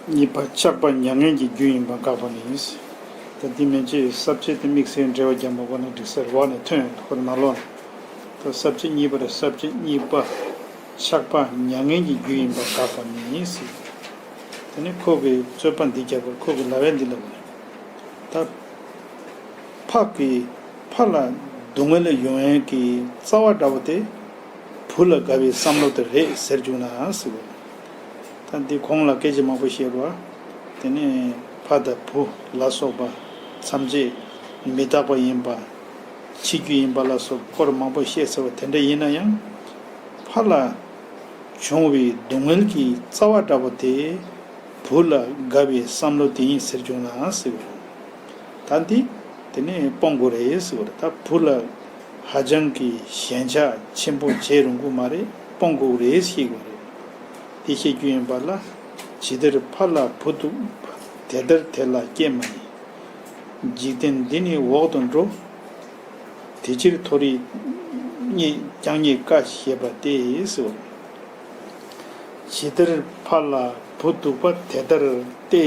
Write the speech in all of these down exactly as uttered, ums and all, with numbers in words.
གཉིས་པ་ཆགས་པ་མྱ་ངན་གྱི་རྒྱུ་ཡིན་པ་དགག་པ་ནི། ད་འདི་མན་ཆད་ས་བཅད་དེ་དམིགས་བསལ་འགྲེལ་བ་རྒྱག་མ་དགོས་ན་འགྲིག་ས་རེད་བ། ནས་ཐོན་ཁོ་རེ་ནང་ལོགས་ནས། ད་ས་བཅད་གཉིས་པ་རེད། ས་བཅད་གཉིས་པ། ཆགས་པ་མྱ་ངན་གྱི་རྒྱུ་ཡིན་པ་དགག་པ་ནི། དེ་ནི་ཁོ་གི་རྩོད་པ་འདི་རྒྱབ་པར་ཁོ་གི་ལབ་ཡ་འདི་ལ་བ། ད་ཕ་གི་ཕ་ལ་སྡུག་བསྔལ་ཡོང་ཡས་ཀྱི་རྩ་བ་འདྲ་བོ་དེ་བུ་ལ་དགའ་བའི་བསམ་བློ་དེ་རེད་ཟེར་བཅུག་ན་ཟེར་བ། ད་འདི་གོང་ལ་སྐད་ཆ་མང་པོ་བཤད་པ། དེ་ནས་ཕ་དང་བུ་ལ་སོགས་པ་ཐམས་ཅད་མི་རྟག་པ་ཡིན་པ། འཆི་རྒྱུ་ཡིན་པ་ལ་སོགས་སྐོར་མང་པོ་བཤད་ཚར་བ་དེ་འདྲ་ཡིན་ན་ཡང་། ཕ་ལ་བྱུང་བའི་སྡུག་བསྔལ་གྱི་རྩ་བ་འདྲ་བོ་དེ་བུ་ལ་དགའ་བའི་བསམ་བློ་དེ་ཡིན་ཟེར་བྱུང་ན་ཟེར་བ། ད་འདི་དེ་ནས་སྤོང་དགོས་རེད་ཟེར་བ་རེད། ད་བུ་ལ་ཧ་ཅང་གི་ཞེན་ཆགས་ཆེན་པོ་བྱེད་རུང་གི་མ་རེད། སྤོང་དགོས་རེད་ཤེས་དགོས་རེད། དེ་བཤད་རྒྱུ་ཡིན་པ་ལ། ཇི་ལྟར་ཕ་ལ་བུ་སྡུག་དེ་ལྟར་དེ་ལ་སྐྱེ་མ་ཡིན། འཇིག་རྟེན་འདི་ནི་འོག་ཏུ་འགྲོ། དེ་ཕྱིར་མཐོ་རིས་རྙེད་ཀྱང་རྙེད་དཀའ་ཞེས་པ་སྟེ་ཟེར། ཇི་ལྟར་ཕ་ལ་བུ་སྡུག་པ་དེ་ལྟར་སྟེ།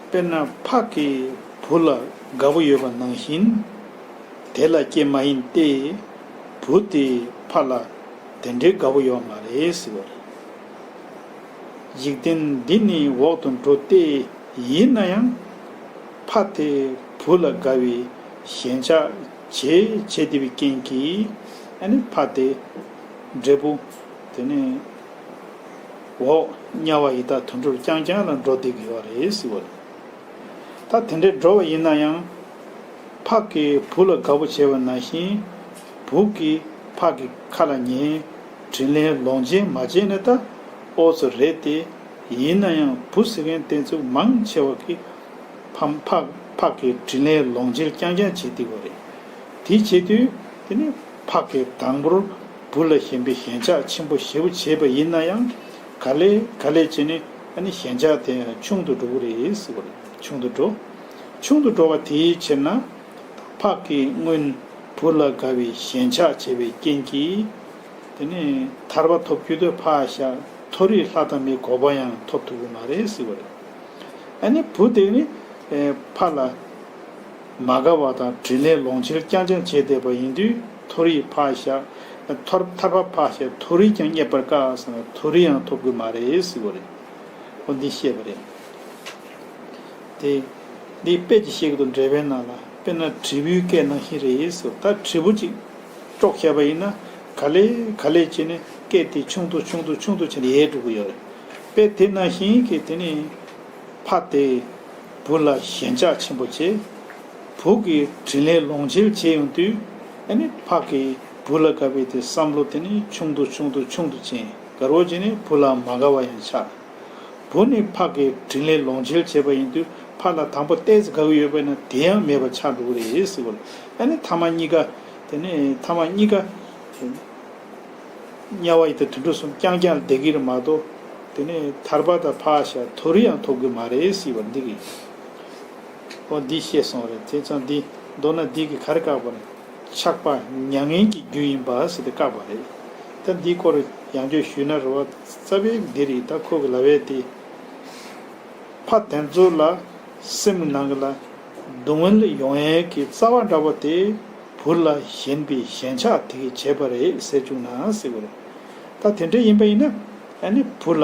དཔེར་ན་ཕ་གིས་བུ་ལ་དགའ་པོ་ཡོད་པ་ནང་བཞིན། དེ་ལ་སྐྱེ་མ་ཡིན་ཏེ། བུ་དེས་ཕ་ལ་དེ་འདྲའི་དགའ་པོ་ཡོད་མ་རེད་ཟེར་བ་རེད། འཇིག་རྟེན་འདི་ནི་འོག་ཏུ་འགྲོ་སྟེ། ཡིན་ན་ཡང་ཕ་དེ་བུ་ལ་དགའ་བའི་ཞེན་ཆགས་བྱེད་བྱེད་བསྡད་པའི་རྐྱེན་གྱིས། ཨ་ནི་ཕ་དེ་འབྲས་བུ་དེ་ནི་འོག་དམྱལ་བ་ཡི་དྭགས་དུད་འགྲོར་རྐྱང་རྐྱང་ལ་འགྲོ་བསྡད་ཀྱི་ཡོད་རེད་ཟེར་བ་རེད། ད་དེ་འདྲའི་འགྲོ་བ་ཡིན་ན་ཡང་། ཕ་གིས་བུ་ལ་དགའ་པོ་བྱས་པ་ནང་བཞིན། བུ་གིས་ཕ་གི་ཁ་ལ་ཉན། དྲིན་ལན་ལོག་འཇལ་མ་བྱས་ན་ད་ཨོ་ཙི་རེད་དེ། ཡིན་ན་ཡང་བུ་ཟེར་མཁན་དེ་ཚོ་མང་ཆེ་བ་གིས་ཕ་ཕ་ཕ་གི་དྲིན་ལན་ལོག་འཇལ་རྐྱང་རྐྱང་བྱེད་བསྡད་ཡོད་རེད། དེ་བྱེད་དུས་དེ་ནི་ཕ་གིས་དང་པོར་བུ་ལ་ཞེན་པའི་ཞེན་ཆགས་ཆེན་པོ་ཞེ་པོ་བྱས་པ་ཡིན་ན་ཡང་། ག་ལེ་ག་ལེ་བྱས་ནས་ཨ་ནི་ཞེན་ཆགས་དེ་ཆུང་དུ་འགྲོ་གི་རེད་ཟེར་བ་རེད། ཆུང་དུ་འགྲོ། ཆུང་དུ་འགྲོ་བ་དེའི་ཕྱིར་ན། ཕ་གིས་སྔོན་བུ་ལ་དགའ་བའི་ཞེན་ཆགས་བྱས་པའི་རྐྱེན་གྱིས། དེ་ནས་ཐར་པ་ཐོབ་རྒྱུ་དེ་ཕར་བཞག་མཐོ་རིས་ལྷ་དང་མིའི་གོ་འཕང་ཡང་ཐོབ་ཐུབ་ཀྱི་མ་རེད་ཟེར་བ་རེད། ཨ་ནི་བུ་དེ་ནི་ཨེ་ཕ་ལ་མ་དགའ་བ་དང་དྲིན་ལན་ལོག་འཇལ་རྐྱང་རྐྱང་བྱས་བསྡད་པ་ཡིན་དུས། མཐོ་རིས་ཕར་བཞག་ཐོར་ཐར་པ་ཕར་བཞག་མཐོ་རིས་ཀྱང་རྙེད་པར་དཀའ་ཟེར་ན། མཐོ་རིས་ཡང་ཐོབ་ཀྱི་མ་རེད་ཟེར་བ་རེད། འོ་འདི་བཤད་པ་རེད། དེ། འདི་དཔེ་ཅིག་བཤད་ཀྱི་འདུག་འགྲེལ་པའི་ནང་ལ། དཔེར་ན་དྲིལ་བུའི་སྐད་ནང་བཞིན་རེད་ཟེར། ད་དྲིལ་བུ་ཅིག་དཀྲོགས་བཞག་པ་ཡིན་ན། ག་ལེ་ག་ལེ་བྱས་ནས་སྐད་དེ་ཆུང་དུ་ཆུང་དུ་ཆུང་དུ་བྱས་ནས་ཡལ་འགྲོ་གི་ཡོད་རེད། དཔེ་དེ་ནང་བཞིན་གྱི་དེ་ནི་ཕ་དེ་བུ་ལ་ཞེན་ཆགས་ཆེན་པོ་བྱས། བུ་གིས་དྲིན་ལན་ལོག་འཇལ་བྱས་ཡོང་དུས། ཨ་ནི་ཕ་གིས་བུ་ལ་དགའ་བའི་དེ་བསམ་བློ་དེ་ནི་ཆུང་དུ་ཆུང་དུ་ཆུང་དུ་ཕྱིན། དགའ་རོགས་བྱས་ནས་བུ་ལ་མ་དགའ་བ་ཡང་ཆགས། བུ་ནི་ཕ་གིས་དྲིན་ལན་ལོག་འཇལ་བྱས་པ་ཡིན་དུས། ཕ་ལ་དང་པོ་ཏོག་ཙམ་དགའ་གི་ཡོད་པ་ཡིན་ན་དེ་ཡང་མེད་པ་ཆགས་འགྲོ་གི་རེད་ཟེར་བ་རེད། ཨ་ནི་ཐ་མ་གཉིས་ཀ། དེ་ནས་ཐ་མ་གཉིས་ཀ་དམྱལ་བ་ཡི་དྭགས་དུད་འགྲོ་གསུམ་རྐྱང་རྐྱང་ལ་བསྡད་ཀྱི་རེད་མ་གཏོགས། དེ་ནས་ཐར་པ་དང་ཕར་བཞག་མཐོ་རིས་ཡང་ཐོབ་ཀྱི་མ་རེད་ཟེར་བ་འདི་གི། འོ་འདི་བཤད་སོང་རེད། དེ་ཙང་འདི་མདོར་ན་འདི་གི་ག་རེ་བཀག་པ་རེད། ཆགས་པ་མྱ་ངན་གྱི་རྒྱུ་ཡིན་པ་ཟེར་ཏེ་བཀག་པ་རེད། ད་འདིའི་སྐོར་ཡང་བསྐྱར་ཞུས་ན་རེད་བ། རྩ་བའི་འདི་རེད། ད་ཁོ་གི་ལབ་ཡས་དེ། ཕ་དེ་ཚོ་ལ་སེམས་ནང་ལ་སྡུག་བསྔལ་ཡོང་ཡས་ཀྱི་རྩ་བ་འདྲ་བོ་དེ་བུ་ལ་ཞེན་པའི་ཞེན་ཆགས་དེ་གིས་བྱས་པ་རེད་ཟེར་བཅུག་ན་ཟེར་བ་རེད། ད་དེ་འདྲ་ཡིན་པ་ཡིན་ན། ཨ་ནི་བུ་ལ་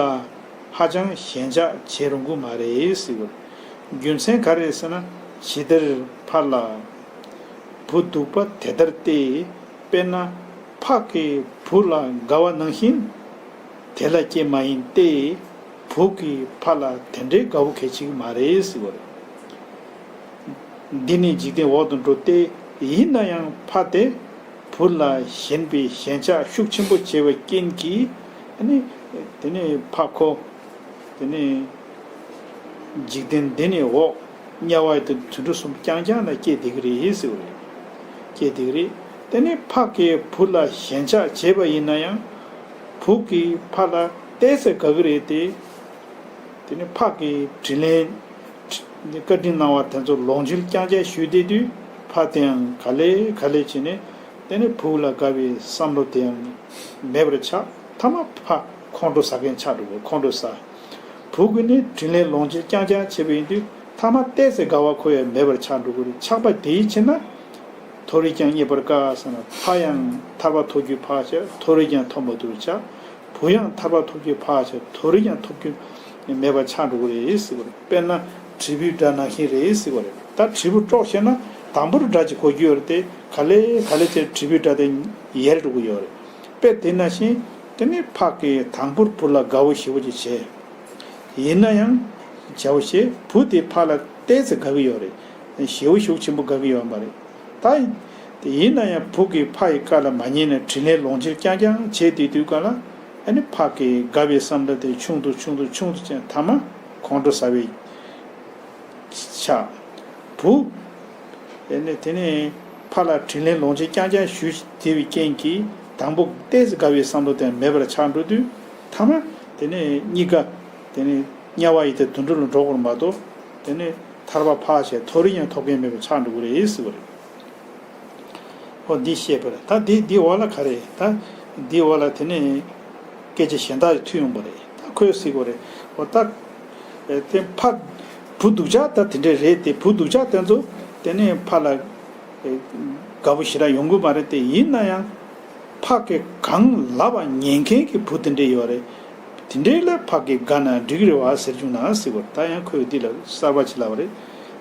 ཧ་ཅང་ཞེན་ཆགས་བྱེད་རུང་གི་མ་རེད་ཟེར་བ་རེད། རྒྱུ་མཚན་ག་རེ་ཟེར་ན། ཇི་ལྟར་ཕ་ལ་བུ་སྡུག་པ་དེ་ལྟར་སྟེ། དཔེར་ན་ཕ་གིས་བུ་ལ་དགའ་བ་ནང་བཞིན་དེ་ལ་སྐྱེ་མ་ཡིན་ཏེ། བུ་གིས་ཕ་ལ་དེ་འདྲའི་དགའ་བོ་གལ་ཆེ་གི་མ་རེད་ཟེར་བ་རེད། འདི་ནི་འཇིག་རྟེན་འོག་ཏུ་འགྲོ་སྟེ། ཡིན་ན་ཡང་ཕ་དེ་བུ་ལ་ཞེན་པའི་ཞེན་ཆགས་ཤུགས་ཆེན་པོ་བྱས་པའི་རྐྱེན་གྱིས། ཨ་ནི་དེ་ནི་ཕ་ཁོ་དེ་ནི་འཇིག་རྟེན་འདི་ནི་འོག་དམྱལ་བ་ཡི་དྭགས་དུད་འགྲོ་གསུམ་རྐྱང་རྐྱང་ལ་སྐྱེས་བསྡད་ཀྱི་རེད་ཟེར་བ་རེད། སྐྱེས་བསྡད་ཀྱི་རེད། དེ་ནི་ཕ་གིས་བུ་ལ་ཞེན་ཆགས་བྱས་པ་ཡིན་ན་ཡང་། བུ་གིས་ཕ་ལ་ཏོག་ཙམ་དགའ་གི་རེད་དེ། དེ་ནི་ཕ་གིས་དྲིན་ལན། བཀའ་དྲིན་གནང་བ་དེ་ཚོ་ལོངས་སྤྱོད་རྐྱང་རྐྱང་ཞུས་བསྡད་དུས། ཕ་དེའང་ག་ལེ་ག་ལེ་བྱས་ནས། དེ་ནི་བུ་ལ་དགའ་བའི་བསམ་བློ་དེའང་མེད་པར་ཆགས། ཐ་མ་ཕ་ཁོང་ཁྲོ་ཟ་མཁན་ཆགས་འགྲོ་གི། ཁོང་ཁྲོ་ཟ། བུ་གུས་ནི་དྲིན་ལན་ལོག་འཇལ་རྐྱང་རྐྱང་བྱས་པ་ཡིན་དུས་ཐ་མ་ཏོག་ཙམ་དགའ་བ་ཁོ་ཡང་མེད་པར་ཆགས་འགྲོ་གི་རེད། ཆགས་པ་དེའི་ཕྱིར་ན། མཐོ་རིས་ཀྱང་རྙེད་པར་དཀའ་ཟེར་ན། ཕ་ཡང་ཐར་པ་ཐོབ་རྒྱུ་ཕར་བཞག་མཐོ་རིས་ཀྱང་ཐོབ་མ་ཐུབ་པར་ཆགས། བུ་ཡང་ཐར་པ་ཐོབ་རྒྱུ་ཕར་བཞག་མཐོ་རིས་ཀྱང་ཐོབ་རྒྱུ་མེད་པར་ཆགས་འགྲོ་གི་རེད་ཟེར་བ་རེད། དཔེར་ན་དྲིལ་བུའི་སྒྲ་ནང་བཞིན་རེད་ཟེར་བ་རེད། ད་དྲིལ་བུ་དཀྲོགས་ཤེས་ན་དང་པོར་སྒྲ་ཅིག་གོ་རྒྱུ་ཡོད་རེད་དེ། ག་ལེ་ག་ལེ་བྱས་དྲིལ་བུའི་སྒྲ་དེ་ཡལ་འགྲོ་གི་ཡོད་རེད། དཔེ་དེ་ནང་བཞིན་དེ་ནི་ཕ་གིས་དང་པོར་བུ་ལ་དགའ་བོ་ཞེ་པོ་ཅིག་བྱས། ཡིན་ན་ཡང་བྱའོ་ཞེས་བུ་དེ་ཕ་ལ་ཏོག་ཙམ་དགའ་གི་ཡོད་རེད། ཞེ་པོ་ཞེ་པོ་ཆེན་པོ་དགའ་གི་ཡོད་མ་རེད། ད་དེ་ཡིན་ན་ཡང་བུ་གིས་ཕ་ཡི་བཀའ་ལ་མ་ཉན་ནས་དྲིན་ལན་ལོག་འཇལ་རྐྱང་རྐྱང་བྱས་བསྡད་དུས་ག་ལ། ཨ་ནི་ཕ་གི་དགའ་བའི་བསམ་བློ་དེ་ཆུང་དུ་ཆུང་དུ་ཆུང་དུ་ཕྱིན་ཐ་མ་ཁོང་ཁྲོ་ཟ་བའི་ཆགས། བུ། དེ་ནས་དེ་ནས་ཕ་ལ་དྲིན་ལན་ལོག་འཇལ་རྐྱང་རྐྱང་ཞུས་བསྡད་པའི་རྐྱེན་གྱིས་དང་པོ་ཏོག་ཙམ་དགའ་བའི་བསམ་བློ་དེ་མེད་པར་ཆགས་འགྲོ་དུས་ཐ་མ་དེ་ནས་གཉིས་ཀ་དེ་ནས་དམྱལ་བ་ཡི་དྭགས་དུད་འགྲོ་ལ་འགྲོ་དགོས་མ་གཏོགས། དེ་ནས་ཐར་པ་ཕར་བཞག་མཐོ་རིས་ཡང་ཐོབ་མཁན་མེད་པར་ཆགས་འགྲོ་གི་རེད་ཟེར་བ་རེད། ཨོ་འདི་བཤད་པ་རེད། ད་འདི་འདི་འོག་ལ་ག་རེ། ད་འདི་འོག་ལ་དེ་ནས་སྐད་ཆ་གཞན་དག་ཐུག་ཡོང་པ་རེད། ད་ཁོས་ཟེར་གོ་རེད། ཨོ་ད་དེ་ཕ་བུ་སྡུག་ཅག་ད་དེ་འདྲས་རེད་དེ། བུ་སྡུག་ཅག་དེ་ཚོ་དེ་ནས་ཕ་ལ་དགའ་པོ་ཞེ་དྲག་ཡོང་གི་མ་རེད་དེ། ཡིན་ན་ཡང་ཕ་གི་གང་ལབ་པ་ཉན་མཁན་གྱི་བུ་དེ་འདྲས་ཡོད་རེད། དེ་འདྲས་ལ་ཕ་གི་དགའ་ན་འགྲིག་གི་རེད་བ་ཟེར་བྱུང་ན་ཟེར་གོ་རེད། ད་ཡང་ཁོས་འདི་ལ་གསར་པ་ཅིག་ལབ་པ་རེད།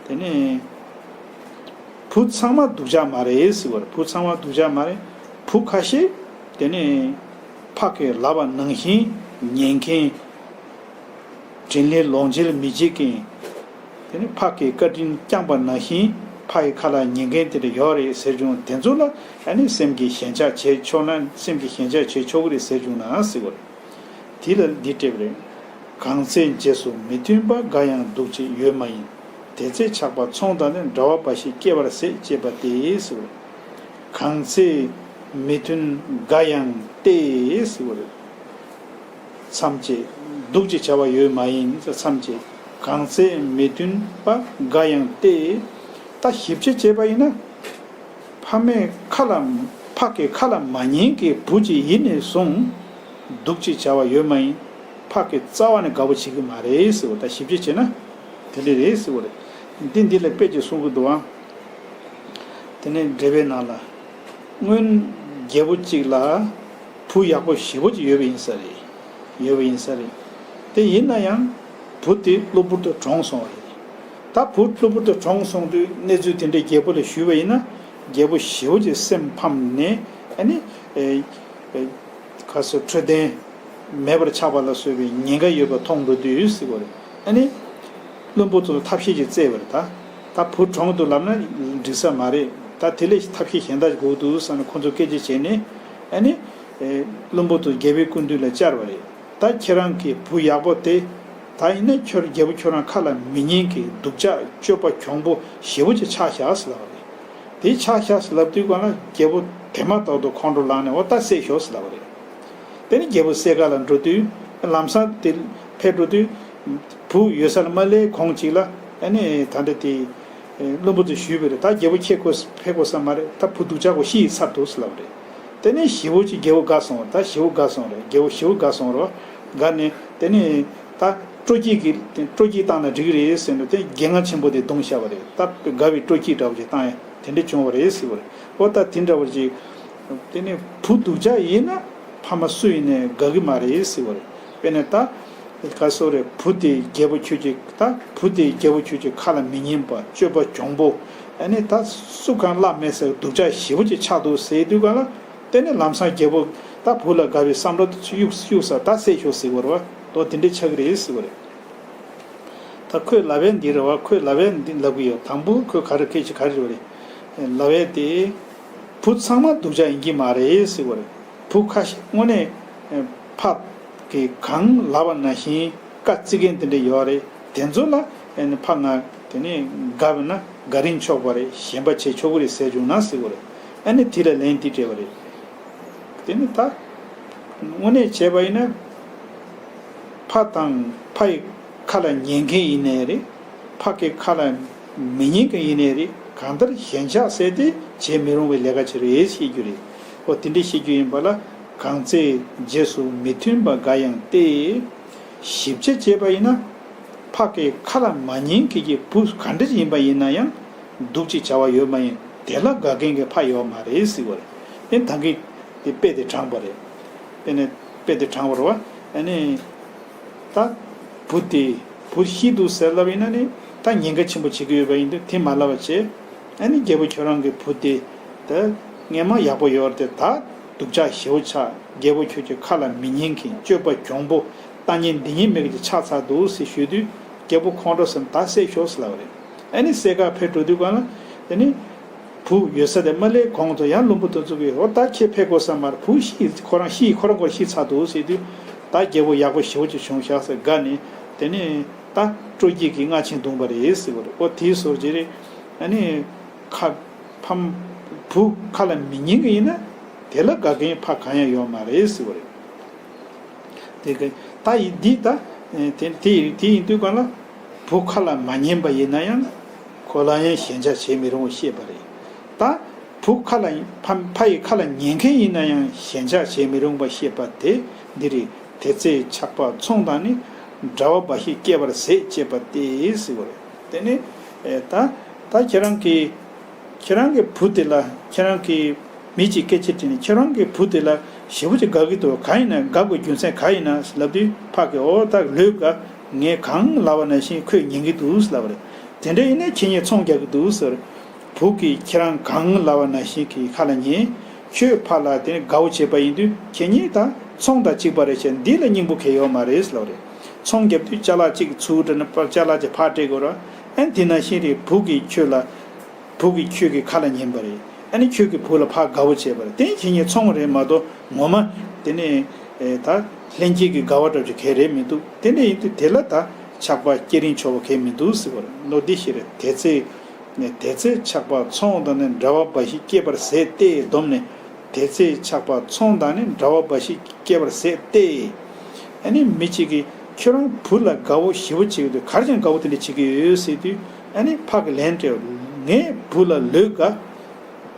དེ་ནས། བུ་ཚང་མ་སྡུག་ཅག་མ་རེད་ཟེར་བ་རེད། བུ་ཚང་མ་སྡུག་ཅག་མ་རེད། བུ་ཁ་ཤས་དེ་ནས་ཕ་གི་ལབ་པ་ནང་བཞིན་ཉན་མཁན། དྲིན་ལན་ལོག་འཇལ་མི་བྱེད་མཁན། དེ་ནས་ཕ་གི་བཀའ་དྲིན་བསྐྱངས་པ་ནང་བཞིན་ཕ་ཡི་ཁ་ལ་ཉན་མཁན་དེ་འདྲ་ཡོད་རེད་ཟེར་བྱུང་། དེ་ཚོ་ལ་ཨ་ནི་སེམས་ཀྱི་ཞེན་ཆགས་བྱེད་ཆོག་ན། སེམས་ཀྱི་ཞེན་ཆགས་བྱེད་ཆོག་གི་རེད་ཟེར་བྱུང་ན་ཟེར་བ་རེད། དེ་ལ་འདི་སྤྲད་པ་རེད། གང་ཚེ་རྗེས་སུ་མི་མཐུན་པ་འགའ་ཡང་སྡུག་ཅིག་ཡོད་མ་ཡིན། དེ་ཚེ་ཆགས་པ་ཚོང་དང་ནི། འདྲ་བ་འབའ་ཞིག་སྐྱེ་བར་ཟད་ཅེས་པ་སྟེ་ཟེར། གང་ཚེ་མི་མཐུན་འགའ་ཡང་སྟེ་ཟེར་བ་རེད། མཚམས་བཅད། སྡུག་ཅིག་བྱ་བ་ཡོད་མ་ཡིན་མཚམས་བཅད། གང་ཚེ་མི་མཐུན་པ་འགའ་ཡང་སྟེ། ད་ཞིབ་དཔྱད་བྱས་པ་ཡིན་ན། ཕ་མའི་ཁ་ལ། ཕ་གི་ཁ་ལ་མ་ཉན་གྱི་བུ་ཅིག་ཡིན་ནས་བཟུང་། སྡུག་ཅིག་བྱ་བ་ཡོད་མ་ཡིན། ཕ་གི་རྩ་བ་ནས་དགའ་པོ་བྱེད་ཀྱི་མ་རེད་ཟེར་བ། ད་ཞིབ་དཔྱད་བྱས་ན་དེ་འདྲ་རེད་ཟེར་བ་རེད། འདི་འདི་ལ་དཔེ་ཅིག་གསུང་གི་འདུག་ཨང་། དེ་ནས་འགྲེལ་པའི་ནང་ལ། སྔོན་རྒྱལ་པོ་གཅིག་ལ་བུ་ཡག་པོ་ཞེ་པོ་ཅིག་ཡོད་པ་ཡིན་ས་རེད། ཡོད་པ་ཡིན་ས་རེད། དེ་ཡིན་ན་ཡང་བུ་དེ་གློ་བུར་དུ་གྲོངས་སོང་བ་རེད། ད་བུ་གློ་བུར་དུ་གྲོངས་སོང་དུས་གནས་ཚུལ་དེ་འདྲའི་རྒྱལ་པོ་ལ་ཞུས་པ་ཡིན་ན། རྒྱལ་པོ་ཞེ་པོ་ཅིག་སེམས་ཕམ་ནས། ཨ་ནི། ཨེ། ཨེ། ཁ་སོ་འཕྲོད་བསྟེན་མེད་པར་ཆགས་པ་ལ་སོགས་པའི་ཉེན་ཁ་ཡོད་པ་མཐོང་འགྲོ་དུས་ཟེར་བ་རེད། ཨ་ནི། བློན་པོ་ཚོ་ལ་ཐབས་ཤེས་ཅིག་བཙལ་བ་རེད། ད་ད་བུ་གྲོངས་འདུག་ལབ་ན་འགྲིག་ས་མ་རེད། ད་དེ་ལས་ཐབས་ཤེས་གཞན་དག་ཅིག་དགོས་འདུག་བསམ་ནས་ཁོ་ཚོ་སྐད་ཆ་བྱས་ནས། ཨ་ནི། ཨེ། བློན་པོ་ཚོ་རྒྱལ་པོའི་སྐུ་མདུན་ལ་བཅར་བ་རེད། ད་ཁྱེད་རང་གི་བུ་ཡག་པོ་དེ། ད་ཡིན་ན་ཁྱོད་རྒྱལ་པོ་ཁྱོད་རང་ཁ་ལ་མི་ཉན་གི་སྡུག་ཅག་སྤྱོད་པ་གྱོང་པོ་ཞེ་པོ་ཅིག་ཆགས་བཞག་ཟེར་ལབ་པ་རེད། དེ་ཆགས་བཞག་ཟེར་ལབ་དུས་གང་ལ་རྒྱལ་པོ་དེ་མ་ཐག་ཏུ་ཁོང་ཁྲོ་ལངས་ནས། འོ་ད་བསད་ཤོག་ཟེར་ལབ་པ་རེད། དེ་ནས་རྒྱལ་པོ་བསད་ག་ལ་འགྲོ་དུས། ལམ་སང་དེ་ཕེབས་འགྲོ་དུས། བུ་ཡོད་ས་ལ་མ་སླེབས་གོང་ཅིག་ལ། ཨ་ནི་ད་འདྲ་དེ། ཨེ། བློན་པོ་ཚོས་ཞུས་པ་རེད། ད་རྒྱལ་པོ་ཁྱེད་ཁོ་ཕེབས་དགོས་ས་མ་རེད། ད་བུ་སྡུག་ཅག་ཁོ་ཤི་ཡི་ཚར་འདུག་ཟེར་ལབ་པ་རེད། དེ་ནས་ཞེ་པོ་ཅིག་རྒྱལ་པོ་དགའ་སོང་བ། ད་ཞེ་པོ་དགའ་སོང་རེད། རྒྱལ་པོ་ཞེ་པོ་དགའ་སོང་རེད། དགའ་ནས་དེ་ནས་ད་སྤྲོ་སྐྱིད་ཀྱི་སྤྲོ་སྐྱིད་བཏང་ན་འགྲིག་གི་རེད་ཟེར་ནས་དེ་རྒྱལ་ངར་ཆེན་པོ་དེ་བརྡུངས་བཞག་པ་རེད། ད་དགའ་བའི་སྤྲོ་སྐྱིད་འདྲ་བོ་ཅིག་བཏང་ཡ་དེ་འདྲ་བྱུང་བ་རེད་ཟེར་བ་རེད། འོ་ད་དེ་འདྲ་བོ་ཅིག། དེ་ནས་བུ་སྡུག་ཅག་ཡིན་ན་ཕ་མ་སུ་ཡིན་ནའི་དགའ་གི་མ་རེད་ཟེར་བ་རེད། དཔེར་ན་ད། ག་སོ་རེད། བུ་དེ་རྒྱལ་པོ་ཁྱོད་ཀྱི། ད་བུ་དེ་རྒྱལ་པོ་ཁྱོད་ཀྱི་ཁ་ལ་མི་ཉན་པ། སྤྱོད་པ་གྱོང་པོ། ཨ་ནི་ད་སུ་གང་བླ་མེད་ཟེར་སྡུག་ཅག་ཞེ་པོ་ཅིག་ཆགས་འདུག་ཟེར་དུས་གང་ལ། དེ་ནས་ལམ་སང་རྒྱལ་པོ་ད་བུ་ལ་དགའ་བའི་བསམ་བློ་དེ་ཚོ་གཡུག་གཡུག་ས། ད་བསད་ཤོག་ཟེར་བ་རེད་བ། དོ་དེ་འདྲས་ཆགས་ཀྱི་རེད་ཟེར་བ་རེད། ད་ཁོས་ལབ་ཡ་འདི་རེད་བ། ཁོས་ལབ་ཡ་འདི་ལབ་གི་ཡོད། དང་པོ་ཁོས་ག་རེ་སྐད་ཆ་ག་རེ་རེད་བ་རེད། ལབ་ཡ་དེ། བུ་ཚང་མ་སྡུག་ཅག་ཡིན་གྱི་མ་རེད་ཟེར་བ་རེད། བུ་ཁ་ཤས་དངོས་གནས་ཕ་གི་གང་ལབ་པ་ནང་བཞིན་བཀའ་བརྩི་མཁན་དེ་འདྲ་ཡོད་རེད། དེ་ཚོ་ལ་ཨ་ནི་ཕ་ང་དེ་ནས་དགའ་བ་ན་དགའ་རིན་ཆོག་པ་རེད། ཞེན་པ་བྱེད་ཆོག་གི་རེད་ཟེར་བྱུང་ན་ཟེར་བ་རེད། ཨ་ནི་དེ་ལ་ལན་འདི་སྤྲད་པ་རེད། དེ་ནི་ད་དངོས་གནས་བྱས་པ་ཡིན་ན། ཕ་དང་ཕ་ཡི་ཁ་ལ་ཉན་མཁན་ཡིན་ནའི་རེད། ཕ་གི་ཁ་ལ་མི་ཉན་མཁན་ཡིན་ནའི་རེད། གང་ལྟར་ཞེན་ཆགས་ཟེར་དེ་བྱེད་མི་རུང་བའི་ལས་ཀ་ཅིག་རེད་ཞེས་རྒྱུ་རེད། འོ་དེ་འདྲ་བཤད་རྒྱུ་ཡིན་པ་ལ། གང་ཚེ་རྗེས་སུ་མི་མཐུན་པ་འགའ་ཡང་སྟེ། ཞིབ་དཔྱད་བྱས་པ་ཡིན་ན། ཕ་གི་ཁ་ལ་མ་ཉན་མཁན་གྱི་བུ་ག་འདྲ་ཡིན་པ་ཡིན་ན་ཡང་སྡུག་ཅིག་བྱ་བ་ཡོད་མ་ཡིན། དེ་ལ་དགའ་མཁན་གྱི་ཕ་ཡོད་མ་རེད་ཟེར་བ་རེད། ཨེ་ད་གིན་དེ་དཔེ་དེ་དྲངས་པ་རེད། དཔེ་ནས་དཔེ་དེ་དྲངས་པ་རེད་བ། ཨ་ནི་ད་བུ་དེ་བུ་ཤི་འདུག་ཟེར་ལབ་ཡིན་ན་ནི། ད་ཉེན་ཁ་ཆེན་པོ་བྱེད་ཀྱི་ཡོད་པ་ཡིན་དུས་དེ་མ་ལབ་པ་བྱས། ཨ་ནི་རྒྱལ་པོ་ཁྱོད་རང་གི་བུ་དེ་ད་སྔས་མ་ཡག་པོ་ཡོད་རེད་དེ། ད་སྡུག་ཅག་ཞེ་པོ་ཆགས། རྒྱལ་པོ་ཁྱོད་ཀྱི་ཁ་ལ་མི་ཉན་མཁན། སྤྱོད་པ་གྱོང་པོ། ལྟ་ཉན་འདི་ཉན་མེད་མཁན་ཅིག་ཆགས་ཚར་འདུག་ཟེར་ཞུས་དུས། རྒྱལ་པོ་ཁོང་ཁྲོ་ཟ་ནས་ད་བསད་ཤོག་ཟེར་ལབ་པ་རེད། ཨ་ནི་བསད་ག་ཕེབས་འགྲོ་དུས་སྒང་ལ་དེ་ནི་བུ་ཡོད་ས་དེ་མ་སླེབས་གོང་དུ་ཡང་བློན་པོ་དེ་ཚོ་གིས། འོ་ད་ཁྱེད་ཕེབས་དགོས་ས་མ་རེད། བུ་ཤི། ཁོ་རང་ཤི། ཁོ་རང་ཁོ་ཤི་ཚར་འདུག་ཟེར་དུས། ད་རྒྱལ་པོ་ཡག་པོ་ཞེ་པོ་ཅིག་བྱུང་ཤག་ཟེར་དགའ་ནས། དེ་ནི་ད་སྤྲོ་སྐྱིད་ཀྱི་རྔ་ཆེན་བརྡུངས་པ་རེད་ཟེར་བ་རེད། འོ་དེའི་བཟོ་ཅིག་རེད། ཨ་ནི་ཁ་ཕམ་བུ་ཁ་ལ་མི་ཉན་གི་ཡིན་ན། དེ་ལ་དགའ་མཁན་ཕ་གང་ཡང་ཡོད་མ་རེད་ཟེར་བ་རེད། དེ་ག་ད་ཡི་འདི་ད་དེ་དེ་དེ་ཡིན་དུས་སྒང་ལ། བུ་ཁ་ལ་མ་ཉན་པ་ཡིན་ན་ཡང་ཁོ་ལ་ཡང་ཞེན་ཆགས་བྱེད་མི་རུང་བ་བཤད་པ་རེད། ད་བུ་ཁ་ལ་ཕ་ཕ་ཡི་ཁ་ལ་ཉན་མཁན་ཡིན་ན་ཡང་ཞེན་ཆགས་བྱེད་མི་རུང་བ་བཤད་པ་དེ་འདི་རེད། དེ་ཚེ་ཆགས་པ་ཚོང་དང་ནི། འདྲ་བ་འབའ་ཞིག་སྐྱེ་བར་ཟད་ཅེས་པ་སྟེ་ཟེར་བ་རེད། དེ་ནི་ཨེ་ད་ད་ཁྱེད་རང་གི་ཁྱེད་རང་གི་བུ་དེ་ལ། ཁྱེད་རང་གི་མི་གཅིག་སྐད་ཆ་དྲིས་ནས། ཁྱེད་རང་གི་བུ་དེ་ལ་ཞེ་པོ་ཅིག་དགའ་གི་འདུག་གང་ཡིན་ན། དགའ་དགོས་རྒྱུ་མཚན་གང་ཡིན་ན་ལབ་དུས། ཕ་གིས་འོ་ད་ལོས་དགའ། ངས་གང་ལབ་པ་ནང་བཞིན་ཁོས་ཉན་གི་འདུག་ལབ་པ་རེད། དེ་འདྲ་ཡིན་ན་ཁྱེད་གཉིས་ཚོང་རྒྱག་གི་འདུག་ཟེར། བུ་གིས་ཁྱེད་རང་གང་ལབ་པ་ནང་བཞིན་གྱི་ཁ་ལ་ཉན། ཁྱོད་ཕ་ལ་དེ་ནི་དགའ་བོ་བྱས་པ་ཡིན་དུས། ཁྱེད་གཉིས་ད་ཚོང་དང་གཅིག་པ་རེད་བྱས། འདི་ལ་སྙིང་པོ་གང་ཡང་ཡོད་མ་རེད་ལབ་པ་རེད། ཚོང་རྒྱབ་དུས་ཅ་ལག་གཅིག་ཚུར་སྤྲད་ན་ཅ་ལག་གཅིག་ཕར་སྤྲད་དགོས་རེད། ཨ་ནི་དེ་ནང་བཞིན་རེད། བུ་གིས་ཁྱོད་ལ། བུ་གིས་ཁྱོད་ཀྱི་ཁ་ལ་ཉན་པ་རེད། ཨ་ནི་ཁྱོད་ཀྱི་བུ་ལ་ཕར་དགའ་བོ་བྱས་པ་རེད། དེ་ཁྱེད་གཉིས་ཚོང་རེད་མ་གཏོགས། ངོ་མ་དེ་ནི་ཨེ་ད་ལྷན་སྐྱེས་ཀྱི་དགའ་བ་འདྲ་བོ་ཅིག་གང་ཡང་རེད་མི་འདུག་དེ་འདྲ་ཡིན་དུས་དེ་ལ་ད་ཆགས་པ་སྐྱེ་རིན་ཆོག་པ་གང་ཡང་མི་འདུག་ཟེར་བ་རེད། ལོ་འདི་ཞིག་རེད། དེ་ཚེ་ནས་དེ་ཚེ་ཆགས་པ་ཚོང་དང་ནི། འདྲ་བ་འབའ་ཞིག་སྐྱེ་བར་ཟད་དེ་བསྡོམས་ནས། དེ་ཚེ་ཆགས་པ་ཚོང་དང་ནི། འདྲ་བ་འབའ་ཞིག་སྐྱེ་བར་ཟད་དེ། ཨ་ནི་མི་གཅིག་གིས་ཁྱོད་རང་བུ་ལ་དགའ་བོ་ཞེ་པོ་བྱེད་ཀྱི་འདུག་ག་རེ་བྱས་ནས་དགའ་བོ་དེ་འདྲ་བྱེད་ཀྱི་ཡོད་ཟེར་དུས། ཨ་ནི་ཕ་གིས་ལན་སྤྲད། ངའི་བུ་ལ་ལོས་དགའ།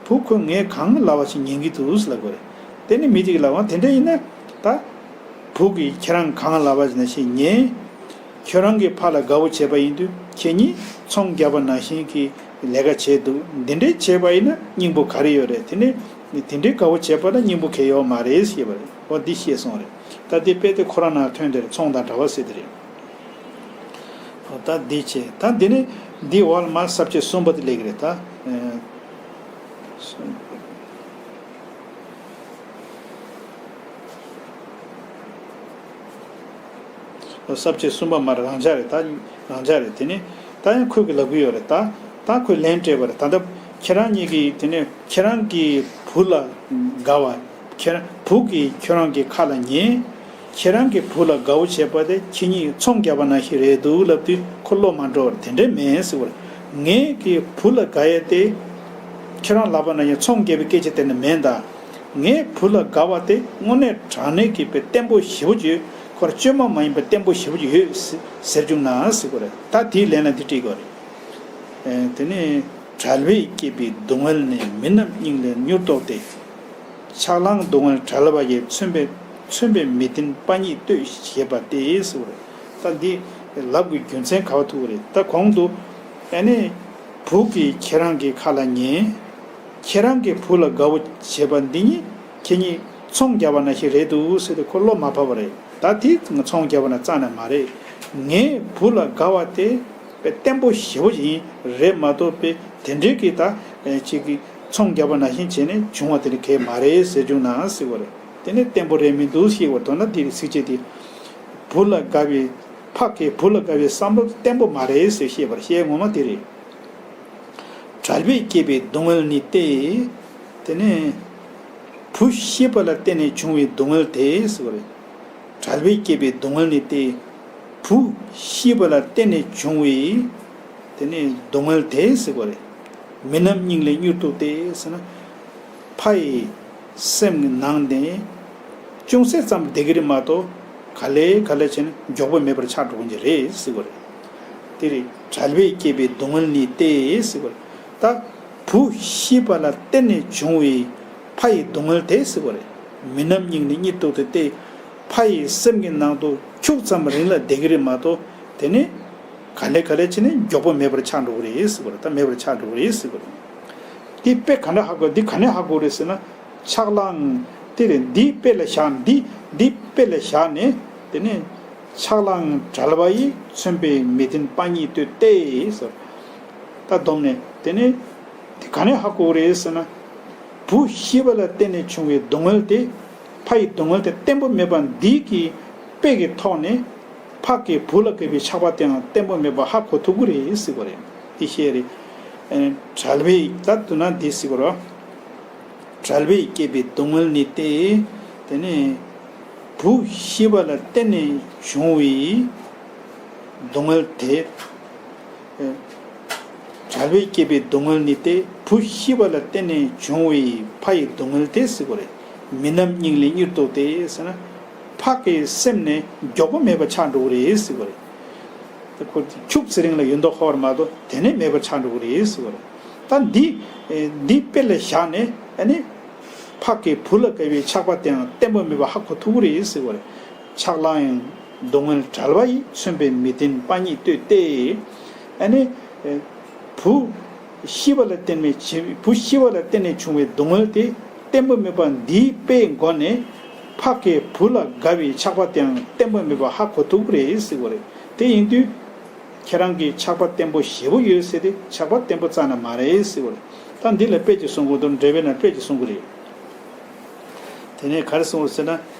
བུ་ཁོས་ངས་གང་ལབ་པ་ཞིག་ཉན་གྱི་འདུག་ལབ་དགོས་རེད། དེ་ནི་མི་གཅིག་ལབ་པ། དེ་འདྲ་ཡིན་ན་ད་བུ་གིས་ཁྱེད་རང་གང་ལབ་པ་ནང་བཞིན་ཉན། ཁྱོད་རང་གིས་ཕ་ལ་དགའ་བོ་བྱས་པ་ཡིན་དུས། ཁྱེད་གཉིས་ཚོང་རྒྱག་པ་ནང་བཞིན་གྱི་ལས་ཀ་བྱས་འདུག་འདི་འདྲའི་བྱས་པ་ཡིན་ན་སྙིང་པོ་ག་རེ་ཡོད་རེད། དེ་ནི་དེ་འདྲའི་དགའ་བོ་བྱས་པ་ལ་སྙིང་པོ་གང་ཡང་ཡོད་མ་རེད་ཞེས་པ་རེད། འོ་འདི་བཤད་སོང་རེད། ད་འདི་དཔེ་དེ་ཁོ་རང་ནང་ཐོན་དེ་རེད། ཚོང་དང་འདྲ་བ་ཟེར་དེ་རེད། འོ་ད་འདི་བྱས། ད་འདི་ནི་འདི་འོག་ལ་མར་ས་བཅད་གསུམ་པ་དེ་སླེབས་ཀྱི་རེད་ད། ཨེ། ས་བཅད་གསུམ་པ་མར་རང་འཇགས་རེད་ད། རང་འཇགས་རེད། དེ་ནི་ད་ཡང་ཁོས་ཀྱིས་ལབ་ཀྱི་ཡོད་རེད་ད། ད་ཁོས་ལན་སྤྲད་པ་རེད། ད་ལྟ་ཁྱེད་རང་གཉིས་ཀྱིས་དེ་ནི་ཁྱེད་རང་གི་བུ་ལ་དགའ་བ། ཁྱེད་རང་བུ་གིས་ཁྱོད་རང་གི་ཁ་ལ་ཉན། ཁྱེད་རང་གི་བུ་ལ་དགའ་བོ་བྱས་པ་དེ་ཁྱེད་གཉིས་ཚོང་རྒྱག་པ་ནང་བཞིན་རེད་འདུག་ལབ་དུས་ཁོ་བློ་མ་འགྲོ་བར། དེ་འདྲ་མིན་ཟེར་བ་རེད། ངའི་གི་བུ་ལ་དགའ་ཡས་དེ་ཁྱེད་རང་ལབ་པ་ནང་བཞིན་ཚོང་རྒྱག་པའི་སྐད་ཆ་དེ་འདྲ་མིན་ད། ངའི་བུ་ལ་དགའ་བ་དེ་དངོས་གནས་དྲང་གནས་ཀྱི་དཔེ་བརྟན་པོ་ཞེ་པོ་ཅིག་ཡོད། ཁོ་རང་བཅོས་མ་མ་ཡིན་པའི་བརྟན་པོ་ཞེ་པོ་ཅིག་ཡོད་ཟེར་བྱུང་ན་ཟེར་དགོས་རེད། ད་དེའི་ལན་ལ་འདི་བྲིས་དགོས་རེད། ཨེ། དེ་ནས་བྲལ་བས་བསྐྱེད་པའི་སྡུག་བསྔལ་ནི། མི་རྣམས་སྙིང་ལས་མྱུར་རྟོགས་ཏེ། ཆགས་ལང་སྡུག་བསྔལ་བྲལ་བ་ཡི། མཚོན་པའི་མཚོན་པའི་མི་ལྡན་པ་ཉིད་ལྟོས། ཞེས་པ་སྟེ་ཟེར་བ་རེད། ད་འདི་ལབ་དགོས་རྒྱུ་མཚན་ག་པར་ཐུག་པ་རེད། ད་གོང་དུ་ཨ་ནི་བུ་གིས་ཁྱེད་རང་གི་ཁ་ལ་ཉན། ཁྱེད་རང་གི་བུ་ལ་དགའ་བོ་བྱེད་པ་འདི་གཉིས་ཁྱེད་གཉིས་ཚོང་རྒྱག་པ་ནང་བཞིན་རེད་འདུག་ཟེར་ཏེ་ཁོ་བློ་མ་བབས་པ་རེད། ད་དེ་ང་ཚོང་རྒྱག་པ་ན་རྩ་ནས་མ་རེད། ངའི་བུ་ལ་དགའ་བ་དེ་དཔེ་བརྟན་པོ་ཞེ་པོ་ཡིན། རེད་མ་གཏོགས་དཔེ་དེ་འདྲའི་གི་ད་ཅིག་གི་ཚོང་རྒྱག་པ་ནང་བཞིན་བྱས་ནས་བྱུང་བ་དེ་འདྲ་གང་ཡང་མ་རེད་ཟེར་བྱུང་ན་ཟེར་བ་རེད། དེ་ནས་བརྟན་པོ་རེད་མི་འདུག་ཞེས་པ། མདོར་ན་འདི་རེད། ཚིགས་བཅད་འདི་བུ་ལ་དགའ་བའི་ཕ་གི་བུ་ལ་དགའ་བའི་བསམ་བློ་བརྟན་པོ་མ་རེད་ཟེར་བཤད་པར་བཤད་ངོ་མ་དེ་རེད། བྲལ་བས་བསྐྱེད་པའི་སྡུག་བསྔལ་ནི་སྟེ། དེ་ནས་བུ་ཤི་བ་ལ་བརྟེན་ནས་བྱུང་བའི་སྡུག་བསྔལ་དེ་ཟེར་བ་རེད། བྲལ་བས་བསྐྱེད་པའི་སྡུག་བསྔལ་ནི་སྟེ། བུ་ཤི་བ་ལ་བརྟེན་ནས་བྱུང་བའི་དེ་ནས་སྡུག་བསྔལ་དེ་ཟེར་བ་རེད། མི་རྣམས་སྙིང་ལས་མྱུར་རྟོགས་ཏེ་ཟེར་ན། ཕ་ཡི་སེམས་ཀྱི་ནང་དེ་ཅུང་ཟད་ཙམ་བདེ་གི་རེད་མ་གཏོགས། ག་ལེ་ག་ལེ་བྱས་ན་མགྱོགས་པོ་མེད་པར་ཆགས་འགྲོ་གི་རེད་ཟེར་བ་རེད། དེ་རེད། བྲལ་བས་བསྐྱེད་པའི་སྡུག་བསྔལ་ནི་སྟེ་ཟེར་བ་རེད། ད་བུ་ཤི་བ་ལ་བརྟེན་ནས་བྱུང་བའི་ཕ་ཡི་སྡུག་བསྔལ་དེ་ཟེར་བ་རེད། མི་རྣམས་སྙིང་ནི་མྱུར་རྟོགས་ཏེ་སྟེ། ཕ་ཡི་སེམས་ཀྱི་ནང་དུ་ཁྱུག་ཙམ་རིང་ལ་བསྡད་ཀྱི་རེད་མ་གཏོགས། དེ་ནས་ག་ལེ་ག་ལེ་བྱས་ནས་མགྱོགས་པོ་མེད་པར་ཆགས་འགྲོ་གི་རེད་ཟེར་བ་རེད། ད་མེད་པར་ཆགས་འགྲོ་གི་རེད་ཟེར་བ་རེད། དེ་དཔེ་ག་འདྲ་ཧ་གོ། འདི་ག་ནས་ཧ་གོ་རེད་ཟེར་ན། ཆགས་ལའང་དེ་རེད། འདི་དཔེ་ལ་བཞག་འདི་འདི་དཔེ་ལ་བཞག་ནས། དེ་ནས་ཆགས་ལའང་བྲལ་བ་ཡིས། མཚོན་པའི་མི་ལྡན་པ་ཉིད་ལྟོས་ཏེ་ཟེར། ད་བསྡོམས་ནས་དེ་ནས་དེ་ག་ནས་ཧ་གོ་རེད་ཟེར་ན། བུ་ཤི་བ་ལ་བརྟེན་ནས་བྱུང་བའི་སྡུག་བསྔལ་དེ། ཕ་ཡི་སྡུག་བསྔལ་དེ་བརྟན་པོ་མེད་པ་འདི་གི་དཔེ་གི་ཐོག་ནས། ཕ་གིས་བུ་ལ་བསྐྱེད་པའི་ཆགས་པ་དེའང་བརྟན་པོ་མེད་པ་ཧ་གོ་ཐུབ་ཀྱི་རེད་ཟེར་བ་རེད། དེ་བཤད་རེད། ཨེ། བྲལ་བའི་ད་དུ་ན་འདི་ཟེར་བ་རེད། བྲལ་བས་བསྐྱེད་པའི་སྡུག་བསྔལ་ནི་སྟེ། དེ་ནས་བུ་ཤི་བ་ལ་བརྟེན་ནས་བྱུང་བའི་སྡུག་བསྔལ་དེ། བྲལ་བས་བསྐྱེད་པའི་སྡུག་བསྔལ་ནི་སྟེ། བུ་ཤི་བ་ལ་བརྟེན་ནས་བྱུང་བའི་ཕ་ཡི་སྡུག་བསྔལ་དེ་ཟེར་བ་རེད། མི་རྣམས་སྙིང་ལས་གཉེར་འདུག་སྟེ་ཟེར་ན། ཕ་གི་སེམས་ནས་མགྱོགས་པོ་མེད་པ་ཆགས་འགྲོ་གི་རེད་ཟེར་བ་རེད། ད་ཁོ་ཁྱུག་ཙམ་རིང་ལ་ཡོད་མདོག་ཁ་པོ་རེད་མ་གཏོགས་དེ་ནས་མེད་པ་ཆགས་འགྲོ་གི་རེད་ཟེར་བ་རེད། ད་འདི་འདི་དཔེ་ལ་བཞག་ནས། ཨ་ནི་ཕ་གིས་བུ་ལ་བསྐྱེད་པའི་ཆགས་པ་དེའང་བརྟན་པོ་མེད་པ་ཧ་གོ་ཐུབ་ཀྱི་རེད་ཟེར་བ་རེད། ཆགས་ལའང་སྡུག་བསྔལ་བྲལ་བ་ཡིས། མཚོན་པའི་མི་ལྡན་པ་ཉིད་ལྟོས་ཏེ། ཨ་ནི་བུ་ཤི་བ་ལ་བརྟེན་ནས་བྱུང་བའི་སྡུག་བསྔལ་དེ་བརྟན་པོ་མེད་པ་འདིའི་དཔེའི་སྒོ་ནས། ཕ་གིས་བུ་ལ་དགའ་བའི་ཆགས་པ་དེའང་བརྟན་པོ་མེད་པ་ཧ་གོ་ཐུབ་ཀྱི་རེད་ཟེར་བ་རེད། དེ་ཡིན་དུས། ཁྱེད་རང་གིས་ཆགས་པ་བརྟན་པོ་ཞེ་པོ་ཡོད་ཟེར་ཏེ། ཆགས་པ་བརྟན་པོ་རྩ་ནས་མ་རེད་ཟེར་བ་རེད། ད་འདི་ལ་དཔེ་ཅིག་གསུང་དགོས་འདུག་འགྲེལ་པའི་ནང་དཔེ་ཅིག་གསུང་གི་རེད། དེ་ནས་ག་རེ་གསུང་བ་ཟེར་ན།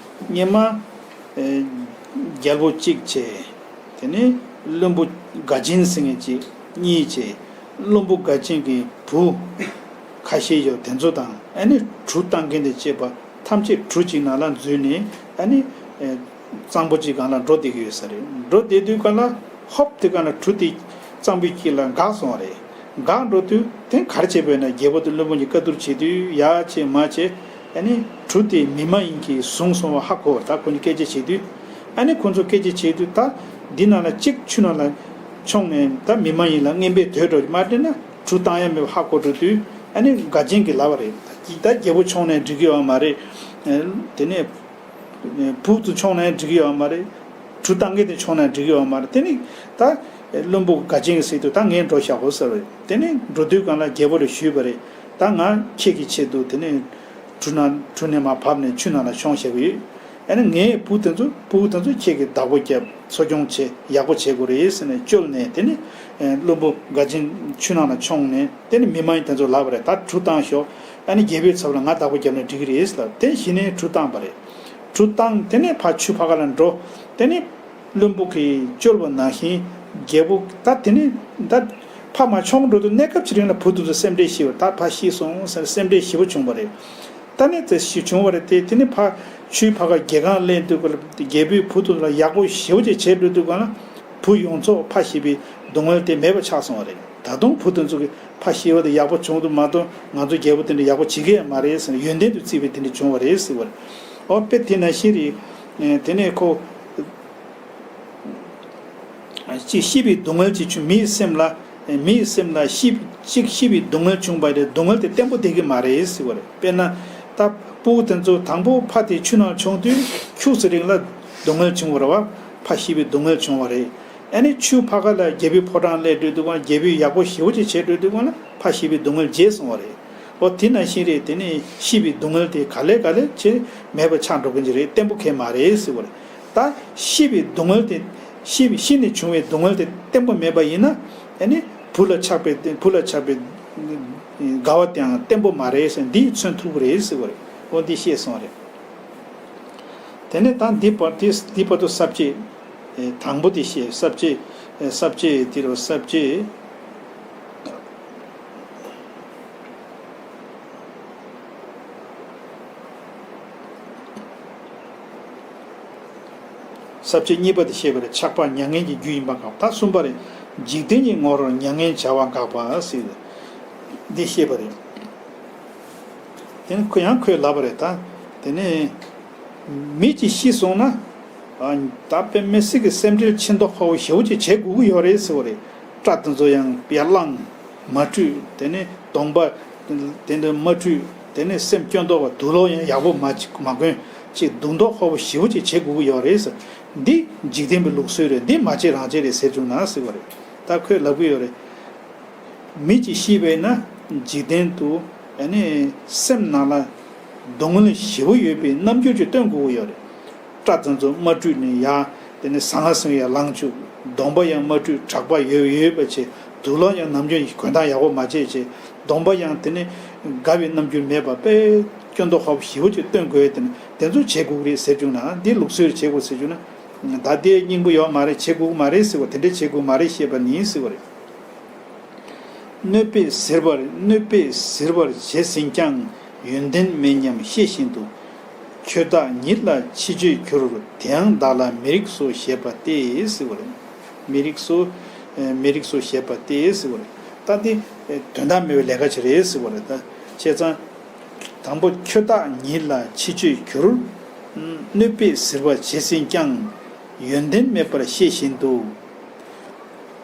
སྔོན་མ་ཨེ་རྒྱལ་པོ་གཅིག་བྱས། དེ་ནས་བློན་པོ་དགའ་ཆེན་ཟེར་མཁན་གཅིག་གཉིས་བྱས། བློན་པོ་དགའ་ཆེན་གྱི་བུ་ཁ་ཤས་ཡོད། དེ་ཚོ་དང་ཨ་ནི་གྲུ་བཏང་མཁན་དང་བཅས་པ་ཐམས་ཅད་གྲུ་གཅིག་ནང་ལ་འཛུལ་ནས། ཨ་ནི་ཨེ་གཙང་པོ་གཅིག་སྒང་ལ་འགྲོ་བསྡད་ཀྱི་ཡོད་ས་རེད། འགྲོ་བསྡད་དུས་སྒང་ལ་ཧོབ་དེ་སྒང་ལ་གྲུ་དེ་གཙང་པོའི་དཀྱིལ་ལ་འགག་སོང་བ་རེད། འགག་འགྲོ་དུས་དེ་ག་རེ་བྱས་པས་ན། རྒྱལ་པོ་དང་བློན་པོ་གཉིས་བཀའ་བསྡུར་བྱེད་དུས་ཡ་བྱས་མ་བྱས། ཨ་ནི་གྲུ་དེ་མི་མ་ཡིན་གྱིས་བཟུང་སོང་བ་ཧ་གོ་བ། ད་ཁོ་གཉིས་སྐད་ཆ་བྱེད་དུས། ཨ་ནི་ཁོ་ཚོ་སྐད་ཆ་བྱེད་དུས། ད་འདི་ནང་ལ་གཅིག་ཆུ་ནང་ལ་མཆོངས་ནས། ད་མི་མ་ཡིན་ལ་རྔན་པས་དོད་འགྲོ། མ་དྲན་ན་གྲུ་བཏང་ཡ་མེད་པ་ཧ་གོ་འགྲོ་དུས། ཨ་ནི་དགའ་ཆེན་གྱིས་ལབ་པ་རེད། ད་རྒྱལ་པོ་མཆོངས་ནས་འགྲིག་གི་ཡོད་མ་རེད། དེ་ནས་བུ་ཚོ་མཆོངས་ནས་འགྲིག་གི་ཡོད་མ་རེད། གྲུ་བཏང་མཁན་དེ་མཆོངས་ནས་འགྲིག་གི་ཡོད་མ་རེད། དེ་ནས་ད་བློན་པོ་དགའ་ཆེན་གྱིས་ཟེར་དུས། ད་ངས་འགྲོ་བཞག་གོ་ཟེར་བ་རེད། དེ་ནས་འགྲོ་དུས་སྒང་ལ་རྒྱལ་པོ་ལ་ཞུས་པ་རེད། ད་ང་ཁྱེད་ཀྱི་ཆེད་དུ་དེ་ནས་གྲུ་ནང་གྲུ་ནས་མར་བབས་ནས་ཆུ་ནང་ལ་མཆོངས་བཞག་གི་ཡོད། ཨ་ནི་ངའི་བུ་དེ་ཚོ་བུ་དེ་ཚོ་ཁྱེད་ཀྱིས་བདག་པོ་རྒྱབ། འཚོ་སྐྱོང་བྱེད། ཡག་པོ་བྱེད་དགོས་རེད་ཟེར་ནས་བཅོལ་ནས། དེ་ནས་ཨེ་བློན་པོ་དགའ་ཆེན་ཆུ་ནང་ལ་མཆོངས་ནས། དེ་ནས་མི་མ་ཡིན་དེ་ཚོ་ལབ་པ་རེད། ད་གྲུ་བཏང་ཤོག་ཨ་ནི་རྒྱལ་པོའི་ཚབ་ལ་ང་བདག་པོ་རྒྱབ་ན་འགྲིག་གི་རེད་ལབ། དེ་གཞི་ནས་གྲུ་བཏང་པ་རེད། གྲུ་བཏང་། དེ་ནས་ཕར་ཆུ་ཕར་ཁ་ལ་འགྲོ། དེ་ནས་བློན་པོ་གིས་བཅོལ་བ་ནང་བཞིན་རྒྱལ་པོ། ད་དེ་ནས་ད་ཕར་མར་མཆོངས་འགྲོ་དུས་གནས་སྐབས་ཅིག་རིང་ལ་བུ་དེ་ཚོ་སེམས་ཁྲལ་ཞིག་ཡོད། ད་ཕར་ཤི་སོང་ཟེར་སེམས་ཁྲལ་ཞེ་པོ་བྱུང་བ་རེད། ད་ནས་དེ་ཞིག་བྱུང་བ་རེད་དེ། དེ་ནས་ཕར་ཆུའི་ཕར་ཁ་རྒྱལ་ཁང་སླེབས་དུས་སྒང་ལ། རྒྱལ་པོས་བུ་དེ་ཚོ་ལ་ཡག་པོ་ཞེ་པོ་ཅིག་བྱས་འགྲོ་དུས་སྒང་ལ། བུ་ཡོངས་རྫོགས་ཕ་ཤི་བའི་སྡུག་བསྔལ་དེ་མེད་པ་ཆགས་སོང་བ་རེད། ད་དུང་བུ་དེ་ཚོ་གི་ཕ་ཤི་བ་དེ་ཡག་པོ་བྱུང་འདུག་མ་གཏོགས། ང་ཚོ་རྒྱལ་པོ་དེ་འདྲ་ཡག་པོ་བྱེད་ཀྱི་ཡང་མ་རེད་ཟེར་ནས་ཡོན་ཏན་དུ་བརྩིས་པའི་དེ་འདྲ་བྱུང་བ་རེད་ཟེར་བ་རེད། ཨོ་དཔེ་དེ་ནང་བཞིན་རེད། དེ་ནས་ཁོ་གཅིག་ཤི་བའི་སྡུག་བསྔལ་ཅིག་བྱུང་། མིའི་སེམས་ལ། མིའི་སེམས་ལ་ཤི། གཅིག་ཤི་བའི་སྡུག་བསྔལ་བྱུང་བ་རེད། སྡུག་བསྔལ་དེ་བརྟན་པོ་བསྡད་ཀྱི་མ་རེད་ཟེར་བ་རེད། དཔེར་ན་ད་སྤུ་གུ་དེ་ཚོ་དང་པོ་ཕ་དེ་ཆུ་ནང་མཆོངས་དུས་ཁྱུག་ཙམ་རིང་ལ་སྡུག་བསྔལ་བྱུང་བ་རེད་བ། ཕ་ཤི་བའི་སྡུག་བསྔལ་བྱུང་བ་རེད། ཨ་ནི་ཆུ་ཕར་ཁ་ལ་རྒྱལ་པོའི་ཕོ་བྲང་སླེབས་འགྲོ་དུས་སྒང་། རྒྱལ་པོས་ཡག་པོ་ཞེ་པོ་ཅིག་བྱས་འགྲོ་དུས་སྒང་ལ་ཕ་ཤི་བའི་སྡུག་བསྔལ་བརྗེད་སོང་བ་རེད། འོ་དེ་ནང་བཞིན་རེད། དེ་ནས་ཤི་བའི་སྡུག་བསྔལ་དེ་ག་ལེ་ག་ལེ་བྱས་མེད་པ་ཆགས་འགྲོ་གི་རེད། བརྟན་པོ་གང་ཡང་མ་རེད་ཟེར་བ་རེད། ད་ཤི་བའི་སྡུག་བསྔལ་དེ། ཤི་བའི་ཤི་ནས་བྱུང་བའི་སྡུག་བསྔལ་དེ་བརྟན་པོ་མེད་པ་ཡིན་ན། ཨ་ནི་བུ་ལ་ཆགས་པའི། བུ་ལ་ཆགས་པའི་དགའ་བ་དེའང་བརྟན་པོ་མ་རེད་ཟེར། འདིས་མཚོན་ཐུབ་ཀྱི་རེད་ཟེར་བ་རེད། འོ་འདི་བཤད་སོང་རེད། དེ་ནས་ད་འདི་བར་དེ། འདི་བར་དུ་ས་བཅད་དང་པོ་དེ་བཤད། ས་བཅད། ས་བཅད་དེ་རུ་ས་བཅད། ས་བཅད་གཉིས་པ་དེ་བཤད་པ་རེད། ཆགས་པ་མྱ་ངན་གྱི་རྒྱུ་ཡིན་པ་དགག། ད་གསུམ་པ་རེད། འཇིག་རྟེན་གྱི་ངོ་བོར་མྱ་ངན་བྱ་བ་དགག་པ་ཟེར། འདི་བཤད་པ་རེད། དེ་ནས་ཁོ་ཡང་ཁོས་ལབ་པ་རེད། ད་དེ་ནས་མི་གཅིག་ཤི་སོང་ན། ཨ། ད་དཔེ་མི་སྲིད་ཀྱི་སེམས་ཁྲལ་ཆེ་མདོག་ཁ་པོ་ཞེ་པོ་ཅིག་བྱེད་དགོས་ཀྱི་ཡོད་རེད་ཟེར་བ་རེད། སྐྲ་དེ་ཚོ་ཡང་ཡར་བླངས། མ་བཀྲུས། དེ་ནས་གདོང་པ་དེ་འདྲ་མ་བཀྲུས། དེ་ནས་སེམས་སྐྱོ་མདོག་པ། དུག་ལོག་ཡང་ཡག་པོ་མ་མ་གོན། ཅིག་སྡུག་མདོག་ཁ་པོ་ཞེ་པོ་ཅིག་བྱེད་དགོས་ཀྱི་ཡོད་རེད་ཟེར། འདི་འཇིག་རྟེན་པའི་ལུགས་སྲོལ་རེད། འདི་མ་བྱེད་རང་བྱེད་རེད་ཟེར་བྱུང་ན་ཟེར་བ་རེད། ད་ཁོས་ལབ་ཀྱི་ཡོད་རེད། མི་གཅིག་ཤི་བས་ན་འཇིག་རྟེན་དུ་ཨ་ནི་སེམས་ནང་ལ་སྡུག་བསྔལ་ཞེ་པོ་ཡོད་པའི་རྣམ་འགྱུར་ཅིག་སྟོན་དགོས་ཀྱི་ཡོད་རེད། སྐྲ་དེ་ཚོ་མ་བཀྲུས་ནས་ཡར་དེ་ནས་ཟ་ང་ཟིང་ཡར་ལངས་བཅུག་གདོང་པ་ཡང་མ་བཀྲུས། གྲགས་པ་ཡོད་ཡོད་པ་བྱས། དུག་ལོག་ཡང་ནམ་རྒྱུན་གོན་སྟངས་ཡག་པོ་མ་བྱས་བྱས། གདོང་པ་ཡང་དེ་ནས་དགའ་བའི་རྣམ་འགྱུར་མེད་པ། དཔེ་སྐྱོ་མདོག་ཁ་པོ་ཞེ་པོ་ཅིག་སྟོན་དགོས། དེ་ནས་དེ་ཚོ་བྱེད་དགོས་ཀྱི་རེད་ཟེར་བྱུང་ན། འདི་ལུགས་སྲོལ་བྱེད་དགོས་ཟེར་བྱུང་ན། ད་དེ་སྙིང་པོ་ཡོད་མ་རེད། བྱེད་དགོས་ཀྱི་མ་རེད་ཟེར་བ། དེ་འདྲ་བྱེད་དགོས་མ་རེད་ཞེས་པ་ནི་ཟེར་བ་རེད། གནོད་པས་གཟིར་བར་གནོད་པས་གཟིར་བར་བྱས་ཟིན་ཀྱང་། ཡོན་ཏན་མེད་སྙམ་ཤེས་བཞིན་དུ། ཁྱོད་བདག་ཉིད་ལ་ཕྱི་བཅོས་གྱུར། དེའང་བདག་ལ་མི་རིགས་སོ་ཞེས་པ་སྟེ་ཟེར་བ་རེད། མི་རིགས་སོ། ཨེ། མི་རིགས་སོ་ཞེས་པ་སྟེ་ཟེར་བ་རེད། ད་འདི་དོན་དག་མེད་པའི་ལས་ཀ་ཅིག་རེད་ཟེར་བ་རེད། ད་བྱས་ཙང་། དང་པོ་ཁྱོད་བདག་ཉིད་ལ་ཕྱི་བཅོས་གྱུར། གནོད་པས་གཟིར་བར་བྱས་ཟིན་ཀྱང་། ཡོན་ཏན་མེད་པར་ཤེས་བཞིན་དུ།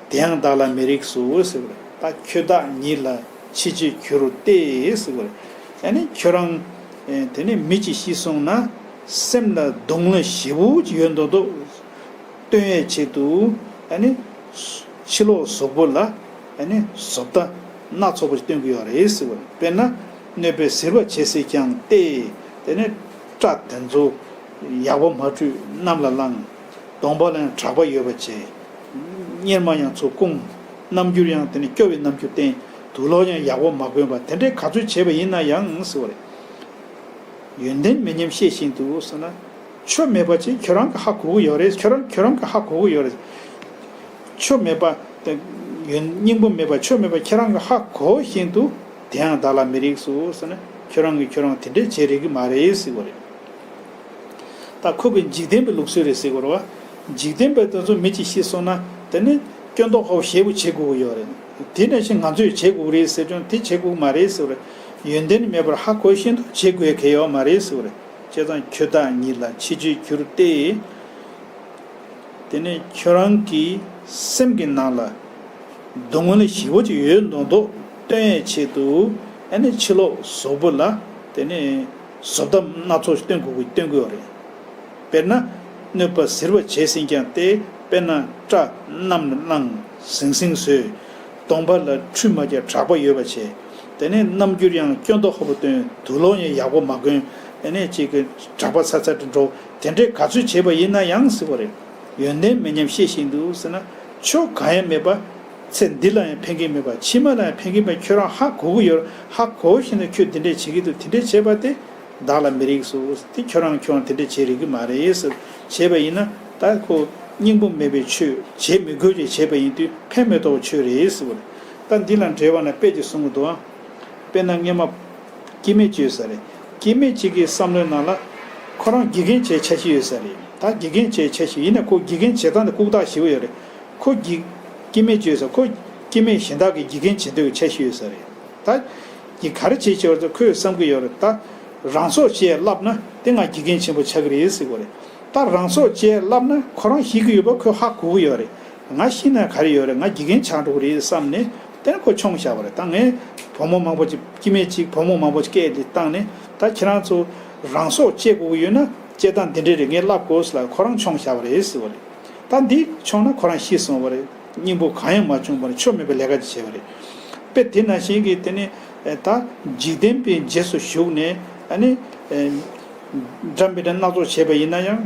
དེའང་བདག་ལ་མི་རིགས་སོ་ཟེར་བ་རེད། ད་ཁྱོད་བདག་ཉིད་ལ་ཕྱི་བཅོས་གྱུར་ཏེ་ཟེར་བ་རེད། ཨ་ནི་ཁྱོད་རང་། ཨེ། དེ་ནས་མི་གཅིག་ཤི་སོང་ན་སེམས་ལ་སྡུག་བསྔལ་ཞེ་པོ་ཅིག་ཡོད་མདོག་མདོག་སྟོན་ཡས་ཆེད་དུ། ཨ་ནི་ཕྱི་ལོགས་གཟུགས་པོ་ལ་ཨ་ནི་བཟོ་ལྟ་སྣ་ཚོགས་པ་ཞིག་སྟོན་གྱི་ཡོད་རེད་ཟེར་བ་རེད། དཔེར་ན། གནོད་པས་གཟིར་བར་བྱས་ཟིན་ཀྱང་སྟེ། དེ་ནས་སྐྲ་དེ་ཚོ་ཡག་པོ་མ་བཀྲུས་གནམ་ལ་བསླངས། གདོང་པ་ལ་ཡང་གྲགས་པ་ཡོད་པ་བྱས། གཉེར་མ་ཡང་ཚུར་བསྐུངས། རྣམ་འགྱུར་ཡང་དེ་ནས་སྐྱོ་བའི་རྣམ་འགྱུར་བསྟན། དུག་ལོག་ཡང་ཡག་པོ་མ་གོན་པ། དེ་འདྲའི་ག་ཚོད་བྱས་པ་ཡིན་ན་ཡང་ཟེར་བ་རེད། ཡོན་ཏན་མེད་སྙམ་ཤེས་བཞིན་དུ་ཟེར་ན། ཆོ་མེད་པ་ཅིག་ཁྱོད་རང་གིས་ཧ་གོ་གི་ཡོད་རེད། ཁྱོད་རང་ཁྱོད་རང་གིས་ཧ་གོ་གི་ཡོད་རེད། ཆོ་མེད་པ་དེ་ཡོན་སྙིང་པོ་མེད་པ། ཆོ་མེད་པ་ཁྱེད་རང་གིས་ཧ་གོ་བཞིན་དུ། དེའང་བདག་ལ་མི་རིགས་སོ་ཟེར་ན། ཁྱོད་རང་གིས་ཁྱོད་རང་དེ་འདྲས་བྱེད་རིགས་ཀྱི་མ་རེད་ཟེར་བ་རེད། ད་ཁོ་གི་འཇིག་རྟེན་པའི་ལུགས་སྲོལ་རེད་ཟེར་དགོས་རེད་བ། འཇིག་རྟེན་པའི་དེ་ཚོ་མི་གཅིག་ཤི་སོང་ན་དེ་ནི་སྐྱོན་མདོག་ཁ་པོ་ཞེ་པོ་བྱེད་དགོས་ཀྱི་ཡོད་རེད། དེ་ནང་བཞིན་ང་ཚོས་བྱེད་དགོས་རེད་ཟེར་ཀྱང་དེ་བྱེད་དགོས་ཀྱི་མ་རེད་ཟེར་བ་རེད། ཡོན་ཏན་མེད་པར་ཧ་གོ་བཞིན་དུ་བྱེད་དགོས་གལ་ཡོད་མ་རེད་ཟེར་བ་རེད། བྱས་ཙང་ཁྱོད་བདག་ཉིད་ལ་ཕྱི་བཅོས་གྱུར་ཏེ། དེ་ནས་ཁྱོད་རང་གི་སེམས་ཀྱི་ནང་ལ་སྡུག་བསྔལ་ཞེ་པོ་ཅིག་ཡོད་མདོག་མདོག་སྟོན་ཡས་ཆེད་དུ། ཨ་ནི་ཕྱི་ལོགས་གཟུགས་པོ་ལ་དེ་ནས་བཟོ་ལྟ་སྣ་ཚོགས་ཤིག་སྟོན་དགོས་ཀྱི་སྟོན་དགོས་པ་རེད། དཔེར་ན། གནོད་པས་གཟིར་བར་བྱས་ཟིན་ཀྱང་སྟེ། དཔེར་ན། སྐྲ་གནམ་ལ་བསླངས། ཟིང་ཟིང་བཟོས། གདོང་པ་ལ་ཁྲུས་མ་བརྒྱབ་གྲགས་པ་ཡོད་པ་བྱས། དེ་ནས་རྣམ་འགྱུར་ཡང་སྐྱོ་མདོག་ཁ་པོ་སྟོན། དུག་ལོག་ཡང་ཡག་པོ་མ་གོན། དེ་ནས་ཅིག་གི་གྲགས་པ་ཚ་ཚ་འགྲོ། དེ་འདྲའི་ག་ཚོད་བྱས་པ་ཡིན་ན་ཡང་ཟེར་བ་རེད། ཡོན་ཏན་མེད་སྙམ་ཤེས་བཞིན་དུ་ཟེར་ན། ཆོ་གང་ཡང་མེད་པ། ཚེ་འདི་ལ་ཡང་ཕན་གྱི་མེད་པ། ཕྱི་མ་ལ་ཡང་ཕན་གྱི་མེད། ཁྱོད་རང་ཧ་གོ་གི་ཡོད། ཧ་གོ་བཞིན་དུ་ཁྱོད་འདི་འདྲས་བྱེད་ཀྱི་འདུག་དེ་འདྲས་བྱས་པ་དེ་བདག་ལ་མི་རིགས་སོ། དེ་ཁྱོད་རང་ཁྱོད་རང་དེ་འདྲས་བྱེད་རིགས་ཀྱི་མ་རེད་ཟེར། བྱས་པ་ཡིན་ན་ད་ཁོ་སྙིང་པོ་མེད་པའི་ཆོས། བྱེད་མི་དགོས་ཅེས་བྱས་པ་ཡིན་དུས་ཕན་མི་ཐོགས་པའི་ཆོས་རེད་ཟེར་བ་རེད། ད་འདི་ལ་འགྲེལ་བ་ན་དཔེ་ཅིག་གསུང་གི་འདུག་ཨ། དཔེར་ན་སྔོན་མ་སྐྱེ་དམན་ཅིག་ཡོད་ས་རེད། སྐྱེ་དམན་ཅིག་གི་བསམ་བློའི་ནང་ལ་ཁོ་རང་དགེ་རྒན་བྱེད་འཆར་གཞི་ཡོད་ས་རེད། ད་དགེ་རྒན་བྱེད་འཆར་གཞི་ཡིན་ན་ཁོ་དགེ་རྒན་བྱེད་སྟངས་དེ་ལྐུགས་རྟགས་ཞེ་པོ་ཡོད་རེད། ཁོ་དགེ་སྐྱེ་དམན་ཅིག་ཡོད་ས། ཁོ་སྐྱེ་དམན་གཞན་དག་གི་དགེ་རྒན་བྱེད་འདོད་ཀྱི་འཆར་གཞི་ཡོད་ས་རེད། ད་གི་ག་རེ་བྱེད་ཆེ་བར་དུ་ཁོས་བསམ་གྱི་ཡོད་རེད། ད་རང་སྲོག་བཅད་བསླབ་ན་དེ་ང་དགེ་རྒན་ཆེན་པོ་ཆགས་ཀྱི་རེད་ཟེར་གྱི་ཡོད་རེད། ད་རང་སྲོག་བཅད་བསླབ་ན་ཁོ་རང་ཤི་གི་ཡོད་པ་ཁོས་ཧ་གོ་གི་ཡོད་རེད། ང་ཤི་ན་ག་རེ་ཡོད་རེད། ང་དགེ་རྒན་ཆགས་འགྲོ་གི་རེད་བསམ་ནས་དེ་ནས་ཁོ་མཆོང་བཞག་པ་རེད། ད་ངས་བུ་མོ་མང་པོ་ཅིག་སྐྱེ་དམན་ཅིག་བུ་མོ་མང་པོ་ཅིག་སྐད་དེ་བཏང་ནས། ད་ཁྱེད་རང་ཚོ་རང་སྲོག་བཅད་དགོས་ཀྱི་ཡོད་ན་བཅད་སྟངས་འདི་འདྲས་རེད། ངས་བསླབ་དགོས་ཟེར་ལ་ཁོ་རང་མཆོང་བཞག་པ་རེད་ཟེར་བ་རེད། ད་འདི་མཆོང་ན་ཁོ་རང་ཤི་སོང་བ་རེད། སྙིང་པོ་གང་ཡང་མ་བྱུང་བར་ཆོ་མེད་པའི་ལས་ཀ་ཅིག་བྱས་པ་རེད། དཔེ་དེ་ནང་བཞིན་གྱི་དེ་ནི་ད་འཇིག་རྟེན་པའི་རྗེས་སུ་ཞུགས་ནས། ཨ་ནི་འདྲ་མི་འདྲ་སྣ་ཚོགས་བྱས་པ་ཡིན་ན་ཡང་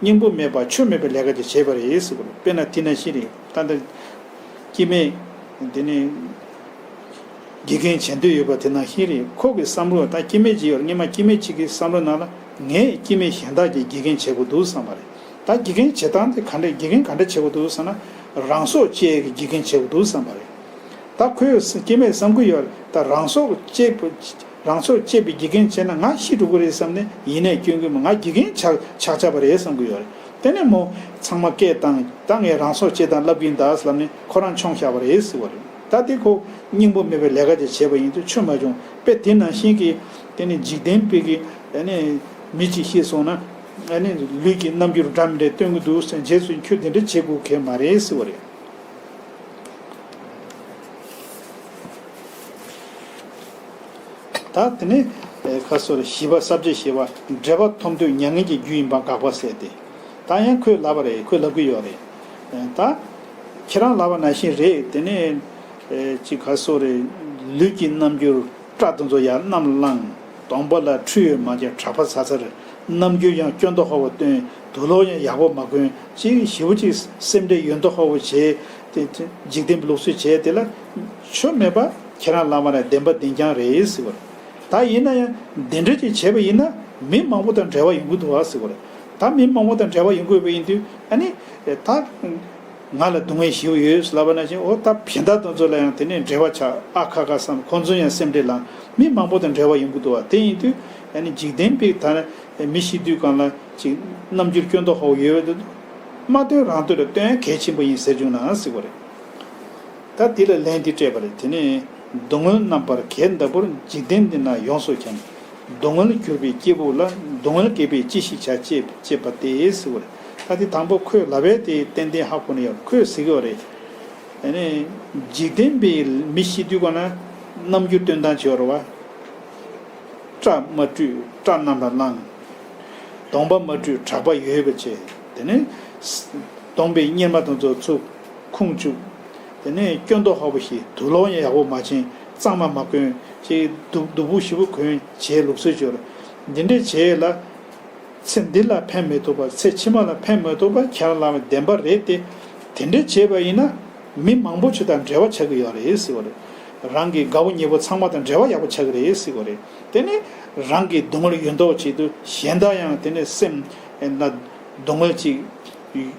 སྙིང་པོ་མེད་པ་ཆོ་མེད་པའི་ལས་ཀ་ཅིག་བྱས་པ་རེད་ཟེར་བ་རེད། དཔེར་ན་དེ་ནང་བཞིན་རེད། ད་ལྟ་སྐྱེ་དམན་དེ་ནི་དགེ་རྒན་བྱེད་འདོད་ཡོད་པ་དེ་ནང་བཞིན་རེད། ཁོ་གི་བསམ་བློ། ད་སྐྱེ་དམན་ཅིག་ཡོད་རེད། སྔོན་མ་སྐྱེ་དམན་ཅིག་གི་བསམ་བློ་ནང་ལ་ངས་སྐྱེ་དམན་གཞན་དག་གི་དགེ་རྒན་བྱེད་དགོས་འདུག་བསམ་པ་རེད། ད་དགེ་རྒན་བྱེད་སྟངས་དེ་ག་འདྲ། དགེ་རྒན་ག་འདྲ་བྱེད་དགོས་འདུག་ཟེར་ན། རང་སྲོག་བཅད་ཀྱི་དགེ་རྒན་བྱེད་དགོས་འདུག་བསམ་པ་རེད། ད་ཁོས་སྐྱེ་དམན་བསམ་གྱི་ཡོད་རེད། ད་རང་སྲོག་བཅད་པ། རང་སྲོག་བཅད་པའི་དགེ་རྒན་བྱས་ན་ང་ཤི་འགྲོ་གི་རེད་བསམ་ནས་ཡིན་ནའི་སྐྱོན་གྱི་མ། ང་དགེ་རྒན་ཆགས་ཆགས་ཆགས་པ་རེད་བསམ་གྱི་ཡོད་རེད། དེ་ནས་མོ་ཚང་མ་སྐད་བཏང་། ད་ངས་རང་སྲོག་བཅད་སྟངས་བསླབ་ཀྱི་ཡིན་ད་ཟེར་ལབ་ནས་ཁོ་རང་མཆོང་བཞག་པ་རེད་ཟེར་བ་རེད། ད་དེ་ཁོ་སྙིང་པོ་མེད་པའི་ལས་ཀ་ཅིག་བྱས་པ་ཡིན་དུས་ཆོ་མ་བྱུང་། དཔེ་དེ་ནང་བཞིན་གྱི་དེ་ནི་འཇིག་རྟེན་པའི་གི་ཨ་ནི་མི་གཅིག་ཤི་སོང་ན་ཨ་ནི་ལུས་ཀྱི་རྣམ་འགྱུར་འདྲ་མི་འདྲ་སྟོན་གྱི་འདུག་ཟེར། རྗེས་སུ་ཁྱོད་དེ་འདྲ་བྱེད་དགོས་གལ་མ་རེད་ཟེར་བ་རེད། ད་དེ་ནས་ ཁ་སོར་བཞི་པ་ས་བཅད་བཞི་པ་འབྲེལ་བ་ཐོབ་འདོད་མྱ་ངན་གྱི་རྒྱུ་ཡིན་པ་དགག་པ་ཟེར་ཏེ། ད་ཡང་ཁོས་ལབ་པ་རེད། ཁོས་ལབ་ཀྱི་ཡོད་རེད། ད་ཁྱེད་རང་ལབ་པ་ནང་བཞིན་རེད། དེ་ནས་ཅིག་ཁ་སོར་རེད། ལུས་ཀྱི་རྣམ་འགྱུར་སྐྲ་དེ་ཚོ་ཡར་གནམ་ལ་བསླངས། གདོང་པ་ལ་འཁྲུས་ཡོད་མ་བྱས་གྲྭ་པ་ཟ་ཚར། རྣམ་འགྱུར་ཡང་སྐྱོན་དུ་ཧ་བོ་སྟོན། དུག་ལོག་ཡང་ཡག་པོ་མ་གོན། ཅིག་ཞེ་པོ་ཅིག་སེམས་ཁྲལ་ཡོད་མདོག་ཧ་བོ་བྱས་ཏེ་འཇིག་རྟེན་པའི་ལུགས་སྲོལ་བྱས་དེ་ལ་ཆོ་མེད་པ་ཁྱེད་རང་ལབ་པ་ན་བདེན་པ་བདེན་རྐྱང་རེད་ཟེར་བ་རེད། ད་ཡིན་ན་ཡང་འདི་འདྲ་ཅིག་བྱས་པ་ཡིན་ན་མི་མང་པོ་དང་འབྲེལ་བ་ཡོང་གི་འདུག་བ་ཟེར་བ་རེད། ད་མི་མང་པོ་དང་འབྲེལ་བ་ཡོང་གི་ཡོད་པ་ཡིན་དུས་ཨ་ནི་ད། ང་ལ་སྡུག་བསྔལ་ཞེ་པོ་ཡོད་ལབ་པ་ནང་བཞིན། འོ་ད་བྱེད་འདྲ་དེ་ཚོ་ལ་ཡང་དེ་ནས་འབྲེལ་བ་ཆགས། ཨ་ཁ་ཁ་བསམ། ཁོང་ཚོ་ཡང་སེམས་ཁྲལ་ལངས། མི་མང་པོ་དང་འབྲེལ་བ་ཡོང་གི་འདུག་བ། དེ་ཡིན་དུས་ཨ་ནི་འཇིག་རྟེན་པའི་ད་མི་ཤི་དུས་སྒང་ལ་ཅིག་རྣམ་འགྱུར་སྐྱོན་དུ་ཧ་བོ་ཡོད་དུས་མ་སྟོན། རང་དོན་ལ་སྟོན་གལ་ཆེན་པོ་ཡིན་ཟེར་བྱུང་ན་ཟེར་བ་རེད། ད་འདི་ལ་ལན་འདི་སྤྲད་པ་རེད། དེ་ནས་སྡུག་བསྔལ་རྣམ་པར་གད་ལྟ་བུར། འཇིག་རྟེན་འདི་ན་ཡོངས་སུ་འཁྱམས། སྡུག་བསྔལ་གྱུར་པའི་སྐྱེ་བོ་ལ། སྡུག་བསྔལ་དགེ་བས་ཅི་ཞིག་བྱ། ཅེས་ཅེས་པ་སྟེ་ཟེར་བ་རེད། ད་དེ་དང་པོ་ཁོས་ལབ་པའི་དེ་ཏན་ཏན་ཧ་གོ་ནས་ཡོད། ཁོས་ཟེར་གྱི་ཡོད་རེད། ཨ་ནི་འཇིག་རྟེན་པའི་མི་ཤི་དུས་སྒང་ན་རྣམ་འགྱུར་སྟོན་སྟངས་བྱེད་པ་རེད་བ། སྐྲ་མ་བཀྲུས་སྐྲ་གནམ་ལ་བསླངས། གདོང་པ་མ་བཀྲུས་གྲྭ་པ་ཡོད་པ་བྱས། དེ་ནས་གདོང་པའི་གཉེར་མ་དེ་ཚོ་ཚུར་ཁུངས་བཅུག་དེ་ནས་སྐྱོན་དུ་ཧ་བོ་ཞིག་དུག་ལོག་ཡང་ཡག་པོ་མ་བྱིན། གཙང་མ་མ་གོན། ཅིག་སྡུག་སྡུག་པོ་ཞེ་པོ་གོན་བྱས་ལུགས་སྲོལ་བྱོས། འདི་འདྲས་བྱས་ལ་ཚེ་འདི་ལ་ཕན་མི་ཐོགས་པ། ཚེ་ཕྱི་མ་ལ་ཕན་མི་ཐོགས་པ་ཁྱེད་རང་ལབ་པ་བདེན་པ་རེད་དེ། དེ་འདྲས་བྱས་པ་ཡིན་ན་མི་མང་པོ་ཅིག་དང་འབྲེལ་བ་ཆགས་ཀྱི་ཡོད་རེད་ཟེར་བ་རེད། རང་གི་དགའ་བོ་ཉེ་བོ་ཚང་མ་དང་འབྲེལ་བ་ཡག་པོ་ཆགས་ཀྱི་རེད་ཟེར་བ་རེད། དེ་ནི་རང་གི་སྡུག་བསྔལ་ཡོད་མདོག་བྱེད་དུས་གཞན་དག་ཡང་དེ་ནས་སེམས་ན་སྡུག་བསྔལ་ཅིག་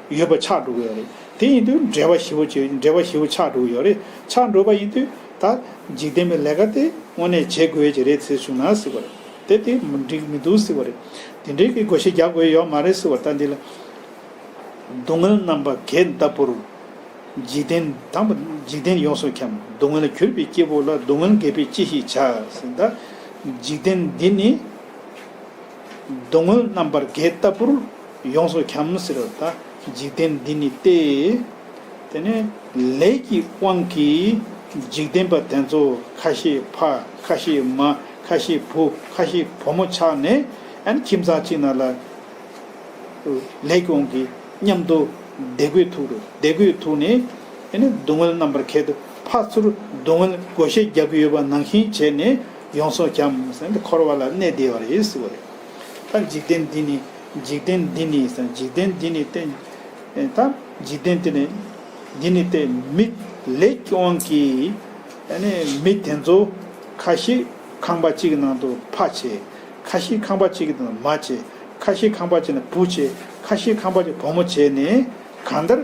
ཡོད་པ་ཆགས་འགྲོ་གི་ཡོད་རེད། དེ་ཡིན་དུས་འབྲེལ་བ་ཞེ་པོ་ཅིག་འབྲེལ་བ་ཞེ་པོ་ཆགས་འགྲོ་གི་ཡོད་རེད། ཆགས་འགྲོ་བ་ཡིན་དུས་ད་འཇིག་རྟེན་པའི་ལས་ཀ་དེ་དངོས་གནས་བྱེད་དགོས་ཀྱི་རེད་ཟེར་བྱུང་ན་ཟེར་བ་རེད། དེ་དེ་མི་འགྲིག་མི་འདུག་ཟེར་བ་རེད། དེ་འདྲའི་གི་བགོ་བཤའ་རྒྱག་དགོས་ཡོད་མ་རེད་ཟེར་བ། ད་འདི་ལ། སྡུག་བསྔལ་རྣམ་པ་གད་ལྟ་བུར། འཇིག་རྟེན་དང་པོ་འཇིག་རྟེན་ཡོངས་སུ་འཁྱམས། སྡུག་བསྔལ་གྱུར་པའི་སྐྱེ་བོ་ལ། སྡུག་བསྔལ་དགེ་བས་ཅི་ཞིག་བྱ། ཟེར་ད། འཇིག་རྟེན་འདི་ནི་སྡུག་བསྔལ་རྣམ་པར་གད་ལྟ་བུར་ཡོངས་སུ་འཁྱམས་ཟེར་བ་ད། འཇིག་རྟེན་འདི་ནི་སྟེ། དེ་ནས་ལས་ཀྱི་དབང་གིས་འཇིག་རྟེན་པ་དེ་ཚོ་ཁ་ཤས་ཕ། ཁ་ཤས་མ། ཁ་ཤས་བུ། ཁ་ཤས་བུ་མོ་ཆགས་ནས་ཨ་ནི་ཁྱིམ་ཚང་གཅིག་ནང་ལ། ལས་ཀྱི་དབང་གིས་མཉམ་དུ་བསྡད་དགོས་ཐུག་རེད། བསྡད་དགོས་ཐུག་ནས་ཨ་ནི་སྡུག་བསྔལ་རྣམ་པར་ཁྱད་དུ་ཕར་ཚུར་སྡུག་བསྔལ་བགོ་བཤའ་རྒྱག་གི་ཡོད་པ་ནང་བཞིན་བྱས་ནས་ཡོངས་སུ་འཁྱམས་ཟེར་ནས་འཁོར་བ་ལ་གནས་བསྡད་པ་རེད་ཟེར་བ་རེད། ད་འཇིག་རྟེན་འདི་ནི། འཇིག་རྟེན་འདི་ནི་ཟེར། འཇིག་རྟེན་འདི་ནི་སྟེ། ད་འཇིག་རྟེན་འདི་ནི། འདི་ནི་སྟེ་མི་ལས་ཀྱི་དབང་གིས་ཨ་ནི་མི་དེ་ཚོ་ཁ་ཤས་ཁང་པ་གཅིག་གི་ནང་དུ་ཕ་བྱས། ཁ་ཤས་ཁང་པ་གཅིག་གི་ནང་མ་བྱས། ཁ་ཤས་ཁང་པ་གཅིག་ནང་བུ་བྱས། ཁ་ཤས་ཁང་པ་གཅིག་བུ་མོ་བྱས་ནས་གང་ལྟར་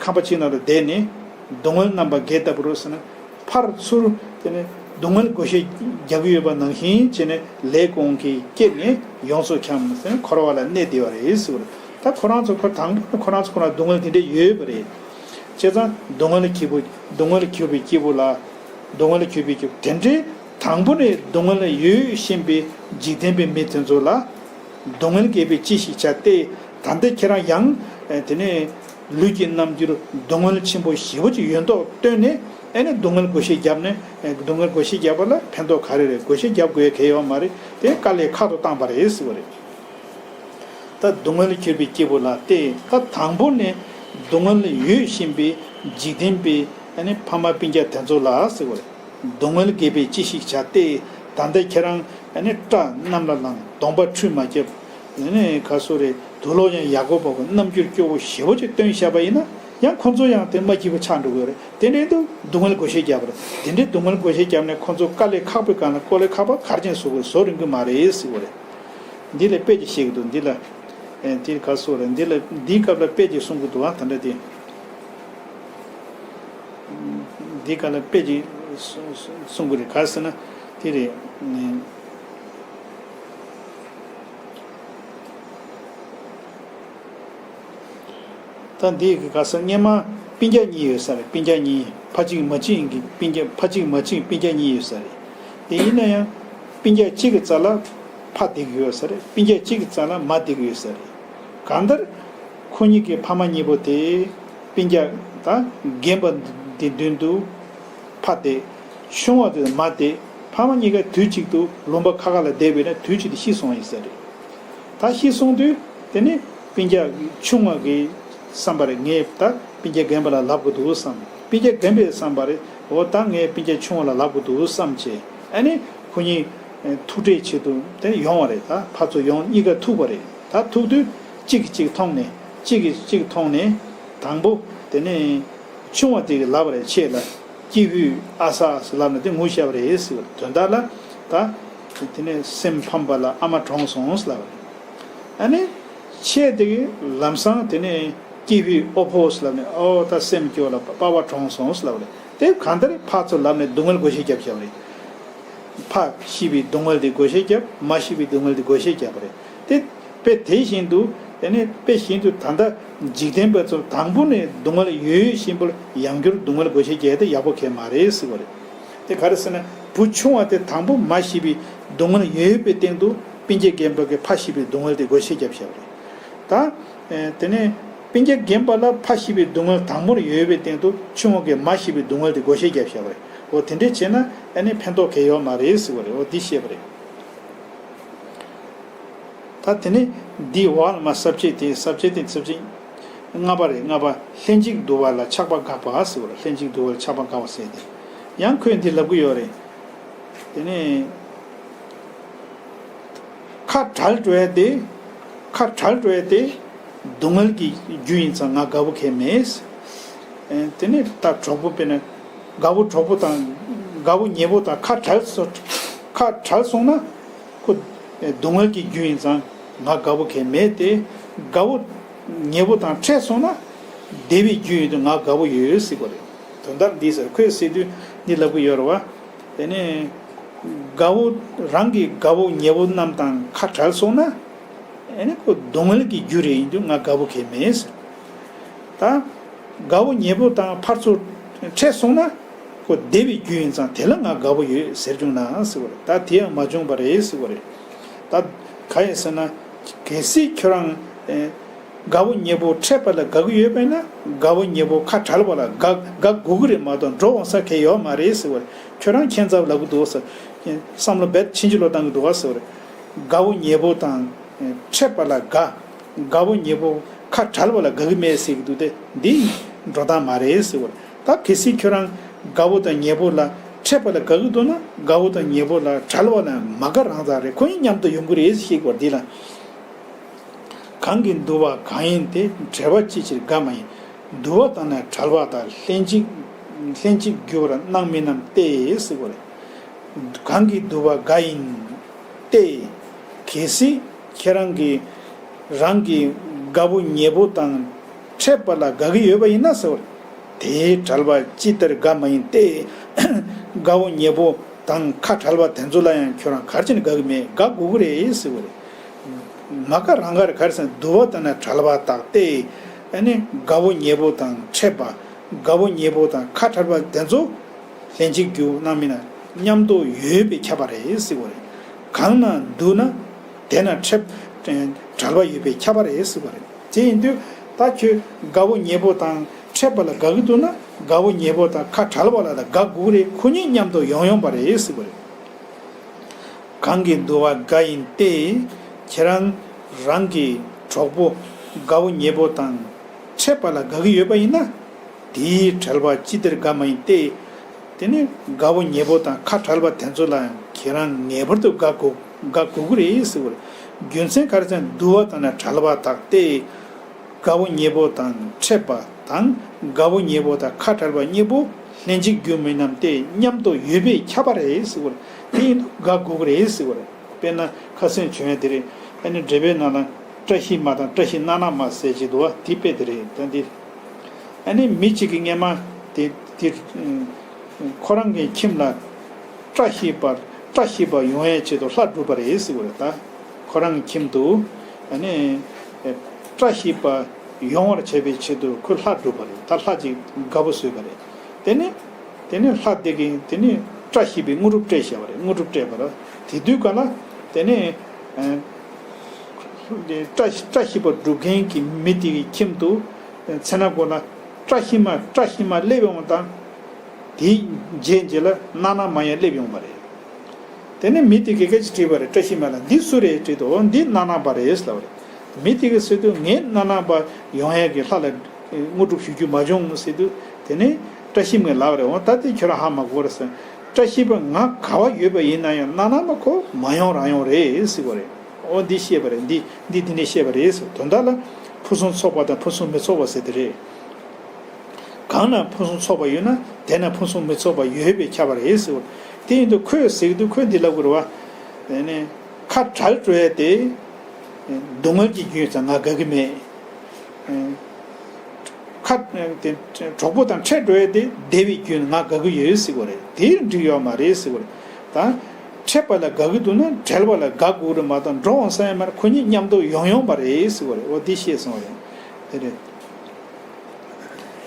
ཁང་པ་གཅིག་ནང་དུ་བསྡད་ནས་སྡུག་བསྔལ་རྣམ་པ་གད་ལྟ་བུར་ཟེར་ན། ཕར་ཚུར་དེ་ནས་སྡུག་བསྔལ་བགོ་བཤའ་རྒྱག་གི་ཡོད་པ་ནང་བཞིན་བྱས་ནས་ལས་ཀྱི་དབང་གིས་སྐྱེས་ནས་ཡོངས་སུ་འཁྱམས་ཟེར་ནས་འཁོར་བ་ལ་གནས་བསྡད་པ་རེད་ཟེར་བ་རེད། ད་ཁོ་རང་ཚོ་ཁོ་དང་པོ་ནས་ཁོ་རང་ཚོ་ཁོ་རང་སྡུག་བསྔལ་དེ་འདྲས་ཡོད་པ་རེད། བྱས་ཙང་སྡུག་བསྔལ་གྱི་བུ། སྡུག་བསྔལ་གྱུར་པའི་སྐྱེ་བོ་ལ། སྡུག་བསྔལ་གྱུར་པའི་སྐྱེ་བོ་དེ་འདྲའི་དང་པོ་ནས་སྡུག་བསྔལ་ཡོད་བཞིན་པའི་འཇིག་རྟེན་པའི་མི་དེ་ཚོ་ལ་སྡུག་བསྔལ་དགེ་བས་ཅི་ཞིག་བྱ་སྟེ། ད་ལྟ་ཁྱེད་རང་ཡང་དེ་ནས་ལུས་ཀྱི་རྣམ་འགྱུར་སྡུག་བསྔལ་ཆེན་པོ་ཞེ་པོ་ཅིག་ཡོད་མདོག་སྟོན་ནས་ཨ་ནི་སྡུག་བསྔལ་བགོ་བཤའ་བརྒྱབ་ནས། སྡུག་བསྔལ་བགོ་བཤའ་བརྒྱབ་པ་ལ་ཕན་ཐོགས་ག་རེ་རེད། བགོ་བཤའ་བརྒྱབ་དགོས་གལ་ཡོད་མ་རེད། དེ་དཀའ་ལས་ཁག་ཏུ་བཏང་པ་རེད་ཟེར་བ་རེད། ད་སྡུག་བསྔལ་གྱུར་པའི་སྐྱེ་བོ་ལ་སྟེ། ད་དང་པོ་ནས་སྡུག་བསྔལ་ཡོད་བཞིན་པའི་འཇིག་རྟེན་པའི་ཨ་ནི་ཕ་མ་སྤུན་ཀྱག་དེ་ཚོ་ལ་ཟེར་བ་རེད། སྡུག་བསྔལ་དགེ་བས་ཅི་ཞིག་བྱ་སྟེ། ད་ལྟ་ཁྱེད་རང་ཨ་ནི་སྐྲ་གནམ་ལ་བསླངས། གདོང་པ་ཁྲུས་མ་བརྒྱབ། ཨ་ནི་ག་སོ་རེད། དུག་ལོག་ཡང་ཡག་པོ་བབས། རྣམ་འགྱུར་སྐྱོ་བོ་ཞེ་པོ་ཅིག་སྟོན་བཞག་པ་ཡིན་ན། ཡང་ཁོ་ཚོ་ཡང་དེ་མ་སྐྱིད་པོ་ཆགས་འགྲོ་གི་རེད། དེ་འདྲའི་དུ་སྡུག་བསྔལ་བགོ་བཤའ་བརྒྱབ་པ་རེད། དེ་འདྲའི་སྡུག་བསྔལ་བགོ་བཤའ་བརྒྱབ་ནས་ཁོ་ཚོ་དཀའ་ལས་ཁག་པོའི་སྒང་ལ་ཀོ་ལས་ཁག་པ་ག་རེ་བྱས་ནས་བཟོ་དགོས། བཟོ་རན་གི་མ་རེད་ཟེར་བ་རེད། འདི་ལ་དཔེ་ཅིག་བཤད་ཀྱི་འདུག་འདི་ལ། ཨེ། འདི་ག་སོ་རེད། འདི་ལ་འདིའི་སྐབས་ལ་དཔེ་ཅིག་གསུང་གི་འདུག་ཨ། ད་འདྲ་དེ། འདིའི་སྐབས་ལ་དཔེ་ཅིག་གསུང་གསུང་གི་རེད། ག་རེ་ཟེར་ན་དེ་རེད། ད་འདི་གི་ག་ས་སྔས་མ་སྤུན་ཀྱག་གཉིས་ཡོད་ས་རེད། སྤུན་ཀྱག་གཉིས་ཕ་གཅིག་མ་གཅིག་ཡིན་གྱི། སྤུན་ཀྱག་ཕ་གཅིག་མ་གཅིག་སྤུན་ཀྱག་གཉིས་ཡོད་ས་རེད། དེ་ཡིན་ན་ཡང་སྤུན་ཀྱག་གཅིག་གི་རྩ་ལ་ཕ་བསྡད་ཀྱི་ཡོད་ས་རེད། སྤུན་ཀྱག་གཅིག་གི་རྩ་ལ་མ་བསྡད་ཀྱི་ཡོད་ས་རེད། གང་ལྟར་ཁོ་གཉིས་ཀྱི་ཕ་མ་གཉིས་པོ་དེ་སྤུན་ཀྱག་ད་རྒན་པ་འདི་མདུན་དུ་ཕ་བསྡད། ཆུང་བ་དེ་མ་བསྡད། ཕ་མ་གཉིས་ཀ་དུས་གཅིག་ཏུ་ལུང་པ་ཁ་ཁ་ལ་བསྡད་པས་ན་དུས་གཅིག་ཏུ་ཤི་སོང་ཡིན་ཟེར་རེད། ད་ཤི་སོང་དུས་དེ་ནི་སྤུན་ཀྱག་ཆུང་བ་གིས་བསམ་པ་རེད། ངས་ད་སྤུན་ཀྱག་རྒན་པ་ལ་ལབ་དགོས་འདུག་བསམ། སྤུན་ཀྱག་རྒན་པས་བསམ་པ་རེད། འོ་ད་ངས་སྤུན་ཀྱག་ཆུང་བ་ལ་ལབ་དགོས་འདུག་བསམ་བྱས། ཨ་ནི་ཁོ་གཉིས་ཐུག་འཕྲད་ཆེད་དུ་དེ་ཡོང་བ་རེད། ད་ཕར་ཚུར་ཡོང་གཉིས་ཀ་ཐུག་པ་རེད། ད་ཐུག་དུས་གཅིག་གིས་གཅིག་མཐོང་ནས་གཅིག་གིས་གཅིག་མཐོང་ནས་དང་པོ་དེ་ནི་ཆུང་བ་དེ་གིས་ལབ་པ་རེད། ཁྱེད་ལ་ཀྱི་ཧུད་ཨ་ས་ཟེར་ལབ་ནས་དེ་ངུ་བཤད་པ་རེད་ཟེར་བ་རེད། དོན་དག་ལ་ད་དེ་ནས་སེམས་ཕམ་པ་ལ་ཨ་མ་གྲོངས་སོང་ཟེར་ལབ་པ་རེད། ཨ་ནི་ཁྱེད་དེ་གིས་ལམ་སང་དེ་ནས་ཀྱི་ཧུད་ཨོ་ཕོ་ཟེར་ལབ་ནས་ཨོ་ད་སེམས་སྐྱོ་ལ་པ་པ་གྲོངས་སོང་ཟེར་ལབ་པ་རེད། དེ་གང་ལྟར་ཕར་ཚུར་ལབ་ནས་སྡུག་བསྔལ་བགོ་བཤའ་རྒྱབ་བཞག་པ་རེད། ཕ་ཤི་བའི་སྡུག་བསྔལ་དེ་བགོ་བཤའ་རྒྱབ། མ་ཤི་བའི་སྡུག་བསྔལ་དེ་བགོ་བཤའ་རྒྱབ་པ་རེད། དེ་དཔེ་དེ་བཞིན་དུ་དེ་ནས་དཔེ་བཞིན་དུ་ད་ལྟ་འཇིག་རྟེན་པ་ཚོ་དང་པོ་ནས་སྡུག་བསྔལ་ཡོད་ཡོད་བཞིན་པར་ཡང་བསྐྱར་སྡུག་བསྔལ་བགོ་བཤའ་རྒྱག་དེ་ཡག་པོ་གང་ཡང་མ་རེད་ཟེར་བ་རེད། དེ་ག་རེ་ཟེར་ན་བུ་ཆུང་བ་དེ་དང་པོ་མ་ཤི་བའི་སྡུག་བསྔལ་ཡོད་པའི་སྟེང་དུ་སྤུན་ཀྱག་རྒན་པ་གིས་ཕ་ཤི་བའི་སྡུག་བསྔལ་དེ་བགོ་བཤའ་རྒྱབ་བཞག་པ་རེད། ད་དེ་ནས་སྤུན་ཀྱག་རྒན་པ་ལ་ཕ་ཤི་བའི་སྡུག་བསྔལ་དང་པོར་ཡོད་པའི་སྟེང་དུ་ཆུང་བ་གིས་མ་ཤི་བའི་སྡུག་བསྔལ་དེ་བགོ་བཤའ་རྒྱབ་བཞག་པ་རེད། འོ་དེ་འདྲས་བྱས་ན་ཨ་ནི་ཕན་ཐོགས་གང་ཡང་ཡོད་མ་རེད་ཟེར་བ་རེད། འོ་འདི་བཤད་པ་རེད། ད་དེ་ནས་འདི་འོག་ལ་མ་ས་བཅད་དེ་ས་བཅད་དེ་ས་བཅད་ལྔ་པ་རེད། ལྔ་པ་ལྷན་ཅིག་འདུ་བ་ལ་ཆགས་པ་འགག་པ་ཟེར་བ་རེད། ལྷན་ཅིག་འདུ་བ་ལ་ཆགས་པ་འགག་པ་ཟེར་ཏེ་ཡང་ཁོས་འདི་ལབ་ཀྱི་ཡོད་རེད། དེ་ནས་ཁ་བྲལ་འགྲོ་ཡ་དེ་ཁ་བྲལ་འགྲོ་ཡ་དེ་སྡུག་བསྔལ་གྱི་རྒྱུ་ཡིན་ཙང་ང་དགའ་བོ་གང་ཡང་མེད། ཨེ་དེ་ནས་ད་གྲོགས་པོ་དཔེར་ན་དགའ་བོ་གྲོགས་པོ་དང་དགའ་བོ་ཉེ་བོ་དང་ཁ་བྲལ་སོ་ཁ་བྲལ་སོང་ན་ཁོ་སྡུག་བསྔལ་གྱི་རྒྱུ་ཡིན་ཙང་ང་དགའ་བོ་གང་ཡང་མེད་དེ། དགའ་བོ་ཉེ་བོ་དང་འཕྲད་སོང་ན་བདེ་བའི་རྒྱུ་ཡིན་དུས་ང་དགའ་བོ་ཡོད་ཟེར་བ་རེད། དོན་དག་འདི་ཟེར་ཁོས་ཟེར་དུས་འདི་ལབ་ཀྱི་ཡོད་རེད་བ། དེ་ནས་དགའ་བོ་རང་གི་དགའ་བོ་ཉེ་བོ་རྣམས་དང་ཁ་བྲལ་སོང་ན་ཨེ་ནི་ཁོ་སྡུག་བསྔལ་གྱི་རྒྱུ་རེད། ཡིན་དུས་ང་དགའ་བོ་གང་ཡང་མེད་ཟེར། ད་དགའ་བོ་ཉེ་བོ་དང་ཕར་ཚུར་འཕྲད་སོང་ན་ཁོ་བདེ་བའི་རྒྱུ་ཡིན་ཙང་དེ་ལ་ང་དགའ་བོ་ཡོད་ཟེར་བྱུང་ན་ཟེར་བ་རེད། ད་དེ་ཡང་མ་བྱུང་བ་རེད་ཟེར་བ་རེད། ད་ག་ཡིན་ཟེར་ན་གལ་སྲིད་ཁྱོད་རང་ཨེ་དགའ་བོ་ཉེ་བོ་འཕྲད་པ་ལ་དགའ་གི་ཡོད་པས་ན་དགའ་བོ་ཉེ་བོ་ཁ་བྲལ་བ་ལ་དགའ་དགའ་དགོས་ཀྱི་རེད་མ་གཏོགས་འགྲོ་འོང་ས་གང་ཡང་ཡོད་མ་རེད་ཟེར་བ་རེད། ཁྱོད་རང་ཁྱད་མཚར་ལབ་གི་འདུག་ཟེར། བསམ་བློ་རྦད་ཕྱིན་ཅི་ལོག་བཏང་གི་འདུག་ག་ཟེར་བ་རེད། དགའ་བོ་ཉེ་བོ་དང་འཕྲད་པ་ལ་དགའ། དགའ་བོ་ཉེ་བོ་ཁ་བྲལ་བ་ལ་དགའ་གི་མེད་ཟེར་གི་འདུག་སྟེ་འདི་འགྲོ་སྟངས་མ་རེད་ཟེར་བ་རེད། ད་གལ་སྲིད་ཁྱོད་རང་དགའ་བོ་དང་ཉེ་བོ་ལ་འཕྲད་པ་ལ་དགའ་གི་འདུག་ན་དགའ་བོ་དང་ཉེ་བོ་ལ་བྲལ་བ་ལ་མ་དགའ་རང་ཙག་རེད། ཁོ་གཉིས་མཉམ་དུ་ཡོང་གི་རེད་ཟེར་ཤེས་དགོས་འདི་ལ། གང་གིས་འདུ་བ་གང་ཡིན་ཏེ། བྲལ་བ་ཅི་ཕྱིར་དགའ་མ་ཡིན། འདུ་བ་དང་ནི་བྲལ་བ་དག་ལྷན་ཅིག་ལྷན་ཅིག་རྒྱུ་བར་སྣང་མིན་ནམ་སྟེ་ཟེར་བ་རེད། གང་གིས་འདུ་བ་དགའ་ཡིན་ཏེ། གལ་སྲིད་ཁྱེད་རང་གིས་རང་གི་དགའ་བོ་ཉེ་བོ་དང་འཕྲད་པ་ལ་དགའ་གི་ཡོད་པ་ཡིན་ན་ཟེར་བ་རེད། དེའི་བྲལ་བ་ཅི་ལྟར་དགའ་མ་ཡིན་ཏེ། དགའ་བོ་ཉེ་བོ་དང་ཁ་བྲལ་བ་དེ་ཚོ་ལ་ཡང་ཁྱོད་རང་ག་རེ་བྱས་ནས་དགའ་གི་མེད། དགའ་དགོས་ཀྱི་རེད་ཟེར་བ་རེད། མ་དགའ་རང་དགའ་རེད། ག་རེ་ཟེར་ན་འདུ་བ་དང་ནི་བྲལ་བ་དག་སྟེ། ཨ་ནི་དགའ་བོ་ཉེ་བོ་དང་འཕྲད་པ། དགའ་བོ་ཉེ་བོ་དང་ཁ་བྲལ་བ་དེ་ཚོ་ལྷན་ཅིག་རྒྱུ་སྣང་མིན་ན་མཉམ་དུ་ཡོད་པས་ཁྱབ་པ་རེད་ཟེར་བ་རེད། གང་ན་འདུ་ན་དེ་ན་འཕྲད་བྲལ་བ་ཡོད་པས་ཁྱབ་པ་རེད་ཟེར་བ་རེད། དེ་ཡིན་དུས་ད་ཁྱོད་དགའ་བོ་ཉེ་བོ་དང་འཕྲད་པ་ལ་དགའ་གི་འདུག་ན་དགའ་བོ་ཉེ་བོ་དང་ཁ་བྲལ་བ་ལ་ལ་དགའ་དགོས་ཀྱི་རེད། ཁོ་གཉིས་མཉམ་དུ་ཡོང་ཡོང་བ་རེད་ཟེར་བ་རེད། གང་གིས་འདུ་བ་དགའ་ཡིན་ཏེ། ཁྱེད་རང་རང་གི་གྲོགས་པོ་དགའ་བོ་ཉེ་བོ་དང་འཕྲད་པ་ལ་དགའ་གི་ཡོད་པ་ཡིན་ན། དེའི་བྲལ་བ་ཅི་སྟེར་དགའ་མ་ཡིན་ཏེ། དེ་ནི་དགའ་བོ་ཉེ་བོ་དང་ཁ་བྲལ་བ་དེ་ཚོ་ལ་ཡང་ཁྱེད་རང་ངེས་པར་དུ་དགའ་དགོས་དགའ་དགོས་ཀྱི་རེད་ཟེར་བ་རེད། རྒྱུ་མཚན་ག་རེ་ཟེར་ན་འདུ་བ་དང་ནི་བྲལ་བ་དག་སྟེ། དགའ་བོ་ཉེ་བོ་དང་འཕྲད་པ་དང་དགའ་བོ་ཉེ་བོ་དང་ཁ་བྲལ་བ་གཉིས་པོ་ལྷན་ཅིག་རྒྱུ་མིན་ནམ་སྟེ་མཉམ་དུ་ཡོད་པས་ཁྱབ་པ་རེད་ཟེར་བ་རེད། དེ་ཡིན་དུས་དགའ་དགོས་ཀྱི་རེད་ཟེར་བ་རེད། དཔེར་ན་ཁ་སང་བྱུང་ཡ་དེ་རེད། ཨ་ནི་འགྲེལ་པའི་ནང་ལ་བཀྲ་ཤིས་མ་དང་བཀྲ་ཤིས་སྣ་ནག་མ་ཟེར་གྱི་འདུག་བ། དེ་དཔེ་དེ་རེད། ད་འདི་ཨ་ནི་མི་གཅིག་གིས་སྔས་མ་དེ་དེ་ཁོ་རང་གི་ཁྱིམ་ལ་བཀྲ་ཤིས་པ་བཀྲ་ཤིས་པ་ཡོང་ཡའི་ཆེད་དུ་ལྷ་བསྒྲུབས་པ་རེད་ཟེར་བ་རེད། ད་ཁོ་རང་གི་ཁྱིམ་དུ་ཨ་ནི་བཀྲ་ཤིས་པ་ཡོང་བར་བྱ་བའི་ཆེད་དུ་ཁོས་ལྷ་བསྒྲུབས་པ་རེད། ད་ལྷ་ཅིག་དགའ་པོ་བཟོས་པ་རེད། དེ་ནི་དེ་ནི་ལྷ་དེ་གིས་དེ་ནི་བཀྲ་ཤིས་པའི་དངོས་གྲུབ་སྤྲད་བཞག་པ་རེད། དངོས་གྲུབ་སྤྲད་པ་རེད། དེ་དུས་ག་ལ་དེ་ནི་ཨ་བཀྲ་བཀྲ་ཤིས་པ་སྒྲུབ་མཁན་གྱི་མི་དེ་གི་ཁྱིམ་དུ་མཚན་ན་གོ་ན་བཀྲ་ཤིས་མ་བཀྲ་ཤིས་མ་སླེབས་ཡོང་བ་དང་། དེའི་རྗེས་རྗེས་ལ་སྣ་ནག་མ་ཡང་སླེབས་ཡོང་བ་རེད། དེ་ནས་མི་དེ་གིས་སྐད་ཆ་དྲིས་པ་རེད། བཀྲ་ཤིས་མ་ལ་འདི་སུ་རེད་དྲིས་དུས། འོ་འདི་སྣ་ནམ་པ་རེད་ལབ་པ་རེད། མི་དེ་གིས་ཟེར་དུས་ངས་སྣ་ནམ་པ་ཡོང་ཡས་ཀྱི་ལྷ་ལ་དངོས་གྲུབ་ཞུ་རྒྱུ་མ་བྱུང་ཟེར་དུས། དེ་ནས་བཀྲ་ཤིས་མས་ལབ་པ་རེད། འོ་ད་དེ་ཁྱོད་རང་ཧ་མ་གོ་རེད་ཟེར། བཀྲ་ཤིས་པ་ང་ག་བ་ཡོད་པ་ཡིན་ན་ཡང་སྣ་ནམ་པ་ཁོ་མ་ཡོང་རང་ཡོང་རེད་ཟེར་བ་རེད། འོ་འདི་བཤད་པ་རེད། འདི་འདི་འདི་ནས་བཤད་པ་རེད་ཟེར། དོན་དག་ལ་ཕུན་སུམ་ཚོགས་པ་དང་ཕུན་སུམ་མི་ཚོགས་པ་ཟེར་དེ་རེད། གང་ན་ཕུན་སུམ་ཚོགས་པ་ཡོད་ན་དེ་ན་ཕུན་སུམ་མི་ཚོགས་པ་ཡོད་པས་ཁྱབ་པ་རེད་ཟེར་བ། དེ་ཡིན་དུས་ཁོས་ཟེར་གྱི་འདུག་ཁོས་འདི་ལབ་དགོས་རེད་བ། དེ་ནས་ཁ་བྲལ་འགྲོ་ཡས་དེ་སྡུག་བསྔལ་གྱི་རྒྱུ་ཡིན་ཙང་ང་དགའ་གི་མེད། ཁ་དེ་གྲོགས་པོ་དང་འཕྲད་འགྲོ་ཡས་དེ་བདེ་བའི་རྒྱུ་ཡིན། ང་དགའ་གི་ཡོད་ཟེར་བ་རེད། དེ་འགྲིག་ཡོད་མ་རེད་ཟེར་བ་རེད། ད་འཕྲད་པ་ལ་དགའ་གི་འདུག་ན་བྲལ་བ་ལ་དགའ་དགོས་རེད་མ་གཏོགས་འགྲོ་འོང་ས་ཡ་མ་རེད། ཁོ་གཉིས་མཉམ་དུ་ཡོང་ཡོང་པ་རེད་ཟེར་བ་རེད། འོ་འདི་ཤེས་སོང་བ་རེད། དེ་རེད།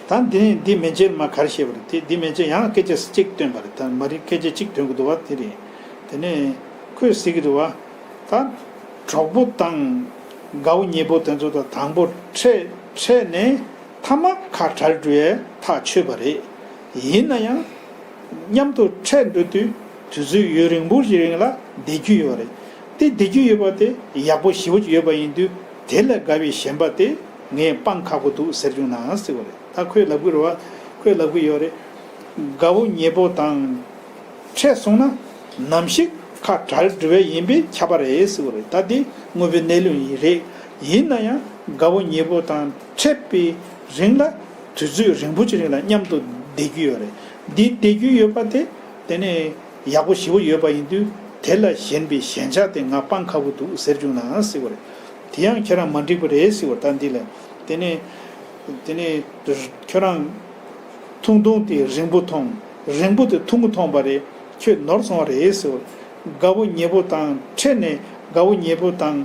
ད་འདི་ནས་འདི་མན་ཆད་མ་ག་རེ་བཤད་པ་རེད། དེ་འདི་མན་ཆད་ཡང་སྐད་ཆ་གཅིག་བཏོན་པ་རེད། ད་མ་རིག་སྐད་ཆ་གཅིག་བཏོན་གི་འདུག་བ། དེ་རེད། དེ་ནས་ཁོས་ཟེར་གི་འདུག་བ། ད་གྲོགས་པོ་དང་དགའ་བོ་ཉེ་པོ་དེ་ཚོ་དང་དང་པོ་འཕྲད་འཕྲད་ནས་མཐའ་མ་ཁ་བྲལ་འགྲོ་ཡས་ཐག་ཆོད་པ་རེད། ཡིན་ན་ཡང་མཉམ་དུ་འཕྲད་འགྲོ་དུས་དུས་ཚོད་ཡུན་རིང་པོ་ཞིག་རིང་ལ་བསྡད་རྒྱུ་ཡོད་རེད། དེ་བསྡད་རྒྱུ་ཡོད་པ་དེ་ཡག་པོ་ཞེ་པོ་ཅིག་ཡོད་པ་ཡིན་དུས་དེ་ལ་དགའ་བའི་ཞེན་པ་དེ་ངས་སྤང་ཁག་པོ་འདུག་ཟེར་བྱུང་ན་ཟེར་བ་རེད། ད་ཁོས་ལབ་གི་རེད་བ། ཁོས་ལབ་གི་ཡོད་རེད། དགའ་བོ་ཉེ་པོ་དང་འཕྲད་སོང་ན་ནམ་ཞིག་ཁ་བྲལ་འགྲོ་བས་ཡིན་པས་ཁྱབ་པ་རེད་ཟེར་བ་རེད། ད་དེ་དངོས་པོའི་གནས་ལུགས་ཡིན་རེད། ཡིན་ན་ཡང་དགའ་བོ་ཉེ་པོ་དང་འཕྲད་པའི་རིང་ལ་དུས་ཚོད་རིང་པོ་ཅིག་རིང་ལ་མཉམ་དུ་བསྡད་རྒྱུ་ཡོད་རེད། འདི་བསྡད་རྒྱུ་ཡོད་པ་དེ་དེ་ནས་ཡག་པོ་ཞེ་པོ་ཡོད་པ་ཡིན་དུས་དེ་ལ་ཞེན་པའི་ཞེན་ཆགས་དེ་ང་སྤང་ཁག་པོ་འདུག་ཟེར་བྱུང་ན་ཟེར་བ་རེད། དེ་ཡང་ཁྱེད་རང་མ་འགྲིག་པ་རེད་ཟེར་བ་རེད། ད་འདི་ལ་དེ་ནས་དེ་ནས་ཁྱོད་རང་ཐུང་ཐུང་དེ་རིང་པོ་མཐོང་། རིང་པོ་དེ་ཐུང་ངུ་མཐོང་བ་རེད། ཁྱོད་ནོར་སོང་བ་རེད་ཟེར་བ་རེད། དགའ་བོ་ཉེ་པོ་དང་འཕྲད་ནས་དགའ་བོ་ཉེ་པོ་དང་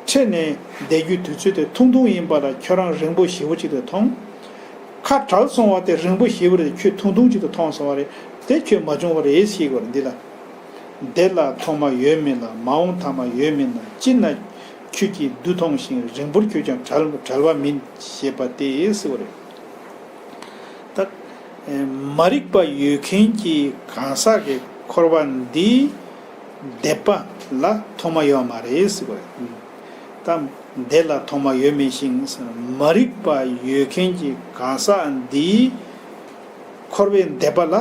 འཕྲད་ནས་བསྡད་རྒྱུའི་དུས་ཚོད་དེ་ཐུང་ཐུང་ཡིན་པ་ལ་ཁྱོད་རང་རིང་པོ་ཞེ་པོ་ཅིག་ཏུ་མཐོང་། ཁ་བྲལ་སོང་བ་དེ་རིང་པོ་ཞེ་པོ་རེད། ཁྱོད་ཐུང་ཐུང་ཅིག་ཏུ་མཐོང་སོང་བ་རེད། དེ་ཁྱོད་མ་བྱུང་བ་རེད་ཞེས་གོ་འདི་ལ། འདས་ལ་ཐོག་མ་ཡོད་མིན་ལ། མ་འོངས་ཐ་མ་ཡོད་མིན་ལ། ཅི་ན་ཁྱོད་ཀྱིས་དུས་མཐོང་ཞིང་། རིང་པོར་གྱུར་ཀྱང་བྲལ་བྲལ་བ་མིན་ཞེས་པ་སྟེ་ཟེར་བ་རེད། ད་མ་རིག་པ་ཡོད་མཁན་གྱི་གང་ཟག་གི་འཁོར་བ་འདིའི་འདས་པ་ལ་ཐོག་མ་ཡོད་མ་རེད་ཟེར་བ་རེད། ད་འདས་ལ་ཐོག་མ་ཡོད་མིན་ཞིང་། མ་རིག་པ་ཡོད་མཁན་གྱི་གང་ཟག་འདིའི་འཁོར་བའི་འདས་པ་ལ་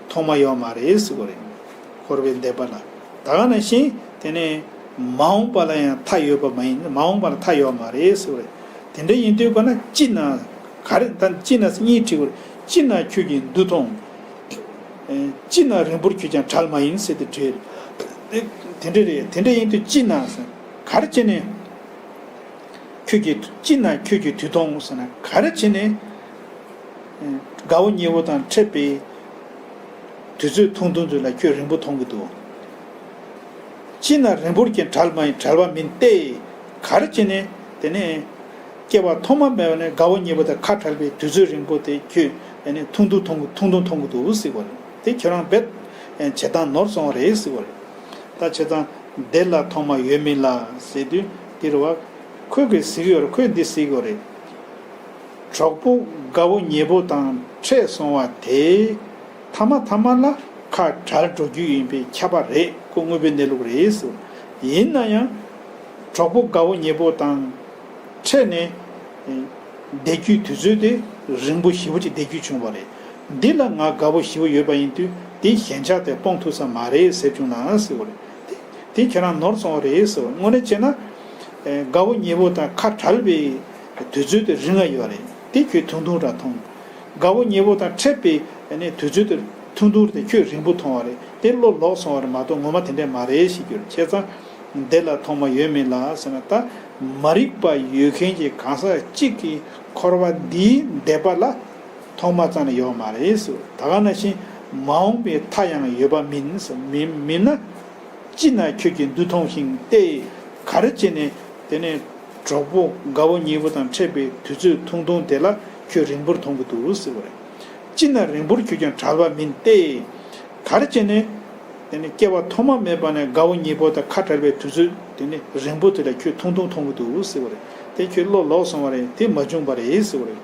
ཐོག་མ་ཡོད་མ་རེད་ཟེར་བ་རེད། འཁོར་བའི་འདས་པ་ལ། ད་ག་ནང་བཞིན་དེ་ནས་མ་འོངས་པ་ལ་ཡང་མཐའ་ཡོད་པ་མ་ཡིན། མ་འོངས་པ་ལ་མཐའ་ཡོད་མ་རེད་ཟེར་བ་རེད། དེ་འདྲ་ཡིན་དུས་ག་ན་ཅི་ན་ག་རེ་ད་ཅི་ན་གཉིས་བྲིས་བ་རེད། ཅི་ན་ཁྱོད་ཀྱིས་འདུ་མཐོང་། ཅི་ན་རིང་པོར་གྱུར་ཀྱང་བྲལ་མ་ཡིན་ཟེར་ཏེ་བྲིས། དེ་འདྲ་རེད། དེ་འདྲ་ཡིན་དུས་ཅི་ན་ག་རེ་བྱས་ནས་ཁྱོད་ཀྱིས་ཅི་ན་ཁྱོད་ཀྱིས་དུས་མཐོང་ཟེར་ན་ག་རེ་བྱས་ནས། དགའ་བོ་ཉེ་བོ་དང་འཕྲད་པའི་དུས་ཚོད་ཐུང་ཐུང་ཚོ་ལ་ཁྱོད་རིང་པོ་མཐོང་གི་འདུག་ཅི་ན་རིང་པོར་ཀྱང་བྲལ་མ་ཡིན། བྲལ་བ་མིན་ཏེ། ག་རེ་བྱས་ནས་དེ་ནས་སྐྱེ་བ་ཐོག་མ་མེད་པ་ནས་དགའ་བོ་ཉེ་བོ་དང་ཁ་བྲལ་བའི་དུས་ཚོད་རིང་པོ་དེ་ཁྱོད་དེ་ནས་ཐུང་ཐུང་མཐོང་གི་ཐུང་ཐུང་མཐོང་གི་འདུག་ཟེར་བ་རེད། དེ་ཁྱོད་རང་རྦད་བྱེད་སྟངས་ནོར་སོང་བ་རེད་ཟེར་བ་རེད། ད་བྱེད་སྟངས་འདས་ལ་ཐོག་མ་ཡོད་མིན་ལ་ཟེར་དུས་འདི་རུ་བ་ཁོས་གི་ཟེར་གི་ཡོད་རེད། ཁོས་འདི་ཟེར་གི་ཡོད་རེད། གྲོགས་པོ་དགའ་བོ་ཉེ་བོ་དང་འཕྲད་སོང་བ་དེ་ཐ་མ་ཐ་མ་ལ་ཁ་བྲལ་འགྲོ་རྒྱུ་ཡིན་པས་ཁྱབ་པ་རེད། ཁོ་དངོས་པོའི་གནས་ལུགས་རེད་ཟེར། ཡིན་ན་ཡང་གྲོགས་པོ་དགའ་བོ་ཉེ་བོ་དང་འཕྲད་ནས་བསྡད་རྒྱུའི་དུས་ཚོད་དེ་རིང་པོ་ཞེ་པོ་ཅིག་བསྡད་རྒྱུ་བྱུང་བ་རེད། འདི་ལ་ང་དགའ་བོ་ཞེ་པོ་ཡོད་པ་ཡིན་དུས་དེའི་ཞེན་ཆགས་དེ་སྤོང་ཐུབ་ས་མ་རེད་ཟེར་བྱུང་ན་ཟེར་བ་རེད། དེ་དེ་ཁྱེད་རང་ནོར་སོང་བ་རེད་ཟེར་བ། དངོས་གནས་བྱས་ན། ཨེ། དགའ་བོ་ཉེ་བོ་དང་ཁ་བྲལ་བའི་དུས་ཚོད་དེ་རིང་ང་ཡོད་རེད། དེ་ཁྱོད་ཐུང་ཐུང་འདྲ་མཐོང་། དགའ་བོ་ཉེ་བོ་དང་འཕྲད་པའི་ཨ་ནི་དུས་ཚོད་དེ་ཐུང་ཐུང་རེད། ཁྱོད་རིང་པོ་མཐོང་བ་རེད། དེ་བློ་ལོག་སོང་བ་རེད་མ་གཏོགས་ངོ་མ་དེ་འདྲས་མ་རེད་ཞེས་གྱུར། བྱས་ཙང་འདས་ལ་ཐོག་མ་ཡོད་མིན་ལ་ཟེར་ན། ད་མ་རིག་པ་ཡོད་མཁན་གྱི་གང་ཟག་གཅིག་གི་འཁོར་བ་འདིའི་འདས་པ་ལ་ཐོག་མ་རྩ་ནས་ཡོད་མ་རེད་ཟེར། ད་ག་ནང་བཞིན་མ་འོངས་པའི་མཐའ་ཡང་ཡོད་པ་མིན་ཟེར། མིན་མིན་ན། ཅི་ན་ཁྱོད་ཀྱིས་འདུ་མཐོང་ཞིང་སྟེ། ག་རེ་བྱས་ནས་དེ་ནས་གྲོགས་པོ་དགའ་བོ་ཉེ་བོ་དང་འཕྲད་པའི་དུས་ཚོད་ཐུང་ཐུང་དེ་ལ་ཁྱོད་རིང་པོར་མཐོང་གི་འདུག་ཟེར་བ་རེད། ཅི་ན་རིང་པོར་གྱུར་ཀྱང་བྲལ་བ་མིན་ཏེ། ག་རེ་བྱས་ནས་དེ་ནས་སྐྱེ་བ་ཐོག་མ་མེད་པ་ནས་དགའ་བོ་ཉེ་བོ་དང་ཁ་བྲལ་བའི་དུས་ཚོད་དེ་ནས་རིང་པོ་དེ་ལ་ཁྱོད་ཐུང་ཐུང་མཐོང་གི་འདུག་ཟེར་བ་རེད། དེ་ཁྱོད་བློ་ལོག་སོང་བ་རེད། དེ་མ་བྱུང་བ་རེད་ཟེར་བ་རེད།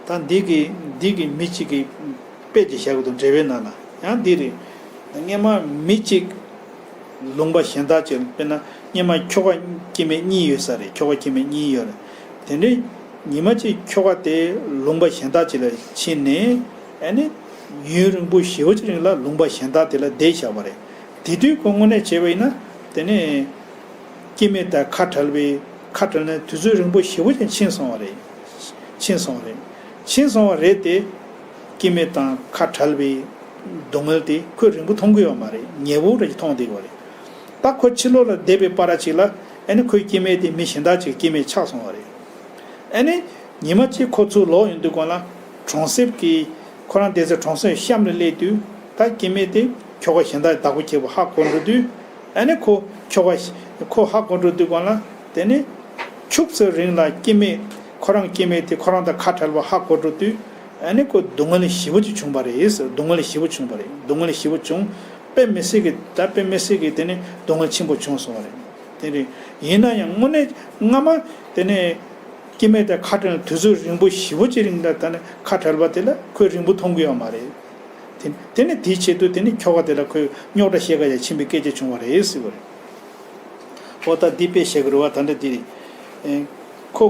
ད་འདི་གི་འདི་གི་མི་གཅིག་གིས་དཔེ་ཅིག་བཞག་གི་འདུག་འགྲེལ་པའི་ནང་ལ་ཡང་འདི་རེད། སྔས་མ་མི་གཅིག་ལུང་པ་གཞན་དག་ཅིག་དཔེར་ན་སྔས་མ་ཁྱོ་ག་སྐྱེ་དམན་གཉིས་ཡོད་ས་རེད། ཁྱོ་ག་སྐྱེ་དམན་གཉིས་ཡོད་རེད། དེ་འདྲའི་ཉི་མ་གཅིག་ཁྱོ་ག་དེ་ལུང་པ་གཞན་དག་ཅིག་ལ་ཕྱིན་ནས་ཨ་ནི་ཡུན་རིང་པོ་ཞེ་པོ་ཅིག་རིང་ལ་ལུང་པ་གཞན་དག་དེ་ལ་བསྡད་བཞག་པ་རེད། དེ་དུས་ཁོ་དངོས་གནས་བྱས་པ་ཡིན་ན་དེ་ནས་སྐྱེ་དམན་དང་ཁ་བྲལ་བའི་ཁ་བྲལ་ནས་དུས་ཚོད་རིང་པོ་ཞེ་པོ་ཅིག་ཕྱིན་སོང་བ་རེད། ཕྱིན་སོང་བ་རེད། ཕྱིན་སོང་བ་རེད་དེ། སྐྱེ་དམན་དང་ཁ་བྲལ་བའི་སྡུག་བསྔལ་དེ་ཁོས་རིང་པོ་མཐོང་གི་ཡོད་མ་རེད། ཉེ་པོ་རེ་མཐོང་བསྡད་ཡོད་རེད། ད་ཁོ་ཕྱི་ལོགས་ལ་བསྡད་པའི་བར་ཅིག་ལ་ཨ་ནི་ཁོའི་སྐྱེ་དམན་དེ་མི་གཞན་དག་ཅིག་སྐྱེ་དམན་ཆགས་སོང་བ་རེད། ཨ་ནི་ཉི་མ་གཅིག་ཁོ་ཚུར་ལོག་ཡོང་དུས་སྒང་ལ་གྲོང་གསེབ་ཀྱི་ཁོ་རང་བསྡད་སའི་གྲོང་གསེབ་གཤམ་ལ་སླེབས་དུས་ད་སྐྱེ་དམན་དེ་ཁྱོ་ག་གཞན་དག་གི་བདག་པོ་བྱས་པ་ཧ་གོ་འགྲོ་དུས་ཨ་ནི་ཁོ་ཁྱོ་ག་ཁོ་ཧ་གོ་འགྲོ་དུས་སྒང་ལ་དེ་ནི་ཕྱུགས་ཚོའི་རིང་ལ་སྐྱེ་དམན་ཁོ་རང་སྐྱེ་དམན་དེ་ཁོ་རང་དང་ཁ་བྲལ་བ་ཧ་གོ་འགྲོ་དུས་ཨ་ནི་ཁོ་སྡུག་བསྔལ་ཞེ་པོ་ཅིག་བྱུང་བ་རེད། སྡུག་བསྔལ་ཞེ་པོ་བྱུང་བ་རེད། སྡུག་བསྔལ་ཞེ་པོ་བྱུང་། དཔེ་མི་སྲིད་ཀྱི་ད་དཔེ་མི་སྲིད་ཀྱི་དེ་ནི་སྡུག་བསྔལ་ཆེན་པོ་བྱུང་སོང་བ་རེད། དེ་རེད། ཡིན་ན་ཡང་དངོས་གནས་སྔ་མ་དེ་ནས་སྐྱེ་དམན་དང་ཁ་བྲལ་ནས་དུས་ཚོད་རིང་པོ་ཞེ་པོ་ཅིག་རིང་ལ་ད་ནི་ཁ་བྲལ་བ་དེ་ལ་ཁོས་རིང་པོ་མཐོང་གི་ཡོད་མ་རེད། དེ་དེ་ནི་དེའི་ཆེད་དུ་དེ་ནི་ཁྱོ་ག་དེ་ལ་ཁོས་རྙོག་དྲ་བཤད་ག་ཡ་ཕྱིན་པའི་སྐད་ཆ་བྱུང་བ་རེད་ཟེར་བ་རེད། ཨོ་ད་འདི་དཔེ་བཤད་གི་རེད་བ། ད་འདྲ་འདི་རེད། ཁོ་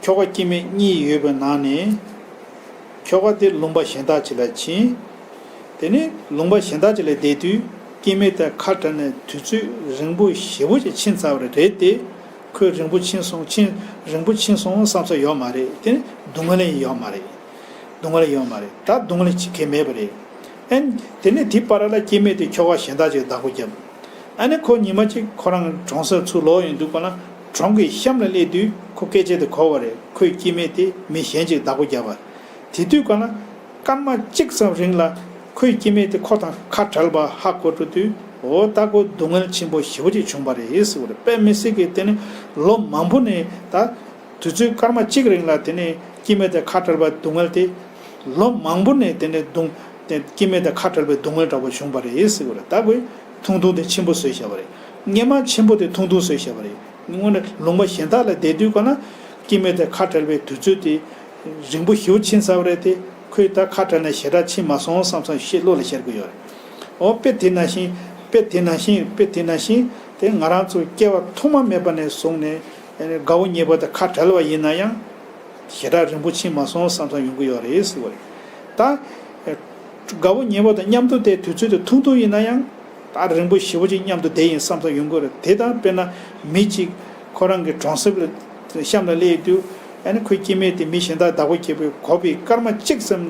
ཁྱོ་ག་སྐྱེ་དམན་གཉིས་ཡོད་པའི་ནང་ནས། ཁྱོ་ག་དེ་ལུང་པ་གཞན་དག་ཅིག་ལ་ཕྱིན། དེ་ནས་ལུང་པ་གཞན་དག་ཅིག་ལ་བསྡད་དུས་སྐྱེ་དམན་དང་ཁ་བྲལ་ནས་དུས་ཚོད་རིང་པོ་ཞེ་པོ་ཅིག་ཕྱིན་ཚར་བ་རེད་དེ། ཁོས་རིང་པོ་ཕྱིན་སོང་ཕྱིན་རིང་པོ་ཕྱིན་སོང་བསམ་ས་ཡོད་མ་རེད། དེ་ནི་སྡུག་བསྔལ་ཡང་ཡོད་མ་རེད། སྡུག་བསྔལ་ཡོད་མ་རེད། ད་སྡུག་བསྔལ་ཅིག་གང་ཡང་མེད་པ་རེད། ཨན། དེ་ནས་དེའི་བར་ལ་སྐྱེ་དམན་དེ་ཁྱོ་ག་གཞན་དག་ཅིག་བདག་པོ་བརྒྱབ། ཨ་ནི་ཁོ་ཉི་མ་གཅིག་ཁོ་རང་གྲོང་གསེབ་ཚུར་ལོག་ཡོང་དུས་སྒང་ལ་གྲོང་གི་གཤམ་ལ་སླེབས་དུས་ཁོ་སྐད་ཆ་དེ་གོ་བ་རེད། ཁོའི་སྐྱེ་དམན་དེ་མི་གཞན་ཅིག་བདག་པོ་བརྒྱབ་པ། དེ་དུས་སྒང་ལ་སྐར་མ་གཅིག་ཙམ་རིང་ལ་ཁོའི་སྐྱེ་དམན་དེ་ཁོ་དང་ཁ་བྲལ་བ་ཧ་གོ་འགྲོ་དུས་འོ་ད་ཁོ་སྡུག་བསྔལ་ཆེན་པོ་ཞེ་པོ་ཅིག་བྱུང་བ་རེད་ཟེར་བ་རེད། དཔེ་མི་སྲིད་ཀྱི་དེ་ནི་ལོ་མང་པོ་ནས་ད། དུས་ཚོད་སྐར་མ་གཅིག་རིང་ལ་དེ་ནས་སྐྱེ་དམན་དང་ཁ་བྲལ་བའི་སྡུག་བསྔལ་དེ། ལོ་མང་པོ་ནས་དེ་ནས་སྡུག་དེ་སྐྱེ་དམན་དང་ཁ་བྲལ་བའི་སྡུག་བསྔལ་འདྲ་པོ་བྱུང་བ་རེད་ཟེར་བ་རེད། ད་ཁོས་ཐུང་ཐུང་དེ་ཆེན་པོ་བཟོས་བཞག་པ་རེད། སྔས་མ་ཆེན་པོ་དེ་ཐུང་ཐུང་བཟོས་བཞག་པ་རེད། དངོས་གནས་ལུང་པ་གཞན་དག་ལ་བསྡད་དུས་སྒང་ལ་སྐྱེ་དམན་དང་ཁ་བྲལ་བའི་དུས་ཚོད་དེ་རིང་པོ་ཞེ་པོ་ཕྱིན་ཚར་བ་རེད་དེ། ཁོས་ད་ཁ་བྲལ་ནས་ཞེ་དྲག་ཕྱིན་མ་སོང་བསམ་བསམ་ཤེས་བློ་ལ་ཤར་གི་ཡོད་རེད། འོ་དཔེ་དེ་ནང་བཞིན་དཔེ་དེ་ནང་བཞིན་དཔེ་དེ་ནང་བཞིན་དེ་ང་རང་ཚོ་སྐྱེ་བ་ཐོག་མ་མེད་པ་ནས་བཟུང་ནས་དགའ་བོ་ཉེ་བོ་དང་ཁ་བྲལ་བ་ཡིན་ན་ཡང་། ཞེ་དྲག་རིང་པོ་ཕྱིན་མ་སོང་བསམ་བསམ་ཡོང་གི་ཡོད་རེད་ཟེར་བ་རེད། ད། དགའ་བོ་ཉེ་བོ་དང་མཉམ་དུ་དེ་དུས་ཚོད་དེ་ཐུང་ཐུང་ཡིན་ན་ཡང་། ད་རིང་པོ་ཞེ་པོ་ཅིག་མཉམ་དུ་བསྡད་ཡིན་བསམ་བསམ་ཡོང་གི་རེད། དེ་དང་དཔེར་ན་མི་གཅིག་ཁོ་རང་གི་གྲོང་གསེབ་ལ་གཤམ་ལ་སླེབས་དུས་ཨ་ནི་ཁོའི་སྐྱེ་དམན་དེ་མི་གཞན་དག་བདག་པོ་བྱས་པའི་གོ་བའི་སྐར་མ་གཅིག་ཙམ་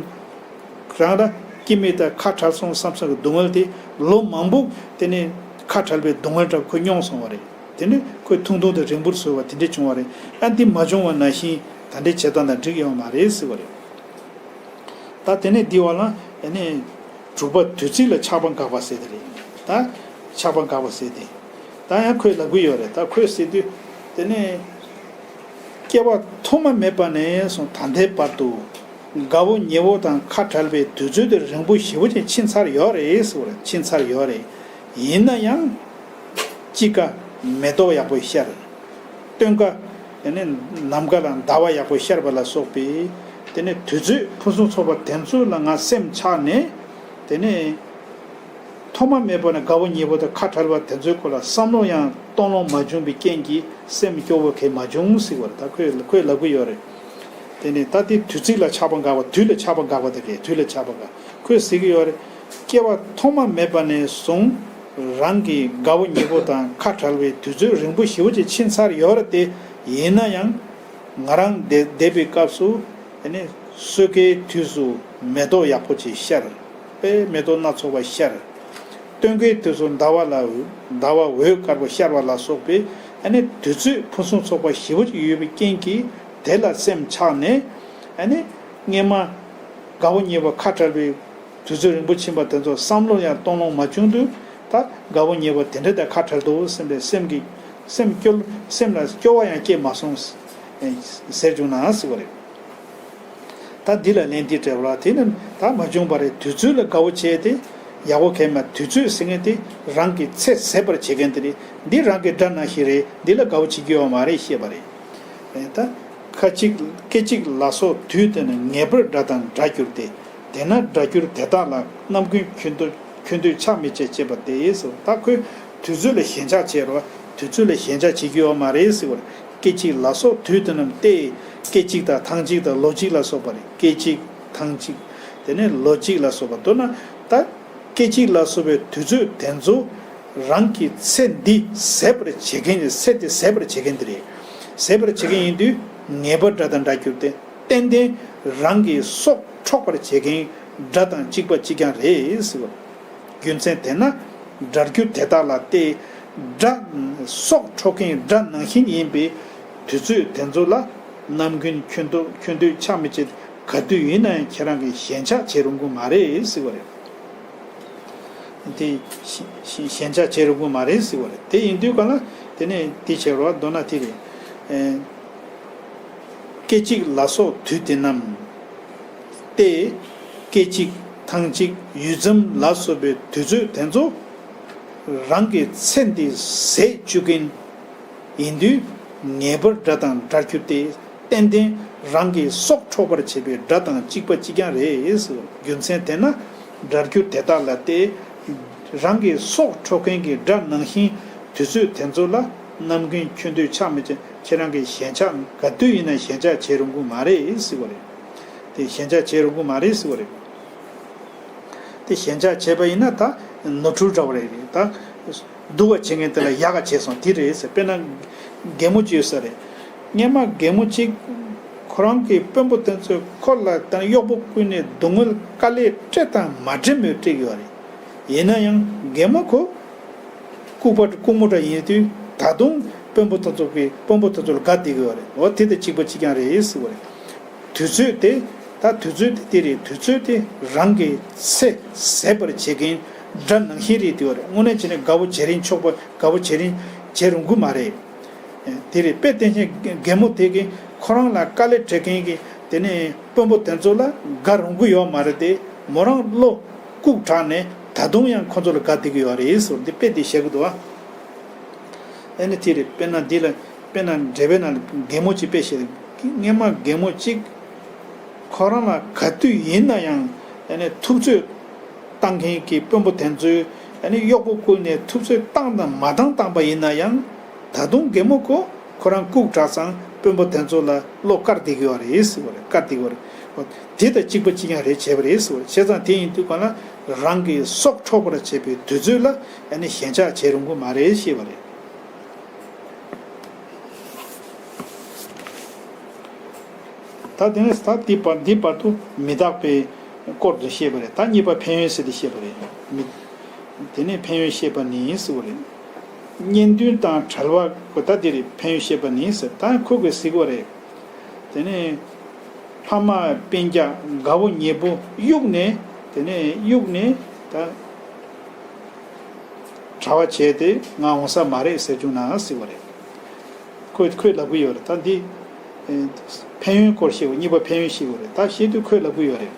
རང་ལ་སྐྱེ་དམན་དང་ཁ་བྲལ་སོང་བསམ་བསམ་གྱི་སྡུག་བསྔལ་དེ་ལོ་མང་པོ་དེ་ནས་ཁ་བྲལ་བའི་སྡུག་བསྔལ་འདྲ་ཁོ་མྱོང་སོང་བ་རེད། དེ་ནས་ཁོས་ཐུང་ཐུང་དང་རིང་པོར་བཟོས་པ་དེ་འདྲ་བྱུང་བ་རེད། ཨ་འདི་མ་བྱུང་བ་ནང་བཞིན་ད་འདྲའི་བྱེད་སྟངས་དང་འགྲིག་ཡོད་མ་རེད་ཟེར་བ་རེད། ད་དེ་ནས་འདི་བ་ལ་ཨ་ནི་དྲུག་པ་དུས་ཚིགས་ལ་ཆགས་པ་འགག་པ་ཟེར་དེ་རེད། ད་ཆགས་པ་འགག་པ་ཟེར་དེ། ད་ཡང་ཁོས་ལབ་གི་ཡོད་རེད། ད་ཁོས་ཟེར་དུས་དེ་ནས་སྐྱེ་བ་ཐོག་མ་མེད་པ་ནས་བཟུང་ད་ལྟའི་བར་དུ་དགའ་བོ་ཉེ་བོ་དང་ཁ་བྲལ་བའི་དུས་ཚོད་དེ་རིང་པོ་ཞེ་པོ་ཅིག་ཕྱིན་ཚར་ཡོད་རེད་ཟེར་བ་རེད། ཕྱིན་ཚར་ཡོད་རེད། ཡིན་ན་ཡང་དཔྱིད་ཀ་མེ་ཏོག་ཡག་པོ་ཤར། སྟོན་ཀ་དེ་ནས་ནམ་མཁའ་ལ་ཟླ་བ་ཡག་པོ་ཤར་བ་ལ་སོགས་པའི་དེ་ནས་དུས་ཚོད་ཕུན་སུམ་ཚོགས་པ་དེ་ཚོ་ལ་ང་སེམས་ཆགས་ནས་དེ་ནས་ཐོག་མ་མེད་པ་ནས་དགའ་བོ་ཉེ་བོ་དང་ཁ་བྲལ་བ་དེ་ཚོའི་སྐོར་ལ་བསམ་བློ་ཡང་གཏོང་ལོང་མ་བྱུང་བའི་རྐྱེན་གྱིས་སེམས་སྐྱོ་བོ་གས་མ་བྱུང་ཟེར་བ་རེད། ད་ཁོས་ཁོས་ལབ་གི་ཡོད་རེད། དེ་ནས་ད་དེ་དུས་ཚིགས་ལ་ཆགས་པ་འགག་པ། དུས་ལ་ཆགས་པ་འགག་པ་དེ་རེད། དུས་ལ་ཆགས་པ་འགག་ཁོས་ཟེར་གི་ཡོད་རེད། སྐྱེ་བ་ཐོག་མ་མེད་པ་ནས་བཟུང་རང་གི་དགའ་བོ་ཉེ་བོ་དང་ཁ་བྲལ་བའི་དུས་ཚོད་རིང་པོ་ཞེ་པོ་ཅིག་ཕྱིན་ཚར་ཡོད་རེད་དེ། ཡིན་ན་ཡང་ང་རང་བསྡད་བསྡད་པའི་སྐབས་སུ་དེ་ནས་སོས་ཀའི་དུས་སུ་མེ་ཏོག་ཡག་པོ་ཅིག་ཤར། དཔེ་མེ་ཏོག་སྣ་ཚོགས་པ་ཤར། སྟོན་ཀའི་དུས་སུ་ཟླ་བ་ལ་ཟླ་བ་འོད་དཀར་པོ་ཤར་བ་ལ་སོགས་པའི་ཨ་ནི་དུས་ཚོད་ཕུན་སུམ་ཚོགས་པ་ཞེ་པོ་ཅིག་ཡོད་པའི་རྐྱེན་གྱིས་དེ་ལ་སེམས་ཆགས་ནས་ཨ་ནི་སྔས་མ་དགའ་བོ་ཉེ་བོ་ཁ་བྲལ་བའི་དུས་ཚོད་རིང་པོ་ཕྱིན་པ་དེ་ཚོ་བསམ་བློ་ཡང་གཏོང་ལོང་མ་བྱུང་དུས་ད་དགའ་བོ་ཉེ་བོ་དེ་འདྲ་དང་ཁ་བྲལ་འདུག་སེམས་པའི་སེམས་ཀྱི་སེམས་སྐྱོ་སེམས་ལ་སྐྱོ་བ་ཡང་སྐྱེས་མ་སོང་ཟེར་བྱུང་ན་ཟེར་བ་རེད། ད་འདི་ལ་ལན་འདི་སྤྲད་པ་ལ་དེ་ནི་ད་མ་བྱུང་བ་རེད། དུས་ཚོད་ལ་དགའ་བོ་བྱས་ཏེ་ཡག་པོ་གས་མ། དུས་ཚོད་ཟེར་མཁན་དེ་རང་གི་ཚེ་ཟད་པར་བྱེད་མཁན་དེ་རེད། འདི་རང་གི་དགྲ་ནང་བཞིན་རེད། འདི་ལ་དགའ་བོ་བྱེད་ཀྱི་ཡོད་མ་རེད་ཞེས་པ་རེད། ད་ཁ་ཅིག་སྐད་ཅིག་ལ་སོགས་དུས་དེ་ནི་ངེས་པར་དགྲ་དང་འདྲ་འགྱུར་ཏེ། དེས་ན་དགྲ་གྱུར་དེ་དག་ལ་རྣམ་ཀུན་ཁྱོད་དུ་ ཁྱོད་འདོད་ཆགས་མི་བྱེད་ཅེས་པ་སྟེ་ཟེར། ད་ཁོས་དུས་ཚོད་ལ་ཞེན་ཆགས་བྱེད་རོགས། དུས་ཚོད་ལ་ཞེན་ཆགས་བྱེད་རྒྱུ་ཡོད་མ་རེད་ཟེར་བ་རེད། སྐད་ཅིག་ལ་སོགས་དུས་དེ་རྣམས་ཏེ། སྐད་ཅིག་དང་ཐང་ཅིག་དང་ལོ་གཅིག་ལ་སོགས་པ་རེད། སྐད་ཅིག་ཐང་ཅིག་དེ་ནས་ལོ་གཅིག་ལ་སོགས་པ། མདོར་ན་ད་སྐད་ཅིག་ལ་སོགས་པའི་དུས་ཚོད་དེ་ཚོ་རང་གི་ཚེ་འདི་ཟད་པར་བྱེད་མཁན། ཚེ་དེ་ཟད་པར་བྱེད་མཁན་དེ་རེད། ཟད་པར་བྱེད་མཁན་ཡིན་དུས་ངེས་པར་དགྲ་དང་འདྲ་གྱུར་ཏེ། ཏན་ཏན་རང་གི་སྲོག་འཕྲོག་པར་བྱེད་མཁན་དགྲ་དང་གཅིག་པ་གཅིག་རྐྱང་རེད་ཟེར་བ། རྒྱུ་མཚན་དེས་ན་དགྲ་རྒྱུ་དེ་དག་ལ་སྟེ། དགྲ། སྲོག་འཕྲོག་མཁན་དགྲ་ནང་བཞིན་ཡིན་པའི་དུས་ཚོད་དེ་ཚོ་ལ་ནམ་རྒྱུན་ཁྱོད་འདོད་ཁྱོད་འདོད་ཆགས་མི་བྱེད། ག་དུས་ཡིན་ན་ཡང་ཁྱེད་རང་གིས་ཞེན་ཆགས་བྱེད་རུང་གི་མ་རེད་ཟེར་བ་རེད། དེ་ཞེན་ཞེན་ཆགས་བྱེད་རུང་གི་མ་རེད་ཟེར་བ་རེད། དེ་ཡིན་དུས་ག་ལ་དེ་ནས་དེ་བྱེད་རོགས། མདོར་ན་དེ་རེད། ཨེ། སྐད་ཅིག་ལ་སོགས་དུས་དེ་རྣམས་ཏེ། སྐད་ཅིག་ཐང་ཅིག་ཡུད་ཙམ་ལ་སོགས་པའི་དུས་ཚོད་དེ་ཚོ་རང་གི་ཚེ་འདི་ཟད་བཅུག་མཁན་ཡིན་དུས་ངེས་པར་དགྲ་དང་འདྲར་གྱུར་ཏེ། ཏན་ཏན་རང་གི་སྲོག་འཕྲོག་པར་བྱེད་པའི་དགྲ་དང་གཅིག་པ་གཅིག་རྐྱང་རེད། རྒྱུ་མཚན་དེས་ན་དགྲ་རྒྱུ་དེ་དག་ལ་སྟེ། རང་གི་སྲོག་འཕྲོག་མཁན་གྱི་དགྲ་ནང་བཞིན་དུས་ཚོད་དེ་ཚོ་ལ་ནམ་རྒྱུན་ཁྱོད་འདོད་ཆགས་མི་བྱེད། ཁྱེད་རང་གིས་ཞེན་ཆགས་ག་དུས་ཡིན་ན་ཞེན་ཆགས་བྱེད་རུང་གི་མ་རེད་ཟེར་བ་རེད། དེ་ཞེན་ཆགས་བྱེད་རུང་གི་མ་རེད་ཟེར་བ་རེད། དེ་ཞེན་ཆགས་བྱས་པ་ཡིན་ན་ད་ནོར་འཁྲུལ་འདྲ་བ་རེད། ད་སྡུག་པ་བྱེད་མཁན་དེ་ལ་ཡག་ག་བྱས་སོང་དེ་རེད་ཟེར། དཔེར་ན་རྒན་མོ་ཅིག་ཡོད་ས་རེད། སྔན་མ་རྒན་མོ་ཅིག་ཁོ་རང་གི་དཔོན་པོ་དེ་ཚོས་ཁོ་ལ་ད་གཡོག་པོ་བསྐོས་ནས་སྡུག་བསྔལ་དཀའ་ལས་སྤྲད་དང་མ་སྤྲད་མོས་སྤྲད་ཀྱི་ཡོད་རེད། ཡིན་ན་ཡང་རྒན་མོ་ཁོ་ལྐུགས་པ་ལྐུགས་མོ་འདྲ་ཡིན་དུས་ད་དུང་དཔོན་པོ་དེ་ཚོ་གི་དཔོན་པོ་དེ་ཚོ་ལ་དགའ་བསྡད་ཀྱི་ཡོད་རེད། འོ་དེ་དང་གཅིག་པ་གཅིག་རྐྱང་རེད་ཟེར་བ་རེད། དུས་ཚོད་དེ། ད་དུས་ཚོད་དེ་དེ་རེད། དུས་ཚོད་དེ་རང་གི་ཚེ་ཟད་པར་བྱེད་མཁན་དགྲ་ནང་བཞིན་རེད་དེ་བ་རེད། དངོས་གནས་བྱས་ན་དགའ་བོ་བྱེད་རིན་ཆོག་པ་དགའ་བོ་བྱེད་རིན་བྱེད་རུང་གི་མ་རེད། དེ་རེད། དཔེ་བསྟན་ཅིང་རྒན་མོ་དེ་གིས་ཁོ་རང་ལ་དཀའ་ལས་སྤྲད་མཁན་གྱི་དེ་ནས་དཔོན་པོ་དེ་ཚོ་ལ་དགའ་རུང་གི་ཡོད་མ་རེད་དེ། མོ་རང་བློ་ལྐུགས་དྲགས་ནས་ད་དུང་ཡང་ཁོ་ཚོ་ལ་དགའ་བསྡད་ཀྱི་ཡོད་རེད་ཟེར། འདི་དཔེ་དེ་བཤད་གི་འདུག་ཨ། ཨ་ནི་དེ་རེད། དཔེར་ན་འདི་ལ་དཔེར་ན་འགྲེལ་པའི་ནང་ལ་རྒན་མོ་གཅིག་དཔེ་བཤད། སྔན་མ་རྒན་མོ་གཅིག་ཁོ་རང་ལ་ག་དུས་ཡིན་ན་ཡང་ཨ་ནི་ཐུབ་ཚོད་བཏང་མཁན་གྱི་དཔོན་པོ་དེ་ཚོས་ཨ་ནི་གཡོག་པོ་བསྐོས་ནས་ཐུབ་ཚོད་བཏང་དང་མ་བཏང་བཏང་པ་ཡིན་ན་ཡང་། ད་དུང་རྒན་མོ་ཁོ་ཁོ་རང་ལྐུགས་དྲགས་ཙང་དཔོན་པོ་དེ་ཚོ་ལ་བློ་དཀར་བསྡད་ཀྱི་ཡོད་རེད་ཟེར་བ་རེད། དཀར་བསྡད་ཀྱི་ཡོད་རེད། འོ་དེ་དང་གཅིག་པ་གཅིག་རྐྱང་རེད་བྱས་པ་རེད་ཟེར་བ་རེད། བྱས་ཙང་དེ་ཡིན་དུས་གང་ལ་རང་གི་སྲོག་འཕྲོག་པར་བྱེད་པའི་དུས་ཚོད་ལ་ཨ་ནི་ཞེན་ཆགས་བྱེད་རུང་གི་མ་རེད་ཞེས་པ་རེད། ད་དེ་ནས་ད་འདི་བར་འདི་བར་དུ་མི་རྟག་པའི་སྐོར་དུ་བཤད་པ་རེད། ད་གཉིས་པ་ཕན་ཡོན་ཟེར་དེ་བཤད་པ་རེད། མི། དེ་ནས་ཕན་ཡོན་བཤད་པ་ནི་ཟེར་བ་རེད། གཉེན་འདུན་དང་བྲལ་བ་གོ། ད་འདི་རེད། ཕན་ཡོན་བཤད་པ་ནི་ཟེར། ད་ཁོ་གིས་གཟིགས་པ་རེད། དེ་ནས་ཕ་མ་སྤུན་ཀྱག་དགའ་བོ་ཉེ་པོ་གཡུགས་ནས། དེ་ནས་གཡུགས་ནས་ད་གྲྭ་པ་བྱས་ཏེ་ང་འོང་ས་མ་རེད་ཟེར་བྱུང་ན་ཟེར་བ་རེད། ཁོས་ཁོས་ལབ་གི་ཡོད་རེད། ད་འདི་ཨེ་ཕན་ཡོན་སྐོར་བཤད་པ། གཉིས་པ་ཕན་ཡོན་བཤད་པ་རེད། ད་བཤད་དུས་ཁོས་ལབ་གི་ཡོད་རེད།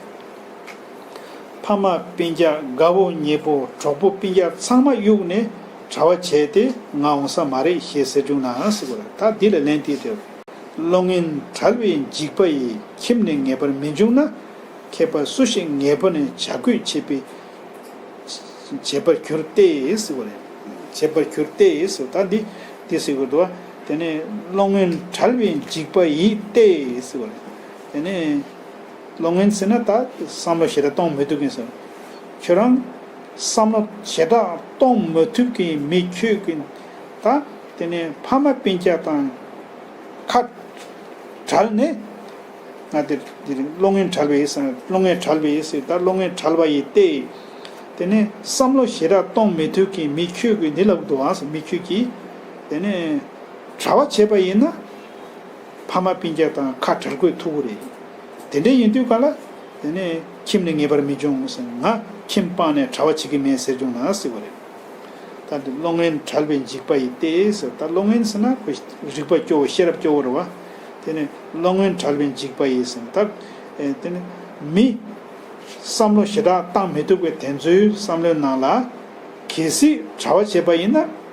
ཕ་མ་སྤུན་ཀྱག་དགའ་བོ་ཉེ་པོ་གྲོགས་པོ་སྤུན་ཀྱག་ཚང་མ་གཡུགས་ནས་གྲྭ་པ་བྱས་ཏེ་ང་འོང་ས་མ་རེད་ཞེས་ཟེར་བྱུང་ན་ཟེར་བ་རེད། ད་འདི་ལ་ལན་དེ་དེ། བློ་ངན་བྲལ་བའི་འཇིགས་པ་ཡིས། ཁྱིམ་ནས་ངེས་པར་མི་འབྱུང་ན། མཁས་པ་སུ་ཞིག་ངེས་པ་ནས་བྱ་རྒོད་བྱེད་པའི་བྱེད་པར་གྱུར་ཏེ་ཟེར་བ་རེད། བྱེད་པར་གྱུར་ཏེ་ཟེར། ད་འདི་འདི་ཟེར་དགོས་འདུག་བ། དེ་ནས་བློ་ངན་བྲལ་བའི་འཇིགས་པ་ཡིས་ཏེ་ཟེར་བ་རེད། དེ་ནས་བློ་ངན་ཟེར་ན་ད་བསམ་བློ་ཞེ་དྲག་གཏོང་མི་ཐུབ་མཁན་ཟེར། ཁྱོད་རང་བསམ་བློ་ཞེ་དྲག་གཏོང་མི་ཐུབ་མཁན་མི་ཁྱོད་ཀྱིས་ད་དེ་ནས་ཕ་མ་སྤུན་ཀྱག་དང་ཁ་བྲལ་ནས། ང་དེ་དེ་རིང་བློ་ངན་བྲལ་བའི་ཟེར། བློ་ངན་བྲལ་བའི་ཟེར། ད་བློ་ངན་བྲལ་བ་ཡིས་ཏེ། དེ་ནས་བསམ་བློ་ཞེ་དྲག་གཏོང་མི་ཐུབ་མཁན་མི་ཁྱོད་ཀྱིས་འདི་ལབ་འདུག་ཨང་ཟེར། མི་ཁྱོད་ཀྱིས་དེ་ནས་གྲྭ་པ་བྱས་པ་ཡིན་ན་ཕ་མ་སྤུན་ཀྱག་དང་ཁ་བྲལ་དགོས་ཐུག་གི་རེད། དེ་འདྲ་ཡིན་དུས་ག་ལ་དེ་ནས་ཁྱིམ་ནས་ངེས་པར་མི་འབྱུང་ཟེར། ང་ཁྱིམ་སྤངས་ནས་གྲྭ་པ་བྱེད་ཀྱི་མེད་ཟེར་བྱུང་ན་ཟེར་བ་རེད། ད་འདི་བློ་ངན་བྲལ་བའི་འཇིགས་པ་ཡིས་ཏེ་ཟེར། ད་བློ་ངན་ཟེར་ན་ཁོ་རིག་པ་སྐྱོ་བོ་ཤེས་རབ་སྐྱོ་བོ་རེད་བ། དེ་ནས་བློ་ངན་བྲལ་བའི་འཇིགས་པ་ཡིས་ཟེར། ད་ཨེ་དེ་ནས་མི་བསམ་བློ་ཞེ་དྲག་བཏང་མི་ཐུབ་པའི་དེ་ཚོའི་བསམ་བློའི་ནང་ལ་གལ་སྲིད་གྲྭ་པ་བྱས་པ་ཡིན་ན་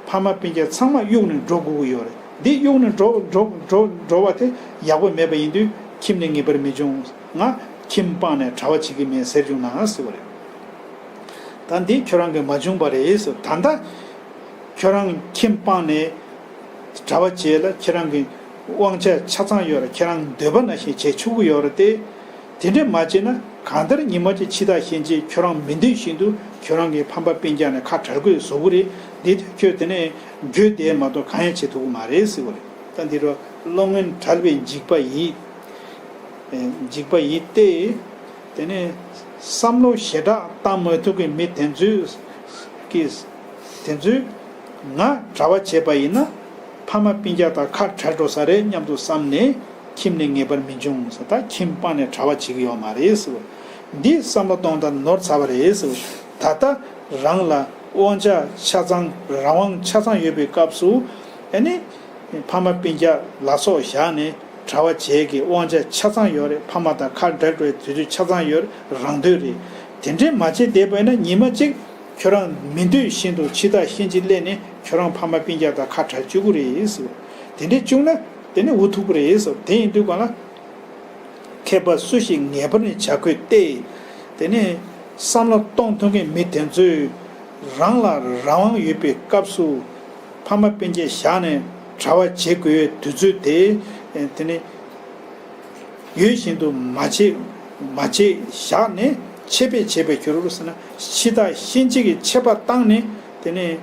ཕ་མ་སྤུན་ཀྱག་ཚང་མ་གཡུགས་ནས་འགྲོ་དགོས་ཀྱི་ཡོད་རེད། འདི་གཡུགས་ནས་འགྲོ་འགྲོ་འགྲོ་འགྲོ་བ་དེ་ཡག་པོ་མེད་པ་ཡིན་དུས་ཁྱིམ་ནས་ངེས་པར་མི་འབྱུང་། ང་ཁྱིམ་སྤངས་ནས་གྲྭ་པ་བྱེད་ཀྱི་མེད་ཟེར་བྱུང་ན་ཟེར་བ་རེད། ད་འདི་ཁྱོད་རང་གིས་མ་བྱུང་བ་རེད་ཟེར། ད་ལྟ་ཁྱོད་རང་ཁྱིམ་སྤངས་ནས་གྲྭ་པ་བྱས་ལ་ཁྱེད་རང་གི་དབང་ཆ་ཆ་ཚང་ཡོད་རེད། ཁྱེད་རང་འདོད་པ་ནང་བཞིན་བྱེད་ཆོག་གི་ཡོད་རེད་དེ། དེ་འདྲས་མ་བྱས་ན་གང་ལྟར་ཉི་མ་གཅིག་འཆི་བདག་གཤིན་རྗེས་ཁྱོད་རང་མི་འདོད་བཞིན་དུ་ཁྱོད་རང་གི་ཕ་མ་སྤུན་ཀྱག་ནས་ཁ་བྲལ་དགོས་བཟོ་གི་རེད། འདི་ཁྱོད་དེ་ནས་འགྱོད་བསྡད་མ་གཏོགས་གང་ཡང་བྱེད་ཐུབ་ཀྱི་མ་རེད་ཟེར་བ་རེད། ད་འདི་རུ་བློ་ངན་བྲལ་བའི་འཇིགས་པ་ཡིས། ཨེ། འཇིགས་པ་ཡིས་ཏེ། དེ་ནས་བསམ་བློ་ཞེ་དྲག་བཏང་མ་ཐུབ་ཀྱི་མི་དེ་ཚོས་ཀྱིས། དེ་ཚོས་ང་གྲྭ་པ་བྱས་པ་ཡིན་ན་ཕ་མ་སྤུན་ཀྱག་དང་ཁ་བྲལ་འགྲོ་ས་རེད་སྙམ་དུ་བསམ་ནས་ཁྱིམ་ནས་ངེས་པར་མི་འབྱུང་ཟེར། ད་ཁྱིམ་སྤངས་ནས་གྲྭ་པ་བྱེད་ཀྱི་ཡོད་མ་རེད་ཟེར། འདི་བསམ་བློ་གཏོང་སྟངས་ནོར་ཚར་བ་རེད་ཟེར། ད་ལྟ་རང་ལ་དབང་ཆ་ཆ་ཚང་རང་དབང་ཆ་ཚང་ཡོད་པའི་སྐབས་སུ་ཨ་ནི། ཕ་མ་སྤུན་ཀྱག་ལ་སོགས་བཞག་ནས་གྲྭ་པ་བྱེད་ཀྱི་དབང་ཆ་ཆ་ཚང་ཡོད་རེད། ཕ་མ་དང་ཁ་བྲལ་འགྲོ་བའི་དུས་ཚོད་ཆ་ཚང་ཡོད་རེད། རང་འདོད་རེད། དེ་འདྲས་མ་བྱེད་བསྡད་པ་ཡིན་ན་ཉི་མ་གཅིག་ཁྱོད་རང་མི་འདོད་བཞིན་དུ་འཆི་བདག་གཤིན་རྗེ་སླེབས་ནས་ཁྱོད་རང་ཕ་མ་སྤུན་ཀྱག་དང་ཁ་བྲལ་བཅུག་གི་རེད་ཟེར། དེ་འདྲས་བཅུག་ན་དེ་ནི་འུ་ཐུག་གི་རེད་ཟེར། དེ་ཡིན་དུས་གང་ལ། མཁས་པ་སུ་ཞིག་ངེས་པར་ནི་བྱ་དགོས་ཏེ། དེ་ནས་བསམ་བློ་གཏོང་ཐུབ་མཁན་མི་དེ་ཚོས་རང་ལ་རང་དབང་ཡོད་པའི་སྐབས་སུ་ཕ་མ་སྤུན་ཀྱག་བཞག་ནས་གྲྭ་པ་བྱེད་དགོས་དུས་ཚོད་དེ། དེ་ནས་ཡོད་བཞིན་དུ་མ་བྱེད་མ་བྱེད་བཞག་ནས་ཆད་པས་བྱས་པའི་གྱུར་ཟེར་ན། འཆི་བདག་གཤིན་རྗེ་གི་ཆད་པ་བཏང་ནས་དེ་ནས་